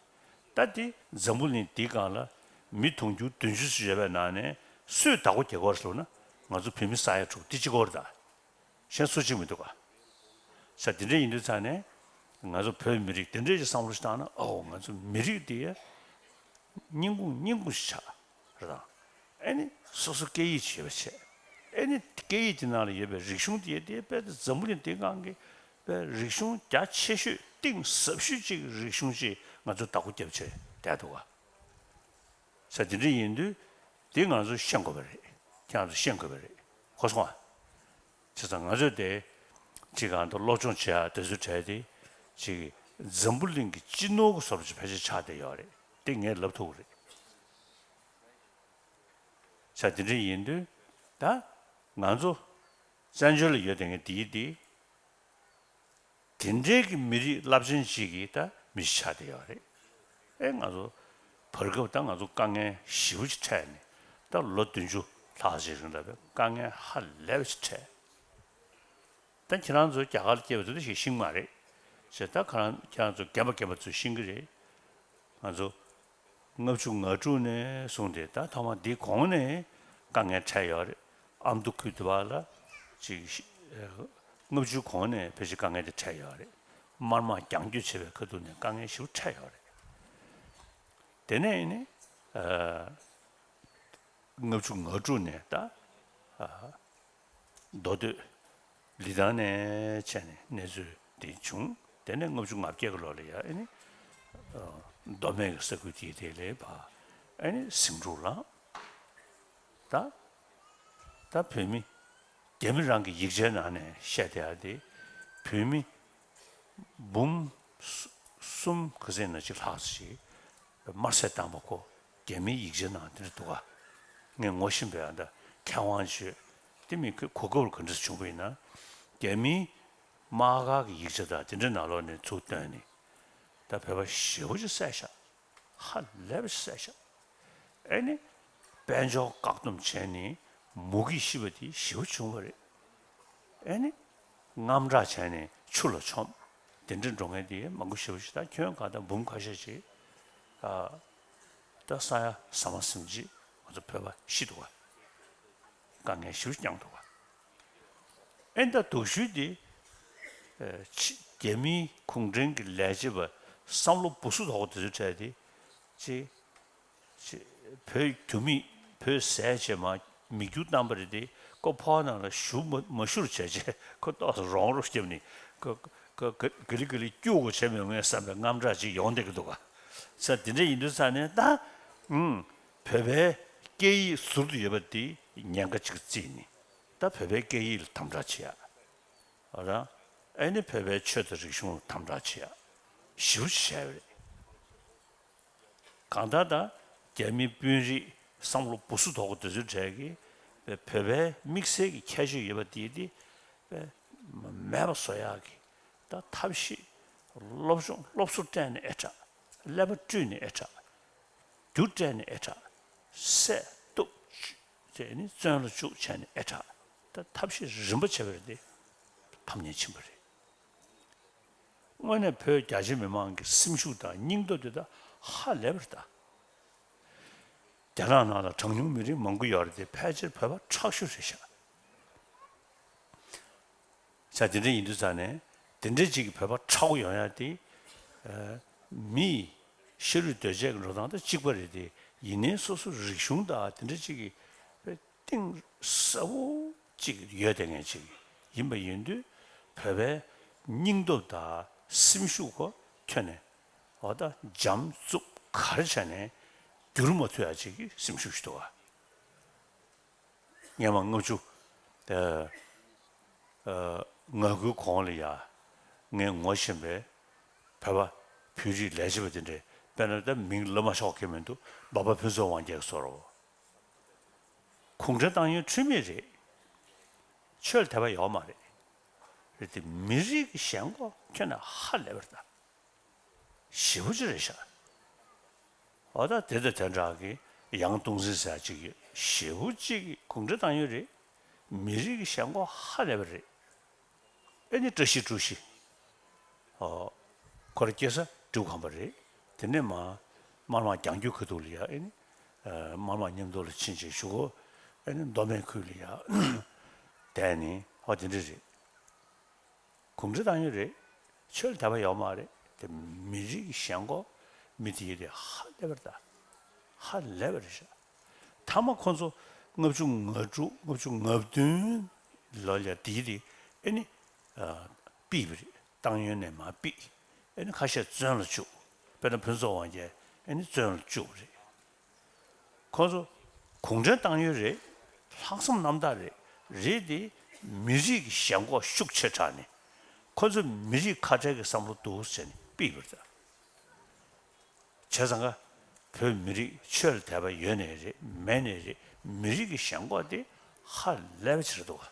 ད་དེ་འཛམ་བུ་གླིང་འདིའི་སྒང་ལ་མི་དུང་ཕྱུར་བདུན་ཅུ་ཙམ་ཡོད་པའི་ནང་ནས་སུས་བདག་པོ་རྒྱག་གི་ཡོད་རེད་ཟེར་ན་ང་ཚོ་བོད་མི་ས་ཡ་དྲུག་དེ་གཅིག་པོ་རེད་ད། གཞན་སུ་གཅིག་མི་འདུག་ག་ས་དེ་འདྲ་ཡིན་དུས་ཙང་ནས་ང་ཚོ་བོད་མི་རིགས་དེ་འདྲ་ཞིག་བསམ་བློ་ཞིག་བཏང་ན་ཨོ་ང་ཚོ་མི་རིགས་དེ་སྙིང་ཁུང་སྙིང་ཁུང་ཞིག་ཆགས་རེད་དང་། ཨེ་ནི་སོ་སོ་སྐད་ཡིག་ཅིག་ཡོད་པ་བྱས། ཨེ་ནི་སྐད་ཡིག་དེ་ནང་ལ་ཡོད་པའི་རིག་གཞུང་དེ་དེ་དཔེ་འཛམ་བུ་གླིང་སྟེང་སྒང་གི་དཔེ་རིག་གཞུང་རྒྱ་ཆེ་ཤོས་གཏིང་ཟབ་ཤོས་ཅིག་རིག་གཞུང་ཅིག་ང་ཚོ་བདག་པོ་རྒྱབ་བྱས་བསྡད་འདུག་ག་ས་དེ་འདྲ་ཡིན་དུས་དེ་ང་ཚོས་ཤེས་དགོས་པ་རེད། ཁྱེད་རང་ཚོས་ཤེས་དགོས་པ་རེད། གོ་སོང་ཨ། བྱས་ཙང་ང་ཚོས་དེ་ཅིག་གང་ལྟར་སློབ་སྦྱོང་བྱེད་ཡ་དེ་ཚོའི་གྲས་དེ་ཅིག་འཛམ་བུ་གླིང་གི་སྤྱི་ནོར་གྱི་བཟོ་འདྲ་ཅིག་ཕལ་ཆེར་ཆགས་བསྡད་ཡོད་རེད། དེ་ངས་ལབ་ཐུབ་ཀྱི་རེད། ས་དེ་འདྲ་ཡིན་དུས་ད་ང་ཚོ་བཙན་བྱོལ་ལ་ཡོད་དེ་ངས་དེའི་དེ། དེ་འདྲའི་གི་མི་རིགས་རླབས་ཆེན་ཅིག་གི་ད་མི་ཞིག་ཆགས་བསྡད་ཡོད་རེད། ཨེ་ང་ཚོ་བར་སྐབས་ད་ང་ཚོ་དཀའ་ངལ་ཞེ་པོ་ཅིག་འཕྲད་ནས་ད་ལོ་བདུན་ཅུ་ལྷག་ཅིག་རིང་ལ་བའི་དཀའ་ངལ་ཧ་ལས་པ་ཅིག་འཕྲད། ད་ཁྱེད་རང་ཚོ་རྒྱ་གར་སྐྱེས་པ་ཚོ་ད་ཞིག་ཤེས་མ་རེད། ཅེས་ད་ཁ་རང་ཁྱེད་རང་ཚོ་རྒན་པ་རྒན་པ་ཚོས་ཤེས་ཀྱི་རེད། ང་ཚོ་ལྔ་བཅུ་ང་དྲུག་ནས་བཟུང་སྟེ་ད་ཐོག་མ་འདི་གོང་ནས་དཀའ་ངལ་འཕྲད་ཡོད་རེད། ཨ་མདོ་ཁུལ་དུ་བ་ལ་ཅིག་ཤི་ལྔ་བཅུ་གོང་ནས་ཕལ་ཆེར་དཀའ་ངལ་དེ་འཕྲད་ཡོད་རེད། དམར་དམག་རྒྱང་སྐྱོད་བྱེད་པའི་ཁ་ཐུག་ནས་དཀའ་ངལ་ཞེ་པོ་འཕྲད་ཡོད་རེད། དེ་ནས་ནི་ལྔ་བཅུ་ང་དྲུག་ནས་ད་མདོ་སྟོད་ལི་ཐང་ནས་བྱས་ནས་གནས་ཚུལ་དེ་བྱུང་། དེ་ནས་ལྔ་བཅུ་ང་བརྒྱད་ཀྱི་ལོ་ལ་ཡ་ཨེ་ནི་མདོ་སྨད་ཀྱི་ས་ཁུལ་དེའི་དེ་ལས་ཕ་ཨེ་ནི་ཟིང་འཁྲུག་ལངས། ད་ད་བོད་མི་རྒྱ་མི་རང་གི་ཡིག་ཆའི་ནང་ནས་བཤད་བསྡད་ཡ་དེ་བོད་མི་འབུམ་གསུམ་ག་ཚད་ན་ཅིག་ལྷག་ཅིག་དམར་གསོད་བཏང་པ་ཁོ་རྒྱ་མིའི་ཡིག་ཆའི་ནང་དེ་འདྲ་འདུག་ག་ངས་ངོ་ཤེས་པའི་ཨ་ད་མཁས་དབང་ཆོས་དེ་མི་གོ་སྐབས་ག་འདྲ་བྱུང་བ་ཡིན་ན་རྒྱ་མིའི་དམག་སྒར་གྱི་ཡིག་ཆ་དང་དེ་འདྲའི་ནང་ལོགས་ནས་ཚུར་བཏོན་ནས་ད་བོད་པ་ཞེ་པོ་ཅིག་བསད་ཤག་ཧ་ལས་པ་ཞིག་བསད་ཤག་ཨེ་ནི། དཔལ་འབྱོར་བཀག་སྡོམ་བྱས་ནས་མུ་གེས་ཤི་བ་དེ་ཞེ་པོ་བྱུང་བ་རེད། ཨེ་ནི། དངངས་སྐྲག་བྱས་ནས་ཆུ་ལ་མཆོངས། དེ་འདྲ་འགྲོ་མཁན་དེ་མང་པོ་ཞེ་པོ་ཞིག་ད་ཁྱོན་ག་ད་འབུམ་ཁ་ཤས་ཤིག་ཨ། ད་ས་ཡ་ས་མ་སེམས་ཅིག་ང་ཚོ་བོད་པ་ཤི་འདུག་ག་དཀའ་ངལ་ཞེ་པོ་མྱངས་འདུག་ག་ཨེ་ད་སྡུག་ཤོས་དེ། ཨ། ཕྱི་རྒྱ་མིའི་གུང་ཁྲན་གྱི་ལས་བྱེད་པ་བསམ་བློ་སྦུ་སུ་དོག་པོ་དེ་ཚོའི་གྲས་དེ། ཅེ། ཅེ། བོད་རྒྱུ་མེད་བོད་ཟས་བྱས་མ་མི་རྒྱུ་བཏང་པ་རེད་དེ་ཁོ་ཕོ་བ་ནང་ལ་ཞུ་མ་མ་ཞུ་རུ་བྱས་རྗེས་ཁོ་ཏོག་ཙམ་རོང་རུ་བརྒྱབ་ནས་ཁོ་ཁོ་ག་ག་ལི་ག་ལི་སྐྱུག་གོ་བྱས་མེད་ངས་བསམ་པའི་དངངས་སྐྲག་ཅིག་ཡོང་བསྡད་ཀྱི་འདུག་ག་ས་དེ་འདྲ་ཡིན་དུས་ས་ནས་ད། ཨུམ། བོད་པའི་སྐད་ཡིག་ཟུར་དུ་ཡོད་པ་དེ་ཉེན་ཁ་ཅིག་བརྩིས་ནས་ད་བོད་པའི་སྐད་ཡིག་ལ་དམ་དྲག་བྱེད་ཡ། རང་། ཨེ་ནི་བོད་པའི་ཆོས་དང་རིག་གཞུང་ལ་དམ་དྲག་བྱེད་ཡ། ཞེ་པོ་ཅིག་བྱས་པ་རེད། གང་ལྟར་ད་རྒྱ་མི་དཔོན་རིགས་བསམ་བློ་སྦུ་སུ་དོག་པོ་དེ་ཚོའི་གྲས་ཀྱིས་བོད་པའི་དམིགས་བསལ་གྱི་ཁྱད་ཆོས་ཡོད་པ་དེ་དེ་མེད་པ་བཟོ་ཡག་གི་ད་ཐབས་ཤེས་སློབ་སྦྱོང་སློབ་གསོ་སྤྲད་ནས་ཨེ་དྲག་ཀླད་པ་བཀྲུས་ནས་ཨེ་དྲག་རྒྱུ་སྤྲད་ནས་ཨེ་དྲག་བསད་གཏུབ་བཅད་ནས་བཙོན་ལ་བཅུག་བྱས་ནས་ཨེ་དྲག་ད་ཐབས་ཤེས་རིམ་པ་བྱས་པ་རེད་དེ། ཕམ་ཉེས་ཕྱིན་པ་རེད། དངོས་གནས་བོད་རྒྱ་ཆེ་མི་མང་གི་སེམས་ཤུགས་དང་སྙིང་སྟོབས་དེ་དག་ཧ་ལས་པ་རེད་ད། རྒྱ་ནག་ནང་ལ་གྲངས་ཉུང་མི་རིགས་མང་པོ་ཡོད་རེད་དེ་ཕལ་ཆེར་བོད་པ་ཁྲག་ཤུགས་རེད་ཤག་ས་དེ་འདྲ་ཡིན་དུས་ཙང་ནས་དེ་འདྲ་ཅིག་གི་བོད་པ་ཁྲག་པོ་ཡོང་ཡ་དེ། ཨ། མི་ཤ་རུས་གདོས་བཅས་ཀྱི་འགྲོ་སྟངས་དང་གཅིག་པ་རེད་དེ་ཡིན་ནའི་སོ་སོ་རིག་གཞུང་དང་དེ་འདྲ་ཅིག་གི་གཏིང་ཟབ་པོ་ཅིག་ཡོད་བསྡད་མཁན་ཅིག་ཡིན་པ་ཡིན་དུས་བོད་པའི་སྙིང་སྟོབས་དང་སེམས་ཤུགས་ཁོ་ཁྱོན་ནས་འོ་ད་འཇམ་རྩུབ་ག་རེ་བྱས་ནས་བསྒྱུར་མ་ཐུབ་ཡ་ཅིག་གི་སེམས་ཤུགས་ཤིག་འདུག་ག་སྔོན་མ་ལྔ་བཅུ། ཨ། ཨ། ང་དགུའི་གོང་ལ་ཡ། ངས་ངོ་ཤེས་པའི་བོད་པ་བོད་རིགས་ལས་བྱེད་པ་དེ་འདྲས་དཔེར་ན་ད་མིང་ལབ་མ་ཆོག་གི་མི་འདུག་འབའ་པ་ཕུན་ཚོགས་དབང་རྒྱལ་སོགས་རོ། གུང་ཁྲན་ཏང་ཡོན་འཁྲུལ་མེད་རེད། ཆོས་ལ་དད་པ་ཡོད་མ་རེད། རེད་དེ་མི་རིགས་ཀྱི་ཞེན་ཁོག་ཁྱོན་ནས་ཧ་ལས་པ་རེད་ད། ཞེ་པོ་ཅིག་རེད་ཤག་འོ་ད་དེ་དང་དེ་འདྲ་གི་ཡང་ཏུང་ཧྲི་ཟེར་ཅིག་ཡོད་ཞེ་པོ་ཅིག་གུང་ཁྲན་ཏང་ཡོན་རེད། མི་རིགས་ཀྱི་ཞེན་ཁོག་ཧ་ལས་པ་རེད། ཨེ་ནི་བཀྲ་ཤིས་ཀྲུའུ་ཞི། ཨོ། ཁོ་རང་སྐྱེས་ས་འབྲུག་ཁམས་པ་རེད། དེ་ནས་མ། དམར་དམག་རྒྱང་སྐྱོད་ཁ་ཐུག་ལ་ཡ་ཨེ་ནི། ཨ། དམར་དམག་མཉམ་དུ་ལ་ཕྱིན་ཅིག་གཞུག་གུ། ཨེ་ནི་མདོ་སྨད་ཁུལ་ལ་ཡ། བསྡད་ནི་ཨོ་དེ་འདྲ་རེད། གུང་ཁྲན་ཏང་ཡོན་རེད། ཆོས་ལ་དད་པ་ཡོད་མ་རེད་དེ་མི་རིགས་ཀྱི་ཞེན་ཁོག་མི་དེ་ཡོད་དེ་ཧ་ལས་པ་རེད་ད། ཧ་ལས་པ་རེད་ཤག་མཐའ་མ་ཁོ་ཚོ་ལྔ་བཅུ་ང་དྲུག་ལྔ་བཅུ་ང་བདུན་ལོ་ལ་དེ་དེ་ཨེ་ནི་ཨ། ཕུད་པ་རེད། ཏང་ཡོན་ནས་མར་ཕུད། ཨེ་ནི་ཁ་ཤས་བཙོན་ལ་བཅུག་དཔེར་ན་ཕུན་ཚོགས་དབང་རྒྱལ་ཨེ་ནི་བཙོན་ལ་བཅུག་པ་རེད། ཁོ་ཚོ་གུང་ཁྲན་ཏང་ཡོན་རེད། ལྷག་བསམ་རྣམ་དག་རེད། རེད་དེ་མི་རིགས་ཀྱི་ཞེན་ཁོག་ཤུགས་ཆེ་དྲགས་ནས་ཁོ་ཚོ་མི་རིགས་ཁ་བྲལ་གྱི་བསམ་བློ་འདུག་ཟེར་ནས་ཕུད་པ་རེད། བྱས་ཙང་ཀ་བོད་མི་རིགས་ཆོས་ལ་དད་པ་ཡོད་ནའི་རེད་མེད་ནའི་རེད་མི་རིགས་ཀྱི་ཞེན་ཁོག་དེ་ཧ་ལས་པ་ཅིག་རེད་འདུག་ག་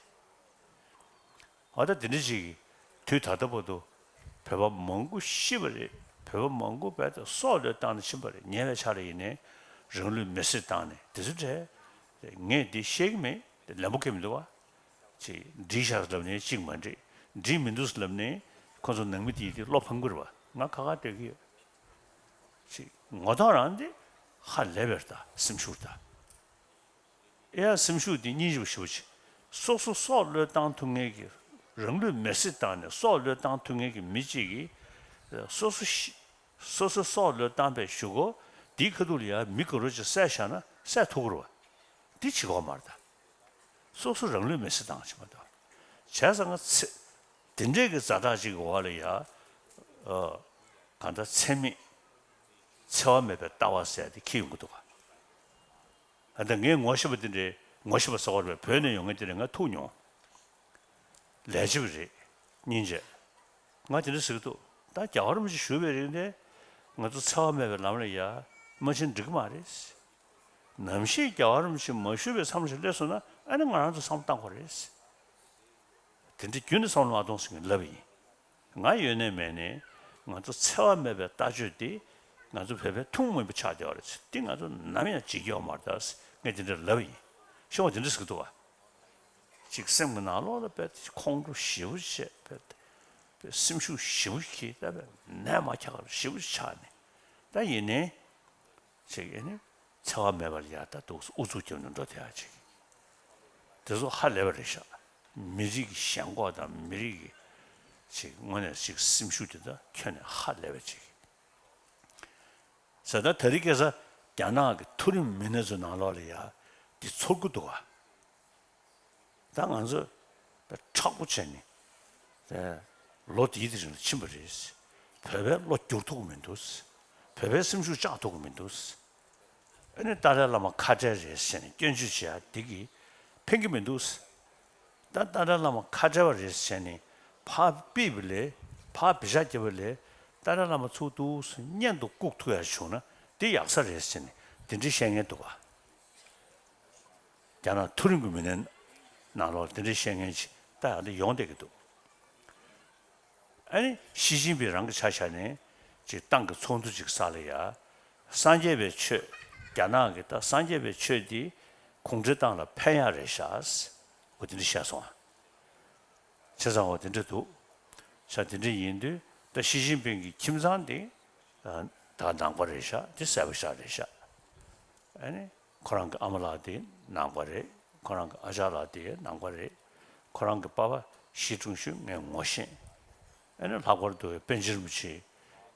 འོ་ད་དེ་འདྲ་ཅིག་གིས་དུས་ད་ལྟ་བར་དུ་བོད་པ་མང་པོ་ཤི་བ་རེད། བོད་པ་མང་པོ་རྦད་དེ་སྲོག་བློས་བཏང་ནས་ཕྱིན་པ་རེད། ཉེ་བའི་ཆར་ལ་ཡིན་ནའི་རང་ལུས་མེར་སྲེག་བཏང་ནས་དེ་ཚོ་འདྲ་ངས་འདི་བཤད་ཀྱི་མེད། ལན་པོ་ཁེལ་མི་འདུག་བ། ཅིག་འགྲིག་ཤག་ལབ་ནའི་ཅིག་མ་འགྲིག་འགྲིག་མི་འདུག་ལབ་ནས་ཁོ་ཚོ་ནང་མི་དེ་དེ་བློ་ཕམ་གི་རེད་བ། ང་ཁ་ཁ་སྡོད་ཀྱི་ཡོད། ཅིག་ངོ་ཐོག་རང་དེ་ཧ་ལས་པའི་ད་སེམས་ཤུགས་ད། ཨེ་ཡ་སེམས་ཤུགས་དེ་སྙིང་རྗེ་པོ་ཞེ་པོ་ཅིག་སོ་སོ་སྲོག་བློས་བཏང་ཐུབ་མཁན་གྱི། རང་ལུས་མེར་སྲེག་བཏང་ནས་སྲོག་བློས་བཏང་ཐུབ་མཁན་གྱི་མི་གཅིག་གིས་སོ་སོ་ཤི། སོ་སོ་སྲོག་བློས་བཏང་པའི་གཞུག་གུ་དེའི་ཁ་ཐུག་ལ་ཡ་མི་ག་རེ་ཅིག་བསད་བཞག་ན་བསད་ཐུབ་ཀྱི་རེད་བ། འདི་བྱེད་ཀྱི་ཡོད་མ་རེད་ད། སོ་སོ་རང་ལུས་མེར་སྲེག་བཏང་བྱེད་མ་གཏོགས། བྱས་ཙང་ང་ཚེ་དེ་འདྲས་ཀྱི་ཛ་དྲག་ཅིག་གི་འོག་ལ་ཡ། ཨ། གང་ལྟར་འཚེ་མེད། འཚེ་བ་མེད་པའི་ལྟ་བ་ཟེར་དེ་འཁྱེར་ཡོང་གི་འདུག་ག་ཨ། ད་ངས་ངོ་ཤེས་པ་དེ་འདྲའི། ངོ་ཤེས་པ་ཟེར་བ་རེད། བོད་ནས་ཡོང་མཁན་དེ་འདྲ་ང་ཐུག་མྱོང་། ལས་བྱེད་པ་རེད། སྙིང་རྗེ། ང་དེ་འདྲ་ཟེར་གྱི་འདུག་ད་རྒྱལ་བ་རིན་པོ་ཆེ་བཞུགས་པའི་རིང་དེ་ང་ཚོ་འཚེ་བ་མེད་པའི་ལམ་ལ་ཡ་མ་ཕྱིན་འགྲིག་གི་མ་རེད། ནམ་ཞིག་རྒྱལ་བ་རིན་པོ་ཆེ་མ་བཞུགས་པའི་མཚམས་ཤིག་སླེབས་སོང་ན། ཨ་ནི་ང་རང་ཚོ་བསམ་བློ་བཏང་དགོས་རེད། དེ་འདྲ་རྒྱུན་ནས་བསམ་བློ་མ་གཏོང་ཟེར་མཁན་ལབ་ཡིན། ང་ཡོད་ནའི་མེད་ནའི་ང་ཚོ་འཚེ་བ་མེད་པའི་ལྟ་སྤྱོད་འདི་ང་ཚོ་བོད་པའི་ཐུན་མོང་མ་ཡིན་པ་ཆགས་བསྡད་པ་རེད། འདི་ང་ཚོ་ནམ་ཡང་བརྗེད་ཀྱི་ཡོད་མ་རེད་ད། ངས་དེ་འདྲ་ལབ་ཡིན། ཤོག་དེ་འདྲ་ཟེར་གྱི་འདུག་བ། ཅིག་སེམས་ཀྱི་ནང་ལོགས་ལ་དཔེ་ཁོང་ཁྲོ་ཞེ་པོ་བྱས། དཔེ་དཔེ་སེམས་ཤུགས་ཞེ་པོ་སྐྱེས། ད་དཔེ་ནད་མ་ཁྱག་ཞེ་པོ་ཆགས་ནས། ད་ཡིན་ནའི་ཅིག་ཡིན་ནའི་འཚེ་བ་མེད་པ་ལ་ཡ་ད་འདུག་ཨུ་ཚུགས་རྒྱབ་ནས་འགྲོ་བསྡད་ཡ་ཅིག་དེ་ཚོ་ཧ་ལས་པ་རེད་ཤག་མི་རིགས་ཀྱི་ཞེན་ཁོག་དང་མི་རིགས་ཀྱི་ཅིག་དངོས་གནས་ཅིག་སེམས་ཤུགས་དེ་ད་ཁྱོན་ནས་ཧ་ལས་པ་ཅིག་ཟེར། ད་ད་རེས་ཁ་སང་རྒྱ་ནག་གི་མཐོ་རིམ་མི་སྣ་ཚོའི་ནང་ལོགས་ལ་ཡ་འདི་ཚོར་གྱི་འདུག་ག་ད་ང་ཚོ་དཔེ་མཁྲེགས་པོ་བྱས་ནས་དེ་ལོ་འདིའི་དེ་རིང་ལ་ཕྱིན་པ་རེད། བོད་པའི་བློ་བསྒྱུར་ཐུབ་ཀྱི་མི་འདུག་བོད་པའི་སེམས་ཤུགས་བཅག་ཐུབ་ཀྱི་མི་འདུག་ཨ་ནི་ཏཱ་ལའི་བླ་མ་ཁ་བྲལ་རེད་ཟེར་ནས་སྐྱོན་བརྗོད་བྱེད་ཡ་འདི་གིས་ཕན་གྱི་མི་འདུག་ད་ཏཱ་ལའི་བླ་མ་ཁ་བྲལ་བ་རེད་ཟེར་ནས་ཕར་ཕུད་པ་ལས། ཕར་བེ་ཤ་བརྒྱབ་པ་ལས། ཏཱ་ལའི་བླ་མ་ཚུར་འདུག་སེ་གཉེན་དུ་བཀུག་ཐུབ་ཡ་བྱུང་ན་འདི་ཡག་ས་རེད་ཟེར་ནས་དེ་འདྲའི་བཤད་མཁན་འདུག་ག་རྒྱ་ནག་མཐོ་རིམ་གྱི་མི་སྣའི་ནང་ལོགས་དེ་འདྲའི་བཤད་མཁན་ཅིག་ད་ཡང་དེ་ཡོང་བསྡད་ཀྱི་འདུག་ཨ་ནི་ཞི་ཅིན་ཕིང་རང་གི་ཆ་བཞག་ནས་ཅིག་ཏང་གི་ཚོགས་འདུ་ཅིག་ས་ལ་ཡ། སངས་རྒྱས་པའི་ཆོས། རྒྱ་ནག་གི་ད་སངས་རྒྱས་པའི་ཆོས་འདི་གུང་ཁྲན་ཏང་ལ་ཕན་ཡག་རེད་ཤག་འོ་དེ་འདྲ་བཤད་སོང་ཨ། བྱས་ཙང་འོ་དེ་འདྲ་འདུག་ཤག་དེ་འདྲ་ཡིན་དུས་ད་ཞི་ཅིན་ཕིང་གི་ཁྱིམ་ཚང་དེ་ད་ནང་པ་རེད་ཤག་དེ་གསལ་པོ་ཤག་རེད་ཤག་ཨ་ནི། ཁོ་རང་གི་ཨ་མ་ལགས་དེ་ནང་པ་རེད། ཁོ་རང་གི་ཨ་ཅག་ལགས་དེ་ནང་པ་རེད། ཁོ་རང་གི་པ་ཕ་ཞི་ཀྲུང་ཞུན་ངས་ངོ་ཤེས། ཨ་ནི་ལྷག་པར་དུ་པཎ་ཆེན་རིན་པོ་ཆེ།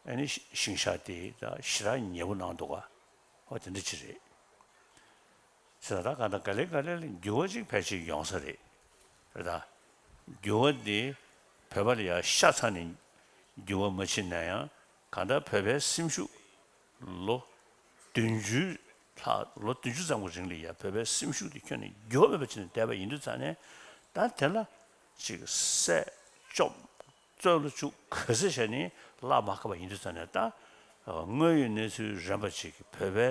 ཨ་ནི་ཞིང་ཤག་དེ་ད་ཞེ་དྲག་ཉེ་པོ་གནང་འདུག་ག་འོ་དེ་འདྲ་ཅིག་རེད། ཟེར་ད་གང་ལྟར་ག་ལེ་ག་ལེ་ལ་འགྱུར་བ་ཅིག་ཕལ་ཆེར་ཡོང་ས་རེད། རེད་ད། འགྱུར་བ་འདི་བོད་པ་ལ་ཡང་ཤ་ཚ་ནས་འགྱུར་བ་མ་ཕྱིན་ན་ཡང་། གང་ལྟར་བོད་པའི་སེམས་ཤུགས་ལོ་བདུན་ཅུ་ལྷག་ལོ་བདུན་ཅུ་ཙམ་གྱི་རིང་ལ་ཡང་བོད་པའི་སེམས་ཤུགས་འདི་ཁྱོན་ནས་འགྱུར་བ་མེད་པ་བྱས་ནས་བསྡད་པ་ཡིན་དུས་ཙང་ནས། ད་དེ་ལ་ཅིག་བསད་བཅོམ་བཙོན་ལ་བཅུག་ག་ཚོད་བྱས་ནས་བརླག་མ་ཁ་བ་ཡིན་དུས་ཙང་ནས། ད་དངོས་ཡོད་གནས་ཚུལ་རན་པ་ཅིག་གི་བོད་པའི་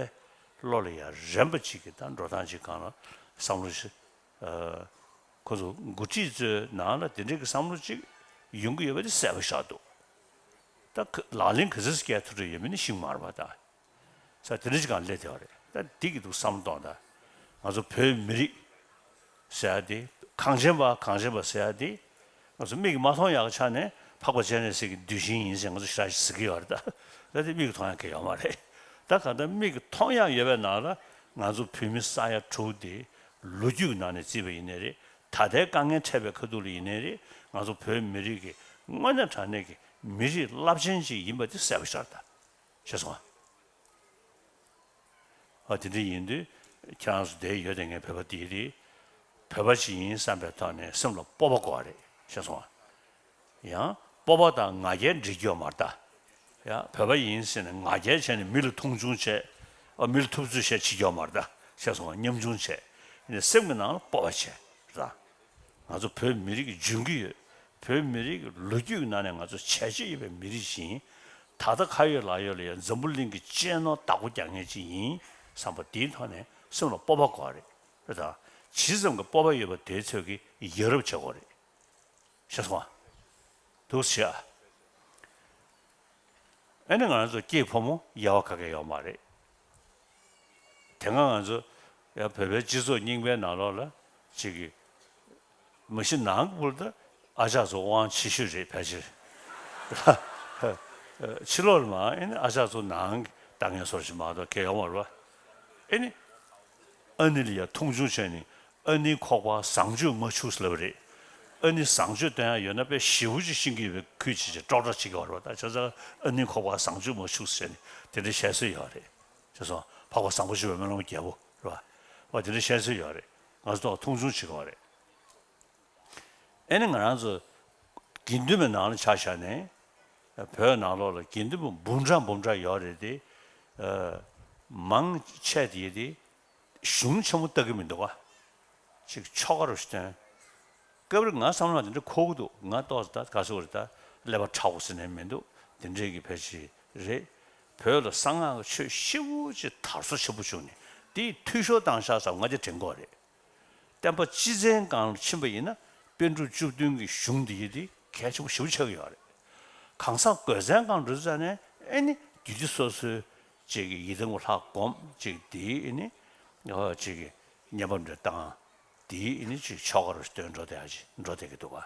བློ་ལ་ཡང་རན་པ་ཅིག་གི་ད་འགྲོ་སྟངས་ཅིག་སྒང་ལ་བསམ་བློ་ཞིག་ཁོ་ཚོ་འགོ་ཁྲིད་ཚོའི་ནང་ལ་དེ་འདྲའི་གི་བསམ་བློ་ཅིག་ཡོང་གི་ཡོད་པ་དེ་གསལ་པོ་ཆགས་འདུག་ད་ཁ་ལག་ལེན་ག་ཚོད་སྐྱེལ་ཐུབ་རེ་ཡོད་མེད་ནི་ཤེས་མ་རེད་པ། ད་ས་དེ་འདྲ་ཅིག་སྒང་སླེབས་བསྡད་པ་རེད། ད་འདི་གི་འདུག་བསམ་བློ་གཏོང་། ད་ང་ཚོ་བོད་མི་རིགས་ཟེར་ཡ་དེ། གངས་ཅན་པ་གངས་ཅན་པ་ཟེར་ཡ་དེ། ང་ཚོ་མིག་གིས་མ་མཐོང་ཡག་ཆ་ནས་འཕགས་པ་སྤྱན་རས་གཟིགས་ཀྱི་གདུལ་ཞིང་ཡིན་ཟེར་ང་ཚོ་ཞེ་དྲག་ཞིག་ཟེར་གྱི་ཡོད་རེད། ད་ད་དེ་མིག་གིས་མཐོང་ཡག་གང་ཡང་ཡོད་མ་རེད། ད་གང་ལྟར་མིག་གིས་མཐོང་ཡག་ཡོད་པའི་ནང་ལ་ང་ཚོ་བོད་མི་ས་ཡ་དྲུག་དེ་ལོ་རྒྱུས་ཀྱི་ནང་ནས་བརྩིས་པ་ཡིན་ནའི་རེད། ད་ལྟའི་དཀའ་ངལ་འཕྲད་པའི་ཁ་ཐུག་ལ་ཡིན་ནའི་རེད། ང་ཚོ་བོད་མི་རིགས་ཀྱི་དངོས་གནས་དྲང་གནས་ཀྱི་མི་རིགས་རླབས་ཆེན་ཅིག་ཡིན་པ་དེ་གསལ་པོ་ཤར་ད། ཤེས་སོང་ཨ། ཨ་དེ་འདྲ་ཡིན་དུས་ཁྱེད་རང་ཚོ་བསྡད་ཡོད་དེ་ངས་བོད་པ་འདི་རེད། བོད་པ་ཅིག་ཡིན་བསམ་པའི་ཐོག་ནས་སེམས་ལ་སྤོབས་པ་དགོས་པ་རེད། ཤེས་སོང་ཨ། ཡང་སྤོབས་པ་དང་ང་རྒྱལ་འགྲིག་རྒྱུ་ཡོད་མ་རེད་ད། ཡང་བོད་པ་ཡིན་ཟེར་ནས་ང་རྒྱལ་བྱས་ནས་མི་ལ་མཐོང་ཆུང་བྱས། ཨ་མི་ལ་ཐུབ་ཚོད་བྱས་བྱེད་རྒྱུ་ཡོད་མ་རེད་ད། ཤེས་སོང་ཨ། ཉམ་ཆུང་བྱས། ཡིན་ནའི་སེམས་ཀྱི་ནང་ལ་སྤོབས་པ་བྱས་རེད་ད། ང་ཚོ་བོད་མི་རིགས་འཇོན་གྱི་ཡོད། བོད་མི་རིགས་ཀྱི་ལོ་རྒྱུས་ཀྱི་ནང་ནས་ང་ཚོ་བྱས་རྗེས་ཡོད་པའི་མི་རིགས་ཤིག་ཡིན། ད་ལྟ་ཁ་ཡོད་ལག་ཡོད་ལ་ཡང་འཛམ་བུ་གླིང་གི་གཅེས་ནོར་བདག་པོ་རྒྱག་མཁན་ཅིག་ཡིན་བསམ་པ་དེའི་ཐོག་ནས་སེམས་ལ་སྤོབས་པ་དགོས་པ་རེད། རེད་དང་། ཇི་ཙམ་གྱི་སྤོབས་པ་ཡོད་པ་དེའི་ཚོད་ཀྱིས་ཡ་རབས་བྱེད་དགོས་རེད། ཤེས་སོང་ཨ། འདུག་སེ་བྱེད་ཨ། ཨ་ནི་ང་རང་ཚོ་སྐྱེས་ཕོ་མོ་དབྱེ་བ་ག་གེ་ཡོད་མ་རེད། དེ་སྔ་ང་ཚོ་ཡང་བོད་པའི་སྤྱི་ཚོགས་རྙིང་པའི་ནང་ལོགས་ལ་ཅིག་གི་མ་གཞི་ནང་ཁུལ་དུ་ ཨ་ཅག་ཚོ་དབང་ཆེ་ཤོས་རེད་ཕལ་ཆེར། ཕྱི་ལོགས་ལ་མ་ཨེ་ནི་ཨ་ཅག་ཚོ་ནང་གི་ལྟ་མཁན་སོར་ཞིག་མ་གཏོགས་གལ་ཡོང་བ་རེད་བ། ཨེ་ནི་ཨ་ནི་ལ་ཡ་མཐོང་ཆུང་བྱས་ནས་ཨ་ནིའི་ཁོག་པ་བཟང་སྤྱོད་མ་འཆུག་ཟེར་ལབ་རེད། ཨ་ནི་བཟང་སྤྱོད་སྟོན་ཡ་ཡོད་ན་དཔེ་ཞེ་པོ་ཅིག་ཤེས་ཀྱི་ཡོད་པའི་ཁུལ་བྱེད་ཅིག་ཀྲོག་ཀྲོག་བྱེད་ཀྱི་ཡོད་རེད་བ། ད་བྱས་ཙང་ཨ་ནིའི་ཁོག་པ་བཟང་སྤྱོད་མ་འཆུག་ཟེར་ནས་དེ་འདྲ་བཤད་སྲོལ་ཡོད་རེད། བྱས་ཙང་འཕགས་པ་བཟང་པོ་ཞེས་པའི་སྨོན་ལམ་རྒྱལ་པོ་རེད་བ། བ་དེ་འདྲ་བཤད་སྲོལ་ཡོད་རེད། ང་ཚོ་ཐོག་མཐོང་ཆུང་བྱེད་ཀྱི་ཡོད་རེད། ཨེ་ནི་ང་རང་ཚོ་དགེ་འདུན་པའི་ནང་ལ་ཆ་བཞག་ནས་བོད་ནང་ལོགས་ལ་དགེ་འདུན་པ་འབུམ་ཕྲག་འབུམ་ཕྲག་ཡོད་རེད་དེ། མང་ཆེ་དེ་དེ་གཞུང་ཆེན་མོ་ལྟ་གི་མི་འདུག་ག་ཅིག་ཆོ་ག་རུ་བསྟན། སྐབས་རེ་ང་བསམ་བློ་དེ་འདྲ་འཁོར་གི་འདུག་ང་ཏོག་ཙམ་ད་ག་ཟེར་དགོས་རེད། ད་ཀླད་པ་ཁྲ་བོ་ཟེར་ནས་མི་འདུག་དེ་འདྲའི་གི་ཕལ་ཆེར་རེད། བོད་ལ་གསང་སྔགས་ཀྱི་ཆོས་ཞེ་པོ་ཅིག་དར་སོ་ཆེན་པོ་བྱུང་ནས་དེའི་འཐུས་ཤོར་བཏང་ཤག་ཟེར་ང་དེ་དྲན་གྱི་ཡོད་རེད། བསྟན་པ་སྤྱི་བཙན་སྒང་ལ་ཕྱིན་པ་ཡིན་ན་པཎ་གྲུབ་བཅུ་བདུན་གྱི་གཞུང་འདི་ཡི་དེ་གལ་ཆེན་པོ་ཞེ་པོ་ཆགས་ཀྱི་ཡོད་རེད། གང་ཟག་གོས་བཙན་སྒང་འགྲོ་ཙ་ནས་ཨེ་ནི་རྒྱུད་སྡེ་སོ་སོའི་ཅིག་གི་ཡི་དམ་གྱི་ལྷ་སྒོམ་ཅིག་དེའི་ཨེ་ནི་ཨོ་ཅིག་གི་བསྙེན་པ་འདྲ་བཏང་། དེའི་ཨེ་ནི་ཅིག་ཆོ་ག་རུ་སྟོན་འགྲོ་བསྡད་ཡ་ཅིག་འགྲོ་བསྡད་ཀྱི་འདུག་ག་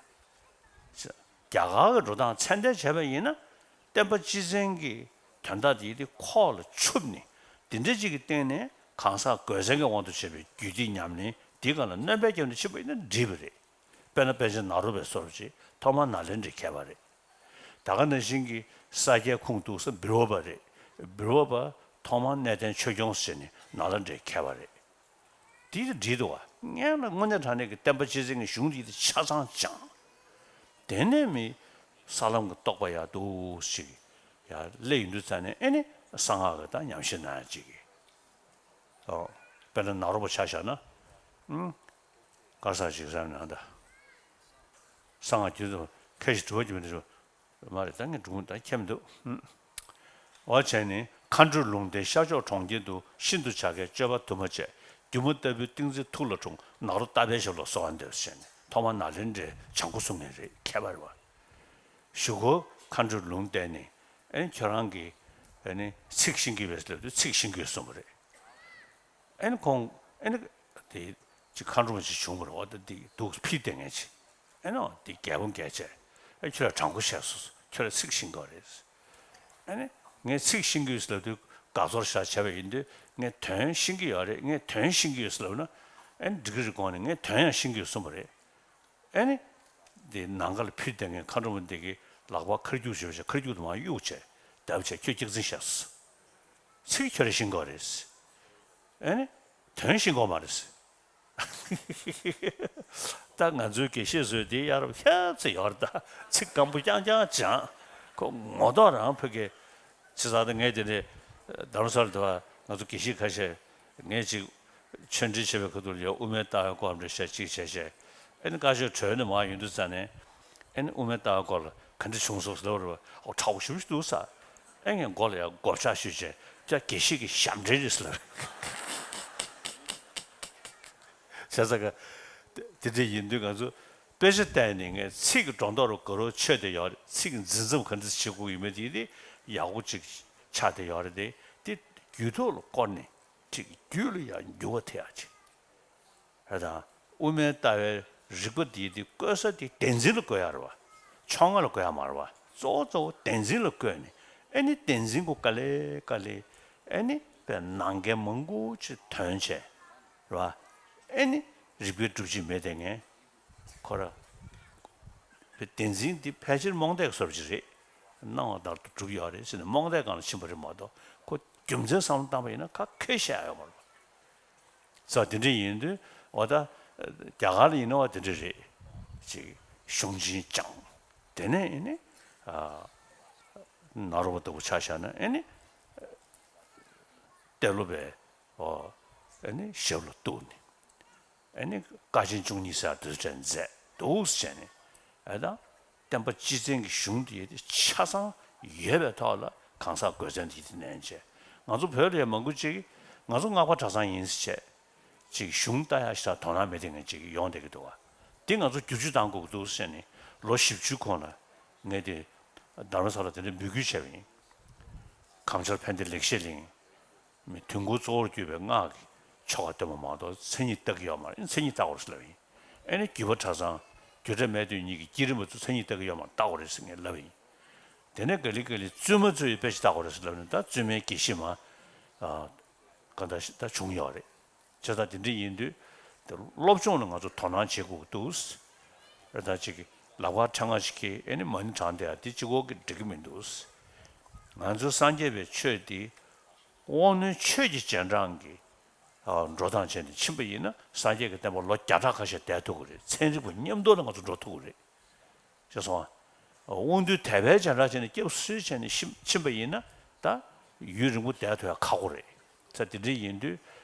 རྒྱ་གར་གྱི་འགྲོ་སྟངས་ཚད་ལྡན་བྱས་པ་ཡིན་ན་བསྟན་པ་སྤྱི་བཙན་གྱི་དོན་དག་དེ་དེ་ཁོག་ལ་ཆུབ་ནས་དེ་འདྲ་ཅིག་གི་སྟེང་ནས་གང་ཟག་གོས་བཙན་གྱི་དབང་དུ་བྱས་པའི་རྒྱུད་སྡེ་ཉམས་ལེན་དེའི་སྒང་ལ་སྣོན་པ་བརྒྱབ་ནས་ཕྱིན་པ་ཡིན་ན་འགྲིག་པ་རེད། དཔེར་ན་པཎ་ཆེན་ནཱ་རོ་པའི་བཟོ་འདྲ་ཅིག་ཐོག་མར་ནཱ་ལེནྡྲའི་མཁས་པ་རེད། ད་ག་ནང་བཞིན་གྱི་ས་སྐྱའི་ཁུངས་གཏུགས་ས་འབུལ་བ་པ་རེད། འབུལ་བ་པ་ཐོག་མར་གནས་བརྟན་ཆོས་སྐྱོང་ཟེར་ནས་ནཱ་ལེནྡྲའི་མཁས་པ་རེད། དེ་འདྲ་འདྲ་འདུག་བ། སྔོན་ལ་དངོས་གནས་དྲང་གནས་ཀྱི་བསྟན་པ་སྤྱི་བཙན་གྱི་གཞུང་འདི་ཆ་ཚང་སྦྱངས། དེ་ནས་མི་ས་ལམ་གྱི་རྟོགས་པ་ཡག་འདུག་ཞིག་ཡར་སླེབས་ཡོང་དུས་ཙ་ནས་ཨེ་ནི་གསང་སྔགས་ཀྱི་ད་ཉམས་ཞིབ་གནང་ཡག་ཅིག་གི། ཨོ། དཔེར་ན་ནཱ་རོ་པ་ཆ་བཞག་ན། ཨུམ། ག་རེ་ཟེར་ཅིག་བསམ་ན་ད། གསང་སྔགས་རྒྱུད་དུ་ཁ་ཞིག་དྲི་བ་རྒྱུ་མི་འདུག་མ་རེད། ད་ངས་སྒྲུང་ད་མཁྱེན་མི་འདུག་ཨུམ། འོ་བྱས་ནས་མཁའ་འགྲོའི་ལུང་བསྟན་ཤར་ཕྱོགས་གྲོང་ཁྱེར་དུ་ཤིན་ཏུ་བྱ་དཀའི་སྤྱོད་པ་དུ་མ་བྱས། སྒྱུ་མ་ལྟ་བུའི་ཏིང་འཛིན་ཐུགས་ལ་འཁྲུངས། ནཱ་རོ་ཏ་པའི་ཞབས་ལ་གསོལ་བ་འདེབས་ཟེར་ནས་ཐོག་མར་ནཱ་ལེནྡྲའི་བྱང་སྒོ་སྲུང་མཁན་རེད། མཁས་པ་རེད་བ། གཞུག་གུ་མཁའ་འགྲོའི་ལུང་བསྟན་ནས་ཨེ་ཁྱོད་རང་གིས་ཨེ་ནི་ཚིག་ཤེས་ཀྱི་ཡོད་པས་ལབ་དུས་ཚིག་ཤེས་ཀྱི་ཡོད་གསུངས་པ་རེད། ཨེ་ནི་ཁོང་ཨེ་ནི་དེ་ཅིག་མཁའ་འགྲོ་མ་ཅིག་བྱུང་བ་རེད་བ། ད་དེ་འདུག་ཕྱིར་བསྡད་མཁན་ཅིག་ཨེ་ནི་དེ་རྒྱལ་པོ་རྒྱལ་བྱས། ཨེ་ཁྱོད་ལ་དྲང་པོ་བཤད་སོང་། ཁྱོད་ལ་ཚིག་ཤེས་ཀྱི་ཡོད་རེད། ཨེ་ནི་ངས་ཚིག་ཤེས་ཀྱི་ཡོད་ཟེར་ལབ་དུས་དགའ་ཚོར་ཞེ་དྲག་བྱས་པ་ཡིན་དུས་ངས་དོན་ཤེས་ཀྱི་ཡོད་རེད། ངས་དོན་ཤེས་ཀྱི་ཡོད་ཟེར་ལབ་ན་ཨེ་ནི་འགྲིག་གི་རེད་དགོངས་ནས་ངས་དོན་ཡང་ཤེས་ཀྱི་ཡོད་གསུངས་པ་རེད། ཨེ་ནི། འདི་ནང་ཁ་ལ་ཕྱིར་བསྡད་མཁན་མཁའ་འགྲོ་མ་འདི་གིས་ལག་པ་ཁ་རྒྱུག་བྱེད་པ་བྱས། ཁ་རྒྱུག་དུ་མ་གཡུག་བྱས། བརྡབ་བྱས་ཁྱོད་སྐྱག་རྫུན་བཤད་སོང་། ཚིག་ཁྱོད་རང་ཤེས་ཀྱི་ཡོད་རེད། ཨེ་ནི། དོན་ཤེས་ཀྱི་ཡོད་མ་རེད། ད་ང་ཚོའི་དགེ་བཤེས་ཚོས་འདི་གཡར་བ་ཁྱད་ཚོད་ཡོད་རེད། ད་ཚིག་སྐམ་པོ་རྐྱང་རྐྱང་སྦྱངས། ཁོ་ངོ་ཐོག་རང་ཕ་གི། བྱས་ཙང་ད་ངས་དེ་ནས་རྡ་རམ་ས་ལ་འདི་བ་ང་ཚོ་དགེ་བཤེས་ཁ་ཤས་ངས་ཅིག་ཆོས་འབྲེལ་བྱེད་པའི་ཁ་ཐུག་ལ་ཡ་དབུ་མའི་ལྟ་བའི་སྐོར་འདྲ་བཤད་ཅིག་བྱས་བྱས། ཨེ་ནི་བཀའ་ཆོས་གྲོལ་ནས་མར་ཡོང་དུས་ཙ་ནས་ཨེ་ནི་དབུ་མའི་ལྟ་བའི་སྐོར་ལ་ག་འདྲ་བྱུང་སོང་ཟེར་ལབ་རེད་བ། ཨོ་དྲག་པོ་ཞེ་པོ་ཞིག་འདུག་ས། ཨེ་ངས་མགོ་ལ་ཡ་སྒོ་ལྕགས་གཞུས་བྱས་ཅག་དགེ་བཤེས་ཀྱི་ཞབས་འདྲེན་རེད་ཟེར་ལབ་རེད། བྱས་ཙང་ག་དེ་འདྲ་ཡིན་དུས་ང་ཚོ་དཔེ་ཆ་བལྟས་ནས་ངས་ཚིག་གི་སྒྲོ་འདོགས་རུ་ག་རུ་ཆོད་བསྡད་ཡོད་རེད། ཚིག་འཛིན་མཚམས་ག་འདྲ་བྱེད་དགོས་ཡོད་མེད་དེ་དེ་ཡག་པོ་ཅིག་ཆགས་བསྡད་ཡོད་རེད་དེ། དེ་རྒྱུད་ཐོག་ལ་བསྐོར་ནས། ཅིག་རྒྱུད་ལ་ཡང་འགྱུར་བ་ཐེབས་ཡག་ཅིག་རེད་དང་། དབུ་མའི་ལྟ་བའི་རིགས་པ་འདི་དེ་བཀོལ་ས་དེ་བདེན་འཛིན་ལ་བཀོལ་ཡག་རེད་བ། ཕྱོགས་སྔ་ལ་བཀོལ་ཡག་མ་རེད་བ། གཙོ་བོ་གཙོ་བོ་བདེན་འཛིན་ལ་བཀོལ་ནས་ཨེ་ནི་བདེན་འཛིན་གོ་དཀའ་ལས་དཀའ་ལས་ཨེ་ནི་དཔེ་ནང་འགལ་མང་པོ་ཅིག་ཐོན་བྱས་རེད་བ། ཨེ་ནི་རིགས་པས་སྒྲུབ་བྱེད་མེད་དེ་ངས་ཁོ་ར་དཔེ་བདེན་འཛིན་འདི་ཕལ་ཆེར་རྨོངས་དད་ཀྱི་བཟོ་འདྲ་ཅིག་རེད། སྣང་བ་ལྟར་དུ་གྲུབ་ཡོད་རེད་ཟེར་ནས་རྨོངས་དད་སྒང་ལ་ཕྱིན་པ་རེད་མ་གཏོགས་ཁོ་རྒྱུ་མཚན་བསམ་བློ་བཏང་པ་ཡིན་ན་ག་གེ་བཤད་ཡག་ཡོད་མ་རེད་བ། ཙང་དེ་འདྲ་ཡིན་དུས་འོ་ད་རྒྱ་གར་ལ་ཡིན་ན་བ་དེ་འདྲ་རེད། ཅིག་གཞུང་ཆེན་སྦྱངས། དེ་ནས་ཨེ་ནི་ཨ་ནཱ་རོ་པ་ལྟ་བུ་ཆ་བཞག་ན་ཨེ་ནི་ཏེ་ལོ་པའི་ཨོ་ཨེ་ནི་ཞབས་ལ་གཏུགས་ནས་ཨེ་ནི་ཀ་ཆེན་བཅུ་གཉིས་ཟེར་དུས་དྲན་མཛད་འདུག་ཟེར་ནས་ཨེ་ད། བསྟན་པ་སྤྱི་བཙན་གྱི་གཞུང་དེ་ཆ་ཚང་ཡོད་པའི་ཐོག་ལ་གང་ཟག་གོས་བཙན་དེ་དེ་ནས་བྱས། ང་ཚོ་བོད་ལ་ཡང་མང་པོ་ཅིག་ང་ཚོ་སྔགས་པ་གྲྭ་ཚང་ཡིན་ཟེར་བྱས་ཅིག་གཞུང་ལྟ་ཡག་ཞེ་དྲག་དོ་སྣང་མེད་མཁན་ཅིག་ཡོང་བསྡད་ཀྱི་འདུག་བ། འདི་ང་ཚོ་བསྒྱུར་བཅོས་གཏང་དགོས་ཀྱི་འདུག་ཟེར་ནས་ལོ་བཞི་བཅུའི་གོང་ལ་ངས་དེ་རྡ་རམ་ས་ལ་དེ་འདྲ་འབོད་སྐུལ་བྱས་པ་ཡིན། གངས་ལྗོངས་ཕན་བདེ་ལེགས་བཤད་གླིང་། མི་དུས་འཁོར་གཙོ་བོར་གྱུར་པའི་སྔགས་ཀྱི་ཆོ་ག་སྟོན་པ་མ་གཏོགས་མཚན་ཉིད་བལྟ་གི་ཡོད་མ་རེད། མཚན་ཉིད་བལྟ་དགོས་ཟེར་ལབ་ཡིན། ཨེ་ནི་བརྒྱུད་པ་གྲྭ་ཚང་ རྒྱུ་འབྲས་མེད་དུས་གཉིས་ཀྱི་བསྐྱེད་རིམ་པ་ཚོ་མཚན་ཉིད་ལྟ་གི་ཡོད་མ་ལྟ་དགོས་རེད་ཟེར་ངས་ལབ་ཡིན། དེ་ནས་ག་ལེ་ག་ལེ་བཙུན་མ་ཚོས་དཔེ་ཆ་ལྟ་དགོས་རེད་ཟེར་ལབ་ནས་ད་བཙུན་མའི་དགེ་བཤེས་མ་གང་ལྟར་ད་བྱུང་ཡོད་རེད། བྱས་ཙང་དེ་འདྲ་ཡིན་དུས་དེ་སློབ་སྦྱོང་ལ་ང་ཚོ་དོ་སྣང་བྱེད་དགོས་ཀྱི་འདུག་ཨ་ད་ཅིག་ལག་པ་ཕྲེང་བ་ཞིག་གིས་ཨེ་ནི་མ་ཎི་བགྲངས་བསྡད་ཡ་དེ་གཅིག་པོ་གིས་འགྲིག་གི་མི་འདུག་ང་ཚོ་སངས་རྒྱས་པའི་ཆོས་འདི་དབང་རྣོན་ཆོས་ཀྱི་རྗེས་འབྲང་གི་འགྲོ་སྟངས་བྱས་ནས་ཕྱིན་པ་ཡིན་ན་སངས་རྒྱས་ཀྱི་བསྟན་པ་ལོ་བརྒྱ་ཕྲག་ཁ་ཤས་བསྡད་ཐུབ་ཀྱི་རེད། ཚན་རིག་པ་མཉམ་དུ་ལ་ང་ཚོ་འགྲོ་ཐུབ་ཀྱི་རེད། ཤེས་སོང་ཨ། དབང་རྟུལ་དད་པའི་བྱ་འདྲ་བྱས་ནས་སྐྱབས་སུ་བྱས་ནས་ཕྱིན་ཕྱིན་པ་ཡིན་ན་ད་ཡུན་རིང་པོ་བསྡད་ཐུབ་ཡ་ཁག་པོ་རེད། ས་དེ་འདྲ་ཡིན་དུས་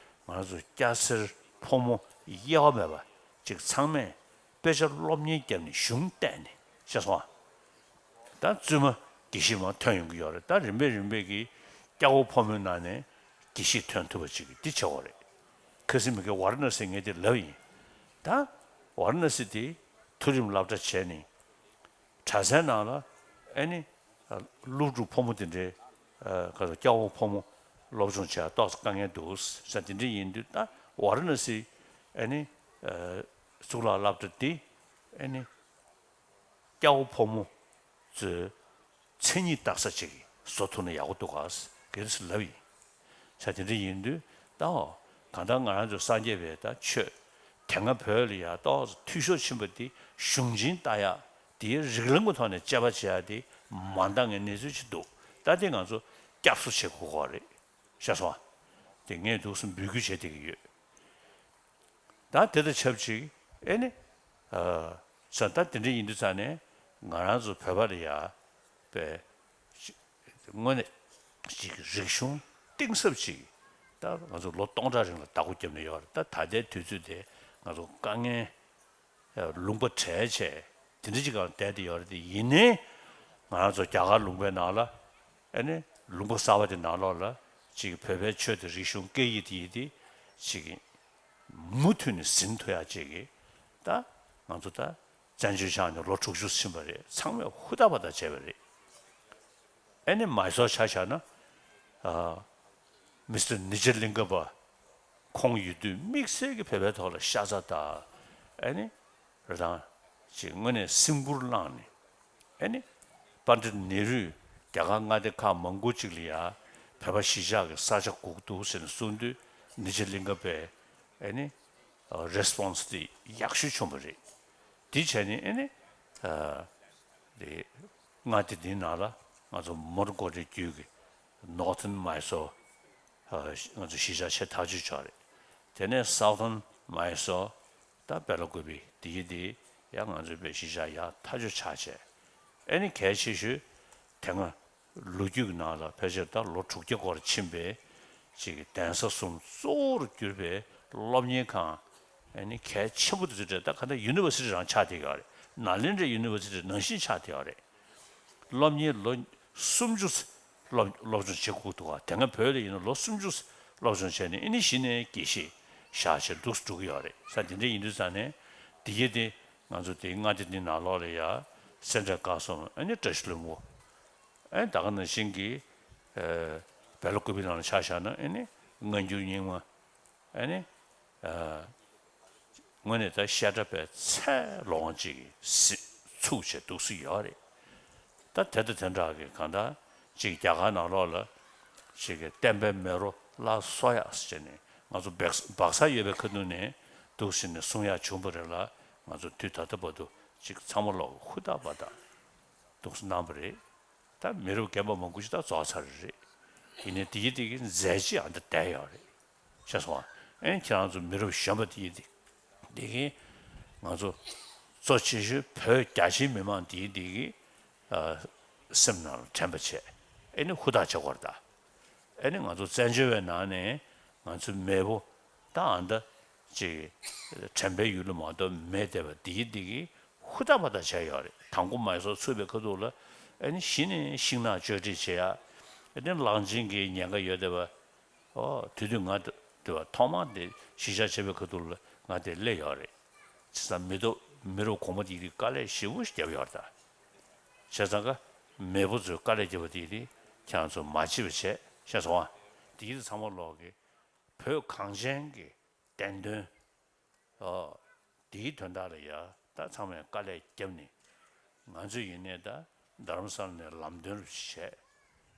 ང་ཚོ་སྐྱ་སེར་ཕོ་མོ་དབྱེ་བ་མེད་པ་ཅིག་ཚང་མས་དཔེ་ཆ་སློབ་གཉེར་བརྒྱབ་ནས་གཞུང་བལྟས་ནས་ཤེས་སོང་ཨ། ད་བཙུན་མ་དགེ་བཤེས་མ་ཐོན་ཡོང་གི་ཡོད་རེད། ད་རིམ་པས་རིམ་པས་ཀྱིས་སྐྱ་བོ་ཕོ་མོའི་ནང་ནས་དགེ་བཤེས་ཐོན་ཐུབ་པ་ཅིག་འདི་བྱེད་དགོས་རེད། ཁ་སང་མི་ཁའི་ཝཱ་ར་ཎ་སི་ངས་འདི་ལབ་ཡིན། ད་ཝཱ་ར་ཎ་སི་དེ་མཐོ་རིམ་སློབ་གྲྭ་བྱས་ནས་གྲྭ་སའི་ནང་ལ་ཨེ་ནི་སློབ་ཕྲུག་ཕོ་མོ་དེ་འདྲའི་ག་ཚོད་སྐྱ་བོ་ཕོ་མོ་སློབ་སྦྱོང་བྱས་ཏོག་ཙམ་དཀའ་ངལ་འདུག་ས་དེ་འདྲ་ཡིན་དུས་ད་ཝཱ་ར་ཎ་སི་ཨེ་ནི་གཙུག་ལག་སློབ་གྲྭ་འདི་ཨེ་ནི། སྐྱ་བོ་ཕོ་མོ་ཚོའི་མཚན་ཉིད་བརྟག་ས་ཅིག་བཟོ་ཐུབ་ན་ཡག་པོ་འདུག་ག་གལ་སྲིད་ལབ་ཡིན། ས་དེ་འདྲ་ཡིན་དུས་ད་གང་ལྟར་ང་རང་ཚོ་སངས་རྒྱས་པའི་ད་ཆོས་དེ་སྔ་བོད་ལ་ཡ་ཏོག་ཙམ་འཐུས་ཤོར་ཕྱིན་པ་དེ་གཞུང་ཆེན་ལྟ་ཡག་དེའི་རིགས་ལམ་གྱི་ཐོག་ནས་དཔྱད་པ་བྱེད་ཡག་དེ་མ་འདང་ངེས་གནས་ཚུལ་ཅིག་འདུག་ད་དེ་ང་ཚོ་བསྐྱར་གསོ་བྱེད་དགོས་ཀྱི་རེད། ཤེས་སོང་ཨ། དེ་ངས་འདུག་སེ་འབོད་སྐུལ་བྱེད་བསྡད་ཀྱི་ཡོད། ད་དེ་དང་ཆབས་ཅིག་ཨེ་ནི། ས་ད་དེ་འདྲ་ཡིན་དུས་ཙང་ནས་ང་རང་ཚོ་བོད་པ་ལ་ཡ་པའི་དངོས་གནས་ཅིག་རིག་གཞུང་གཏིང་ཟབ་ཅིག་ད་ང་ཚོ་ལོ་སྟོང་ཕྲག་རིང་ལ་བདག་པོ་བརྒྱབ་ནས་ཡོད་རེད། ད་ད་ལྟའི་དུས་ཚོད་དེ་ང་ཚོ་དཀའ་ངལ་ལུང་པ་བྲལ་བྱས་དེ་འདྲ་ཅིག་གང་བསྡད་དེ་ཡོད་རེད། དེ་ཡིན་ནའི་ང་རང་ཚོ་རྒྱ་གར་ལུང་པའི་ནང་ལ་ཨེ་ནི་ལུང་པ་གསར་པ་དེ་ནང་ལོགས་ལ་ཅིག་བོད་པའི་ཆོས་དང་རིག་གཞུང་སྐད་ཡིག་དེ་ཡིན་དེ་ཅིག་མུ་མཐུད་ནས་ཟིན་ཐུབ་ཡག་ཅིག་གིས་ད་ང་ཚོ་ད་བཙན་བྱོལ་བཞག་ནས་ལོ་དྲུག་ཅུ་ཕྱིན་པ་རེད། ཚང་མས་ཧུར་ཐག་པ་ཐག་བྱས་པ་རེད། ཨེ་ནི་མའི་སོར་ཆ་བཞག་ན་ཨ། མི་སི་ཊར་ནི་ཇ་ལིང་ག་པ་ཁོང་ཡོད་དུས་དམིགས་བསལ་གྱི་བོད་པའི་ཐོག་ལ་ཤ་ཚ་དང་ཨེ་ནི་རེད་དང་ཅིག་དངོས་གནས་སེམས་ཁུར་བླངས་ནས། ཨེ་ནི། པཎྜི་ཏ་ནེ་རུས་རྒྱ་གར་མངའ་སྡེ་ཁག་མང་པོ་ཅིག་ལ་ཡ་བོད་པ་གཞིས་ཆགས་ཀྱི་ས་ཆ་དགོས་འདུག་ཟེར་ནས་གསུངས་དུས་ནི་ཇ་ལིང་ག་པས་ཨེ་ནི། རེ་སི་པོན་སི་དེ་ཡག་ཤོས་བྱུང་བ་རེད། དེ་བྱས་ནས་ཨེ་ནི། དེ་མངའ་སྡེ་འདིའི་ནང་ལ་ང་ཚོ་མོན་གྷོ་རི་རྒྱུད་ཀྱི་ནོར་ཐན་མའི་སོར་ང་ཚོ་གཞིས་ཆགས་ཆེ་ཐག་ཆོད་ཆགས་རེད། དེ་ནས་སའུ་ཐན་མའི་སོར། ད་བེ་ལ་ཀུ་པི་དེ་ཡི་དེ་ཡང་ང་ཚོའི་བོད་གཞིས་ཆགས་ཡག་ཐག་ཆོད་ཆགས་བྱས། ཨེ་ནི་གལ་ཆེ་ཤོས་དེ་སྔ་ལོ་རྒྱུས་ཀྱི་ནང་ལ་ཕལ་ཆེར་ད་ལོ་དྲུག་བརྒྱ་སྐོར་ཕྱིན་པའི་ཅིག་གདན་ས་གསུམ་གཙོ་བོར་གྱུར་པའི་སློབ་གཉེར་ཁང་ཨེ་ནི་གལ་ཆེན་པོ་དེ་ཚོ་རེད། ད་ག་ད་ཡུ་ནི་ཝར་སི་ཊི་རང་ཆགས་བསྡད་ཡོད་རེད། ནཱ་ལེནྡྲའི་ཡུ་ནི་ཝར་སི་ཊི་ནང་བཞིན་ཆགས་བསྡད་ཡོད་རེད། སློབ་གཉེར་ལོ་སུམ་ཅུ་སློབ་སློབ་སྦྱོང་བྱེད་དགོས་འདུག་ག་དེ་སྔ་བོད་ལ་ཡིན་ན་ལོ་སུམ་ཅུ་སློབ་སྦྱོང་བྱས་ནས་ཨེ་ནི་གཞི་ནས་དགེ་བཤེས་བཞག་བྱས་འདུག་འགྲོ་གི་ཡོད་རེད། ས་དེ་འདྲ་ཡིན་དུས་ཙང་ནས་དེ་གའི་དེ་ང་ཚོ་དེའི་མངའ་སྡེ་འདི་ནང་ལོགས་ལ་ཡ་སེ་འབྲས་དཀར་གསུམ་ཨེ་ནི་བཀྲ་ཤིས་ལྷུན་པོ་ཨེ་ད་ག་ནང་བཞིན་གྱི་བེ་ལ་ཀུ་པི་ནང་ལ་ཆ་བཞག་ན་ཨེ་ནི་སྔ་འགྱུར་རྙིང་མ། ཨ་ནི། ཨ། དངོས་གནས་ད་བཤད་གྲྭ་པའི་ཚད་ལོངས་ཅིག་སི་ཚུགས་བྱས་འདུག་སྲིད་ཡོད་རེད། ད་དེ་དང་དེ་འདྲ་གི་གང་ལྟར་ཅིག་རྒྱ་གར་ནང་ལོགས་ལ་ཅིག་གི་བསྟན་པའི་མེ་རོ་སླར་གསོ་ཡག་ཟེར་ནས་ང་ཚོ་སྦག་སྦག་ས་ཡོད་པའི་ཁ་ཐུག་ནས་འདུག་སྲིད་ནས་གསུང་ཡག་བྱུང་བ་རེད་ལ། ང་ཚོ་དུས་ད་ལྟ་བར་དུ་ཅིག་ཚང་མ་ལོག་ཧུར་ཐག་པ་ཐག་འདུག་སེ་གནང་བ་རེད། ད་མི་རབས་རྒན་པ་མང་པོ་ཞིག་ད་རྫོགས་ཚར་རེད། ཡིན་ནའི་དེ་ཡི་དེ་གི་མཛད་རྗེས་ཨ་འདི་བསྡད་ཡོད་རེད། ཤེས་སོང་ཨ། ཨེ་ཁྱེད་རང་ཚོ་མི་རབས་གཞོན་པ་དེ་ཡི་དེ་དེ་གི་ང་ཚོ་གཙོ་ཆེ་ཤོས་བོད་རྒྱ་ཆེའི་མི་མང་དེ་ཡི་དེ་གི་ཨ་སེམས་ནང་ལ་དྲན་པ་བྱས། ཨེ་ནི་ཧུར་ཐག་བྱེད་དགོས་རེད་ད། ཨེ་ནི་ང་ཚོ་བཙན་བྱོལ་བའི་ནང་ནས་ང་ཚོའི་མེས་པོ་ད་ཨ་འདི་ཅིག་དྲན་པའི་ཡུལ་ལ་མ་གཏོགས་མེད་བསྡད་པ་དེ་ཡི་དེ་གི་ཧུར་ཐག་པ་ཐག་བྱས་ཡོད་རེད། དང་པོ་མའི་སོར་ཚུགས་པའི་ཁ་ཐུག་ལ་ཨ་ནི་གཞི་ནས་ཤིང་ནགས་གཅོད་འབྲེག་བྱེད་ཡ། ཨ་ནི་གླང་ཆེན་གྱི་ཉེན་ཁ་ཡོད་བསྡད་པ། ཨོ་དེ་དུས་ང་དེ་བ་ཐོག་མར་དེ་གཞིས་ཆགས་ཆགས་པའི་ཁ་ཐུག་ལ་ང་དེ་སླེབས་ཡོད་རེད། བྱས་ཙང་མི་ཐོག་མི་རབས་གོང་མ་དེ་དེ་དཀའ་ལས་ཞེ་པོ་ཞིག་བརྒྱབ་ཡོད་རེད་ད། བྱས་ཙང་ཀ་མེས་པོ་ཚོས་དཀའ་ལས་བརྒྱབ་པ་དེ་དེ་ཁྱེད་རང་ཚོ་མ་བརྗེད་པ་བྱས། ཤེས་སོང་ཨ། དེ་དེ་ཚང་མ་ལོག་གི་བོད་གངས་ཅན་གྱི་བདེན་དོན། ཨོ། དེའི་དོན་དག་ལ་ཡ། ད་ཚང་མས་དཀའ་ལས་བརྒྱབ་ནས། ང་ཚོས་ཡིན་ནའི་ད་རྡ་རམ་ས་ལ་ནས་ལམ་སྟོན་རུ་བྱས།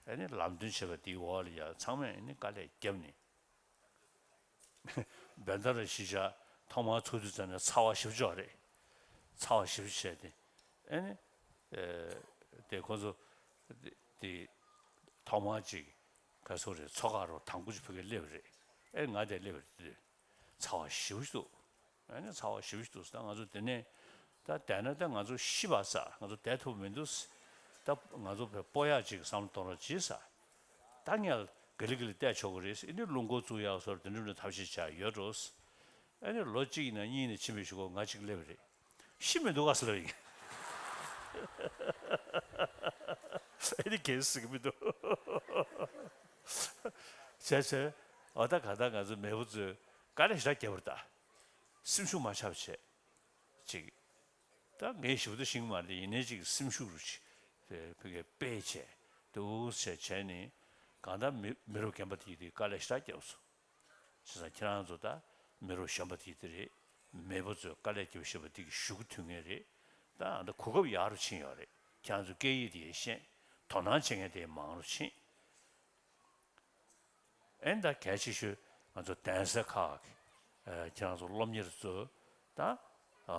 ཨ་ནི་ལམ་སྟོན་བྱས་པ་དེའི་འོག་ལ་ཡ་ཚང་མས་ཨ་ནི་དཀའ་ལས་བརྒྱབ་ནས། བན་ད་ར་གཞིས་ཆགས་ཐོག་མར་ཚུགས་དུས་ཙམ་ནས་ཚ་བ་ཞེ་པོ་ཅིག་ཡོད་རེད། ཚ་བ་ཞེ་པོ་ཅིག་བྱས་ཏེ། ཨ་ནི། ཨེ། དེ་ཁོང་ཚོ། དེ། ཐོག་མར་ཅིག་ག་ཚོད་རེད། མཚོ་ཁ་རུ་དང་པོ་ཅིག་ཕ་གིར་སླེབས་རེད། ཨེ། ང་དེར་སླེབས་རེད་དེ། ཚ་བ་ཞེ་པོ་ཅིག་འདུག་ཨ་ནི་ཚ་བ་ཞེ་པོ་ཅིག་འདུག་ད་ང་ཚོ་དེ་ནས་ད་བསྡད་ན་ད་ང་ཚོ་ཤི་བ་ས། ང་ཚོ་བསྡད་ཐུབ་མི་འདུག་ད་ང་ཚོ་བས་སྤོ་ཡག་ཅིག་བསམ་བློ་གཏོང་རོགས་གྱིས་ས། ད་ངས་ག་ལེ་ག་ལེ་བལྟས་ཆོག་གི་རེད། ཨ་ནི་རླུང་འཁོར་བཙུགས་ཡག་སོགས་འདི་འདྲ་ཐབས་ཤེས་བྱས་ཡོད་འགྲོ། ཨ་ནི་ལོ་གཅིག་ཡིན་ན་གཉིས་ནས་ཕྱིན་པའི་གཞུག་གུ་ང་གཅིག་སླེབས་རེད། ཤི་མི་འདུག་ག་ཟེར་ལབ་ཡིན། ཨ་ནི་གས་ཟེར་གི་མི་འདུག་བྱས་བྱས། འོ་ད་ག་ད་ང་ཚོ་མེས་པོ་ཚོས་དཀའ་ལས་ཞེ་དྲག་བརྒྱབ་པ་རེད་ད། སེམས་ཤུགས་མ་ཆག་པ་བྱས། ཅིག་ད་ངས་ཞིབ་ཏུ་ཤེས་ཀྱི་མ་རེད། ཡིན་ནའི་ཅིག་སེམས་ཤུགས་རུ་ཅིག་བོད་སྐད་དཔེ་བྱས་འདུག་བྱས་བྱས་ནས། གང་ལྟར་མི་མི་རབས་རྒན་པ་དེ་དེ་དཀའ་ལས་ཞེ་དྲག་བརྒྱབ་སོང་། བྱས་ཙང་ཁྱེད་རང་ཚོ་ད་མི་རབས་གཞོན་པ་དེ་དེ་རེད། མེས་པོ་ཚོས་དཀའ་ལས་བརྒྱབ་བཞིན་པ་དེ་གི་གཞུག་གུ་ཐུག་མཁན་རེད། ད་ཨ་ད་གོ་སྐབས་ཡག་རུ་ཕྱིན་ཡོད་རེད། ཁྱེད་རང་ཚོ་སྐད་ཡིག་དེ་ཡང་ཤེས། དོ་སྣང་བྱེད་མཁན་དེ་མང་རུ་ཕྱིན། ཨེ་ད་གལ་ཆེ་ཤོས་ང་ཚོ་གདན་ས་ཁག་གི་ཨ་ཁྱེད་རང་ཚོ་སློབ་གཉེར་ཚོ་ད་ཨ་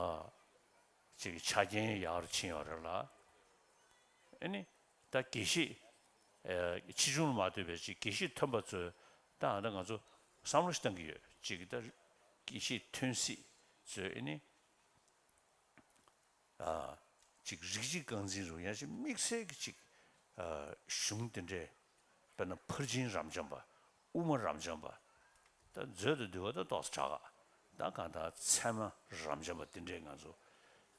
ཅིག་ཆ་རྐྱེན་ཡག་རུ་ཕྱིན་ཡོད་རེད་ལ། ཨེ་ནི་ད་དགེ་བཤེས་ཨ་ཆེ་ཆུང་ལ་མ་ལྟོས་པའི་ཅིག་དགེ་བཤེས་ཐོན་པ་ཚོས་ད་ཨ་ད་ང་ཚོ་བསམ་བློ་ཞིག་བཏང་གི་ཡོད། ཅིག་ད་དགེ་བཤེས་ཐོན་སྲིད་ཚོས་ཨེ་ནི། ཨ། ཅིག་རིགས་གཅིག་རྐང་འཛིན་རུ་ཡང་ཞིག་དམིགས་བསལ་གྱི་ཅིག་ཨ། གཞུང་དེ་འདྲའི་དཔེར་ན་ཕར་ཕྱིན་རབ་འབྱམས་པ། དབུ་མ་རབ་འབྱམས་པ། ད་མཛོད་དུ་འདུལ་བ་ད་ཏོག་ཙམ་དྲག་ག་ད་གང་ལྟར་ཚད་མ་རབ་འབྱམས་པ་དེ་འདྲའི་ང་ཚོ་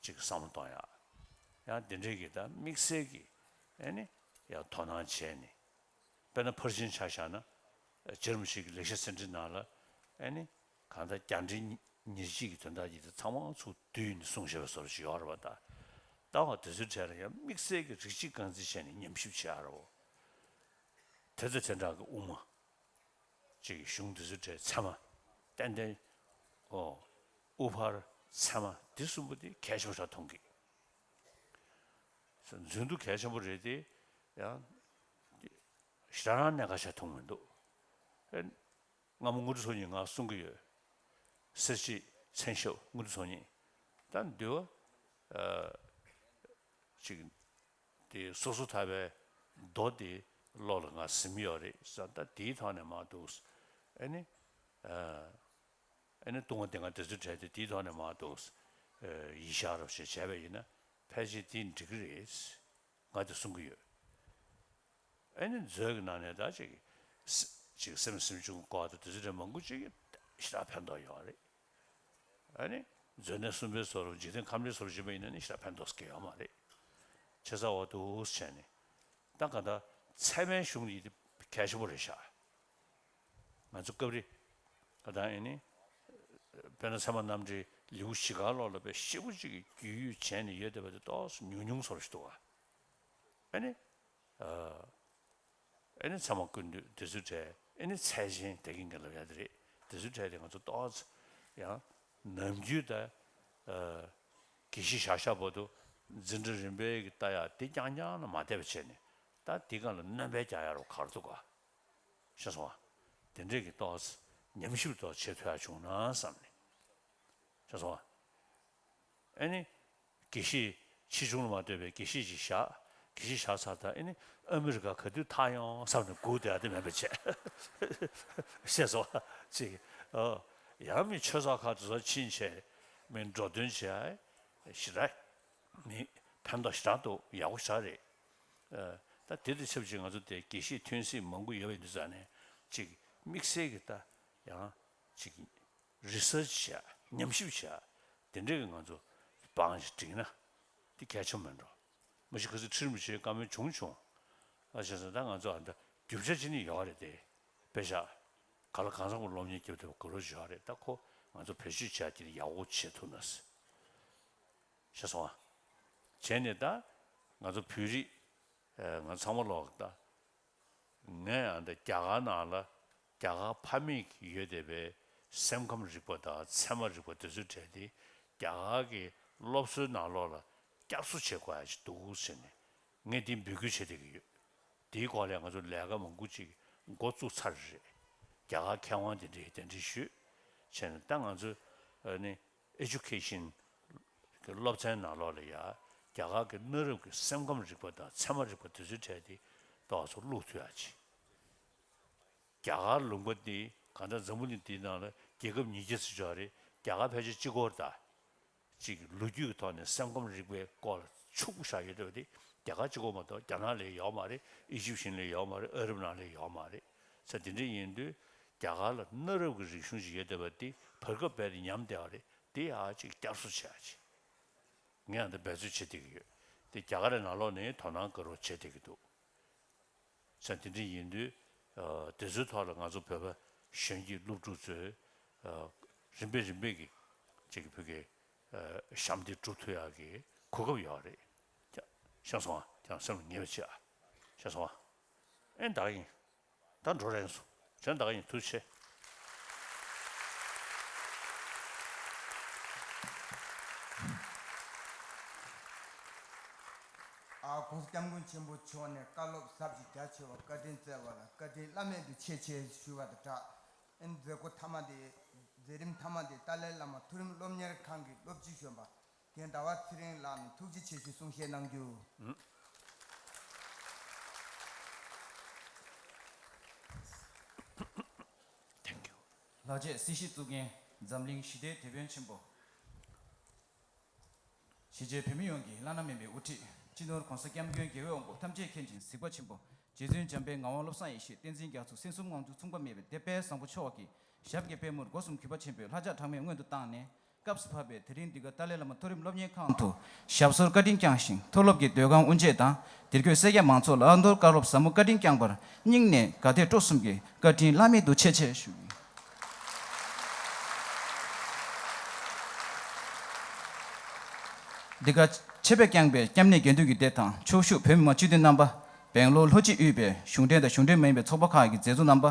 ཅིག་བསམ་བློ་གཏོང་ཡག་ཡང་དེ་འདྲའི་གི་ད་དམིགས་བསལ་གྱི་ཨེ་ནི་ཡང་དོ་སྣང་བྱས་ནས། དཔེར་ན་ཕར་ཕྱིན་ཆ་བཞག་ན། རྗེ་རིན་པོ་ཆེ་གི་ལེགས་བཤད་ཚན་ཁྲིད་ནང་ལ་ཨེ་ནི་གང་ལྟར་རྒྱ་འགྲེལ་ཉེར་གཅིག་གི་དོན་དག་ཅིག་དེ་ཚང་མ་ཚུར་བསྡུས་ནས་གསུངས་བཞག་པའི་བཟོ་འདྲ་ཞིག་ཡོད་རེད་པ། ད་ལྟ་བ་དེ་ཚོའི་གྲས་ལ་ཡང་དམིགས་བསལ་གྱི་རིགས་གཅིག་རྐང་འཛིན་བྱས་ནས་ཉམས་ཞིབ་བྱས་ཡོད་རེད་པ། དེ་ཚོ་དེ་འདྲ་གི་དབུ་མ་ཅིག་གཞུང་དེ་ཚོའི་གྲས་ཚད་མ་ཏན་ཏན། ཨོ། དབུ་ཕར་ཚད་མ་འདི་གསུམ་པོ་དེ་གལ་ཆེན་པོ་ཞིག་མཐོང་གི། མཛོད་དུ་གལ་ཆེན་པོ་རེད་དེ། ཡང་ཞེ་དྲག་རང་གནད་འགག་ཆགས་མཐོང་མི་འདུག་ཨེ། སྔ་མོ་དངོས་གྲུབ་ཚོགས་གཉིས་ང་གསུང་གི་ཡོད། སེར་བྱེས་མཚན་ཞབས་དངོས་གྲུབ་ཚོགས་གཉིས། ད་འདི་བ། ཨ། ཅིག་དེ་སོ་སོ་ཐར་པའི་མདོ་དེ་བློ་ལ་ང་ཟིན་ཡོད་རེད་ཟེར། ད་དེའི་ཐོག་ནས་མར་འདུག་ཨེ་ནི། ཨ། ཨེ་ནི་ལྟུང་བ་སྡེ་ལྔ་དེ་ཚོའི་གྲས་དེ་དེའི་ཐོག་ནས་མར་འདུག་ཡིད་བཞག་རོགས་ཞེས་བྱས་པ་ཡིན་ན་ཕལ་ཆེར་དེ་འགྲིག་གི་རེད། ང་དེ་གསུང་གི་ཡོད། ཨེ་ནི་མཛོད་ཀྱི་ནང་ནས་ད་ཅིག་ཅིག་སེམས་སེམས་བྱུང་སྐོར་དང་དེ་ཚོ་རེ་མང་པོ་ཅིག་ཞེ་དྲག་ཕན་ཐོགས་ཡོད་རེད། ཨ་ནི་མཛོད་གནས་གསུམ་པའི་བཟོ་འདྲ་འཇིག་རྟེན་ཁམས་རིག་བཟོ་འདྲ་བྱེད་པ་ཡིན་ན་ནི་ཞེ་དྲག་ཕན་ཐོགས་ཀྱི་ཡོད་མ་རེད། ཆེ་ས་འོ་འདུག་བྱས་ནས་ད་ག་ད་ཚད་མའི་གཞུང་ཡིན་དེ་གལ་ཆེན་པོ་རེད་ཤག་ང་ཚོ་སྐབས་རེ་ག་ད་ཨེ་ནི་དཔེར་ན་ཚད་མ་རྣམ་འགྲེལ་ལེའུ་བཞི་ཀ་ལོག་ལ་དཔེ་ཞེ་པོ་ཅིག་གི་རྒྱུས་ཡོད་བྱས་ནས་ཡོད་བསྡད་པ་དེ་ཏོག་ཙམ་ཉུང་ཉུང་བཟོ་འདྲ་ཞིག་འདུག་ག་ཨེ་ནི། ཨ། ཨེ་ནི་ཚད་མ་ཀུན་བཏུས་དེ་ཚོའི་གྲས། ཨེ་ནི་ཚད་ཆེན་དེ་གིན་གྱི་ལབ་ཡ་དེ་རེད། དེ་ཚོའི་གྲས་དེ་ང་ཚོ་ཏོག་ཙམ་ཡང་ནམ་རྒྱུན་ད། ཨ། དགེ་བཤེས་བཞག་བཞག་བར་དུ་འཛིན་གྲྭ་རིམ་པའི་གི་ལྟ་ཡ་དེ་རྐྱང་རྐྱང་ལ་མ་བལྟས་པ་བྱས་ནས་ད་དེ་ག་ལ་སྣོན་པ་རྒྱག་ཡ་རོགས་ག་རེ་འདུག་ག་ཤེས་སོང་ང་། དེ་འདྲས་ཀྱི་ཏོག་ཙམ་ཉམས་ཞིབ་ཏོག་ཙམ་བྱེད་ཐུབ་ཡ་བྱུང་ན་བསམ་ནས། ཤེས་སོང་ང་། ཨེ་ནི། དགེ་བཤེས་ཆེ་ཆུང་ལ་མ་ལྟོས་པའི་དགེ་བཤེས་ཅིག་བཞག་དགེ་བཤེས་བཞག་ཚར་ད་ཨེ་ནི་ཨ་མི་རི་ཀ་ག་དུས་ཐར་ཡོང་བསམ་ནས་སྒུག་བསྡད་ཡ་དེ་མེད་པ་བྱས། ཤེས་སོང་ང་། ཅིག་ཨོ། ཡང་མི་ཆོས་ཚོགས་ཁག་དེ་ཚོ་ཕྱིན་བྱས་མི་འགྲོ་དོན་བྱས་ཞེ་དྲག་མི་ཕན་ཐོགས་ཞེ་དྲག་འདུག་ཡག་པོ་ཞེ་དྲག་རེད། ཨ། ད་དེ་དང་ཆབས་ཅིག་ང་ཚོ་དེ་དགེ་བཤེས་ཐོན་སྲིད་མང་པོ་ཡོད་པ་ཡིན་དུས་ཙང་ནས་ཅིག་དམིགས་བསལ་གྱི་ད་ཡང་ཅིག་རི་སར་ཆི་བྱས་ཉམས་ཞིབ་བྱས་དེ་འདྲས་ཀྱི་ང་ཚོ་བང་ཞིག་བསྒྲིགས་ན་དེ་གལ་ཆེན་མིན་འགྲོ། མ་གཞི་ཁ་སང་ཁྲི་རིན་པོ་ཆེའི་བཀའ་མོལ་བྱུང་བྱུང་། ཨ་བྱས་ཙང་ད་ང་ཚོ་ཨ་ད་རྒྱུ་ཆ་ཅི་ནས་ཡོད་རེད་དེ། དཔེ་ཆ་ག་ལ་གང་འཚམ་པོ་སློབ་གཉེར་རྒྱབ་ཐུབ་པ་དགའ་རབ་ཡོད་རེད། ད་ཁོ་ང་ཚོ་བེད་སྤྱོད་བྱས་དེ་ཡག་པོ་བྱེད་ཐུབ་ན་ཟེར། ཤེས་སོང་ང་། བྱས་ནས་ད་ང་ཚོ་བོད་རིགས་ཨ་ང་ཚང་མ་ལོག་ད། ངས་ཨ་འདི་རྒྱ་གར་ནང་ལ་རྒྱ་གར་ཕ་མེས་ཀྱི་ཡོད་བསྡད་པའི་སེམས་ཁམས་རིག་པ་དང་ཚད་མ་རིག་པ་དེ་ཚོའི་གྲས་དེ་རྒྱ་གར་གྱི་ སློབ་གསོའི་ནང་ལོགས་ལ་བསྐྱར་གསོ་བྱེད་དགོས་ཡ་ཅིག་འདུག་ཟེར་ནས་ངས་འདི་འབོད་སྐུལ་བྱེད་བསྡད་ཀྱི་ཡོད། དེའི་སྐོར་ལ་ང་ཚོ་ལས་ཀ་མང་པོ་ཅིག་འགོ་བཙུགས་ཚར་རེད། རྒྱ་གར་མཁས་དབང་དེ་འདྲས་གདན་འདྲེན་ཞུས་བྱས་ནས། ད་ང་ཚོ་ཨ་ནི་ཨེ་ཇུ་ཁེ་ཤན་གྱི་སློབ་ཚན་ནང་ལོགས་ལ་ཡ་རྒྱ་གར་གྱི་གནའ་རབས་ཀྱི་སེམས་ཁམས་རིག་པ་དང་ཚད་མ་རིག་པ་དེ་ཚོའི་གྲས་དེ་ཏོག་ཙམ་བླུགས་ཐུབ་ཡ་ཅིག་རྒྱ་གར་ལུང་པ་འདི་གང་ལྟར་འཛམ་བུ་གླིང་འདིའི་ནང་ལ་རྒྱལ་ཁབ་ཉིས་བརྒྱ་ཙམ་ཡོད་རེད། རྒྱ་གར་ཕལ་ཆེར་གཅིག་པོ་རེད་ད། ཅིག་ལོ་རྒྱུས་ཀྱི་ཐོག་ནས་སེམས་ཁམས་རིག་པའི་སྐོར་ལ་ཕྱུག་པོ་བཞག་ཡོད་བསྡད་པ་དེ་རྒྱ་གར་གཅིག་པོ་མ་གཏོགས་རྒྱ་ནག་ལ་ཡོད་མ་རེད། ཨི་ཇིབ་གཞུང་ལ་ཡོད་མ་རེད། ཨ་རབ་ནང་ལ་ཡོད་མ་རེད། ས་དེ་འདྲ་ཡིན་དུས་རྒྱ་གར་ལ་གནའ་རབས་ཀྱི་རིག་གཞུང་ཞིག་ཡོད་བསྡད་པ་དེ་བར་སྐབས་རྦད་དེ་ཉམས་བསྡད་པ་རེད། དེ་ཡང་ཅིག་བསྐྱར་གསོ་བྱེད་ཡ་ཅིག་ངས་ཡང་ད་འབད་རྩོལ་བྱེད་བསྡད་ཀྱི་ཡོད། དེ་རྒྱ་གར་ནང་ལོགས་ནས་དོ་སྣང་དགའ་རོགས་བྱེད་བསྡད་ཀྱི་འདུག་ས་དེ་འདྲ་ཡིན་དུས་ཨ་དེ་ཚོའི་ཐོག་ལ་ང་ཚོ་བོད་པ་གཞོན་སྐྱེས་སློབ་ཕྲུག་ཚོས་ཨ་རིམ་པས་རིམ་པས་ཀྱིས་ཅིག་གི་བོད་ཀྱི་ཨ་ཞབས་འདེགས་སྒྲུབ་ཐུབ་ཡག་གི་གོ་སྐབས་ཡོད་རེད། ཀྱང་ཤེས་སོང་ཨ། ཀྱང་སེམས་ལ་ངེས་པ་བྱེད་ཨ། ཤེས་སོང་ཨ། ཨེ་ད་ག་ཡིན། ད་འགྲོ་རན་སོང་། བྱས་ད་ག་ཡིན། ཐུགས་རྗེ་ཆེ། ཨ་༸གོང་ས་༸སྐྱབས་མགོན་ཆེན་པོ་མཆོག་ནས་བཀའ་སློབ་ཟབ་ཅིང་རྒྱ་ཆེ་བ་བཀའ་དྲིན་སྩལ་བ་ལ་བཀའ་དྲིན་བླ་མེད་དུ་ཆེ་ཆེ་ཞུ་བ་དང་སྦྲགས། ཨ་ནི་མཛད་སྒོ་མཐའ་མ་དེ། མཛད་རིམ་མཐའ་མ་དེ་ཏཱ་ལའི་བླ་མ་མཐོ་རིམ་སློབ་གཉེར་ཁང་གི་སློབ་སྤྱི་གཞོན་པ་རྒན་ཟླ་བ་ཚེ་རིང་ལགས་ནས་ཐུགས་རྗེ་ཆེ་ཞུ་གསུང་བཤད་གནང་རྒྱུ། Thank you. ལྷག་བཅས་སྲིད་ཞིའི་གཙུག་རྒྱན་འཛམ་གླིང་ཞི་བདེའི་དེད་དཔོན་ཆེན་པོ། གཞིས་བྱེས་བོད་མི་ཡོངས་ཀྱི་བླ་ན་མེད་པའི་དབུ་ཁྲིད་སྤྱི་ནོར་༸གོང་ས་༸སྐྱབས་མགོན་རྒྱལ་བའི་དབང་པོ་ཐམས་ཅད་མཁྱེན་ཅིང་གཟིགས་པ་ཆེན་པོ་རྗེ་བཙུན་འཇམ་དཔལ་ངག་དབང་བློ་བཟང་ཡེ་ཤེས་བསྟན་འཛིན་རྒྱ་མཚོ་སེམས་གསུམ་དབང་ཕྱུག་མཚུངས་པ་མེད་པའི་སྡེ་དཔལ་བཟང་པོ་མཆོག་གི་ཞབས་ཀྱི་པད་མོར་སྒོ་གསུམ་གུས་པ་ཆེན་པོས་ལྷ་ལྕགས་གྲངས་མེད་སྔོན་དུ་བཏང་ནས། སྐབས་སུ་བབས་པའི་དེ་རིང་འདི་ག་ཏཱ་ལའི་བླ་མ་མཐོ་རིམ་སློབ་གཉེར་ཁང་དུ་ཞབས་སོར་བཀའ་དྲིན་བསྐྱངས་ཤིང་། མཐོ་སློབ་ཀྱི་ཟློས་གར་དབུ་འབྱེད་དང་དེར་འཁོད་སེར་སྐྱ་མང་ཚོགས་ལ་ཨ་མདོར་བཀའ་སློབ་ཟབ་མོ་བཀའ་དྲིན་བསྐྱངས་པར་སྙིང་ནས་དགའ་དད་སྤྲོ་གསུམ་གྱིས་བཀའ་དྲིན་བླ་མེད་དུ་ཆེ་ཆེ་ཞུ་གི་ཡིན། འདི་ག་ཆེད་ཕེབས་བསྐྱངས་པའི་སྐྱབས་གནས་དགེ་འདུན་གྱི་སྡེ་དང་ཕྱོགས་བཞུགས་བོད་མི་མང་སྤྱི་འཐུས་རྣམ་པ། སྦེང་ལོར་ལྷོ་སྤྱི་དབུས་པའི་གཞུང་འབྲེལ་དང་གཞུང་འབྲེལ་མ་ཡིན་པའི་ཚོགས་པ་ཁག་གི་མཛད་གཙོ་རྣམ་པ།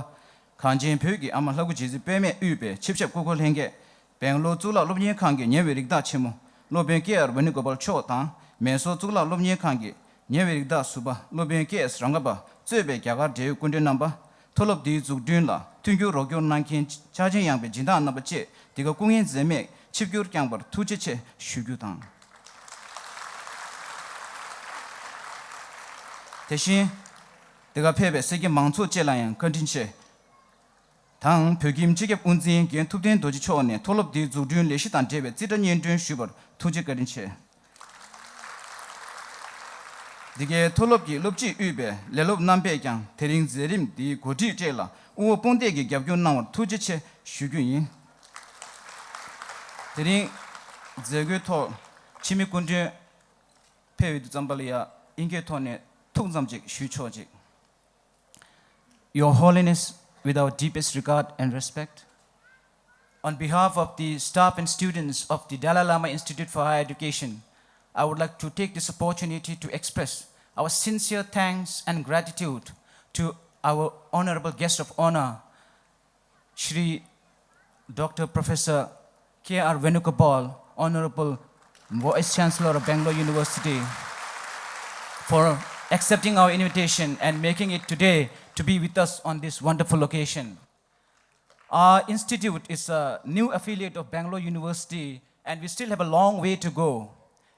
གངས་ཅན་བོད་ཀྱི་ཨ་མ་ལྷ་སྐུ་རྗེ་བཙུན་པད་མས་དབུས་པའི་ཆིབས་ཞབས་སྐུ་འཁོར་ལྷན་རྒྱས། སྦེང་ལོར་གཙུག་ལག་སློབ་གཉེར་ཁང་གི་ཉེ་བའི་རིགས་བདག་ཆེན་མོ། སློབ་དཔོན་ཀེ་ཨར་ཝེ་ནུ་གོ་པལ་མཆོག་དང་། མེ་སོར་གཙུག་ལག་སློབ་གཉེར་ཁང་གི་ཉེ་བའི་རིགས་བདག་ཟུར་པ་སློབ་དཔོན་ཀེ་ཨེས་རང་ཀ་པ་གཙོས་པའི་རྒྱ་གར་འབྲེལ་ཡོད་སྐུ་མགྲོན་རྣམ་པ། མཐོ་སློབ་འདིའི་འཛུགས་སྐྲུན་ལ་མཐུན་འགྱུར་རོགས་སྐྱོར་གནང་མཁན་ཕྱག་ཆེན་ཡངས་པའི་སྦྱིན་བདག་རྣམ་པ་བཅས་འདི་ག་སྐུ་ངལ་འཛེམས་མེད་ཆིབས་བསྒྱུར་བསྐྱངས་པར་ཐུགས་རྗེ་ཆེ་ཞུ་རྒྱུ་དང་། དེ་བཞིན་འདི་ག་ཕེབས་པའི་སེར་སྐྱ་མང་ཚོགས་བཅས་ལ་ཡང་བཀའ་དྲིན་ཆེ། དང་བོད་ཁྱིམ་སྤྱི་ཁྱབ་དབུ་འཛིན་རྒན་ཐུབ་བསྟན་རྡོ་རྗེ་མཆོག་ནས་མཐོ་སློབ་འདིའི་འཛུགས་སྐྲུན་ལས་གཞི་དང་འབྲེལ་བའི་རྩིས་ཁྲ་སྙན་སྒྲོན་ཞུས་པར་ཐུགས་རྗེ་བཀའ་དྲིན་ཆེ། འདི་གའི་མཐོ་སློབ་ཀྱི་སློབ་སྤྱིས་དབུས་པའི་ལས་སློབ་རྣམ་པས་ཀྱང་དེ་རིང་མཛད་རིམ་འདིའི་གོ་སྒྲིག་བཅས་ལ་དབུ་འོག་དཔུང་འདེགས་ཀྱིས་རྒྱབ་སྐྱོར་གནང་བར་ཐུགས་རྗེ་ཆེ་ཞུ་རྒྱུ་ཡིན། དེ་རིང་མཛད་སྒོའི་ཐོག་ཕྱི་མི་སྐུ་མགྲོན་ཕེབས་ཡོད་དུས་ཙམ་པ་ལ་ཡ་དབྱིན་སྐད་ཐོག་ནས་ཐུགས་ཙམ་ཅིག་ཞུས་ཆོག་ཅིག Your Holiness, with our deepest regard and respect, on behalf of the staff and students of the Dalai Lama Institute for Higher Education, I would like to take this opportunity to express our sincere thanks and gratitude to our honorable guest of honor, Shri Doctor Professor K R Venugopal, Honorable Vice Chancellor of Bangalore University, for accepting our invitation and making it today to be with us on this wonderful occasion. Our institute is a new affiliate of Bangalore University, and we still have a long way to go.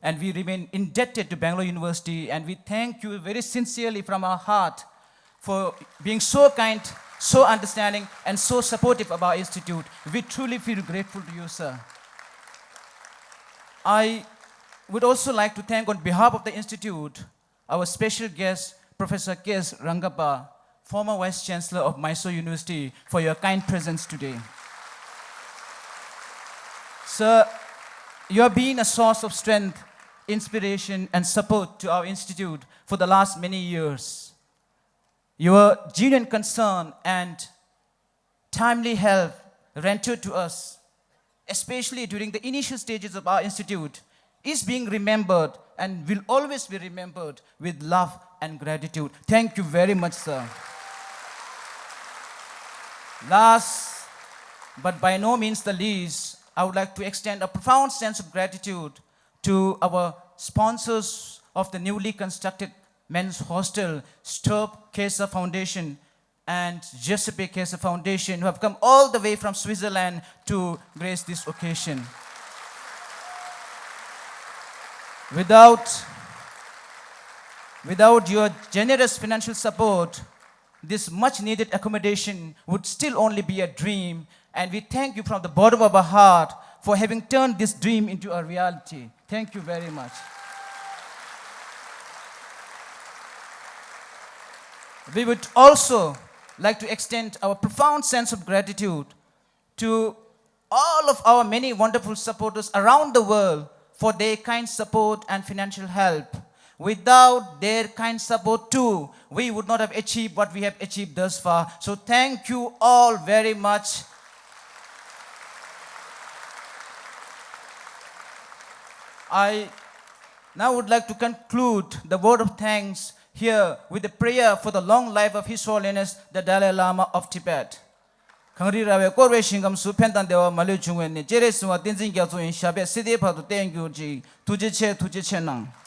And we remain indebted to Bangalore University, and we thank you very sincerely from our heart for being so kind, so understanding, and so supportive of our institute. We truly feel grateful to you, sir. I would also like to thank, on behalf of the institute, our special guest, Professor K S Rangappa, former Vice Chancellor of Mysore University, for your kind presence today. Sir, you have been a source of strength, inspiration, and support to our institute for the last many years. Your genuine concern and timely help rendered to us, especially during the initial stages of our institute, is being remembered and will always be remembered with love and gratitude. Thank you very much, sir. Last, but by no means the least, I would like to extend a profound sense of gratitude to our sponsors of the newly constructed men's hostel, Stop Cancer Foundation and Giuseppe Cancer Foundation, who have come all the way from Switzerland to grace this occasion. Without, without your generous financial support, this much needed accommodation would still only be a dream, and we thank you from the bottom of our heart for having turned this dream into a reality. Thank you very much. We would also like to extend our profound sense of gratitude to all of our many wonderful supporters around the world for their kind support and financial help. Without their kind support too, we would not have achieved what we have achieved thus far. So thank you all very much. I now would like to conclude the word of thanks here with a prayer for the long life of His Holiness the Dalai Lama of Tibet. གངས་རི་ར་བས་བསྐོར་བའི་ཞིང་ཁམས་སུ། ཕན་དང་བདེ་བ་མ་ལུས་འབྱུང་བའི་གནས། སྤྱན་རས་གཟིགས་དབང་བསྟན་འཛིན་རྒྱ་མཚོ་ཡི་ཞབས་པད་སྲིད་མཐའི་བར་དུ་བརྟན་གྱུར་ཅིག་ཐུགས་རྗེ་ཆེ། ཐུགས་རྗེ་ཆེ་གནང་།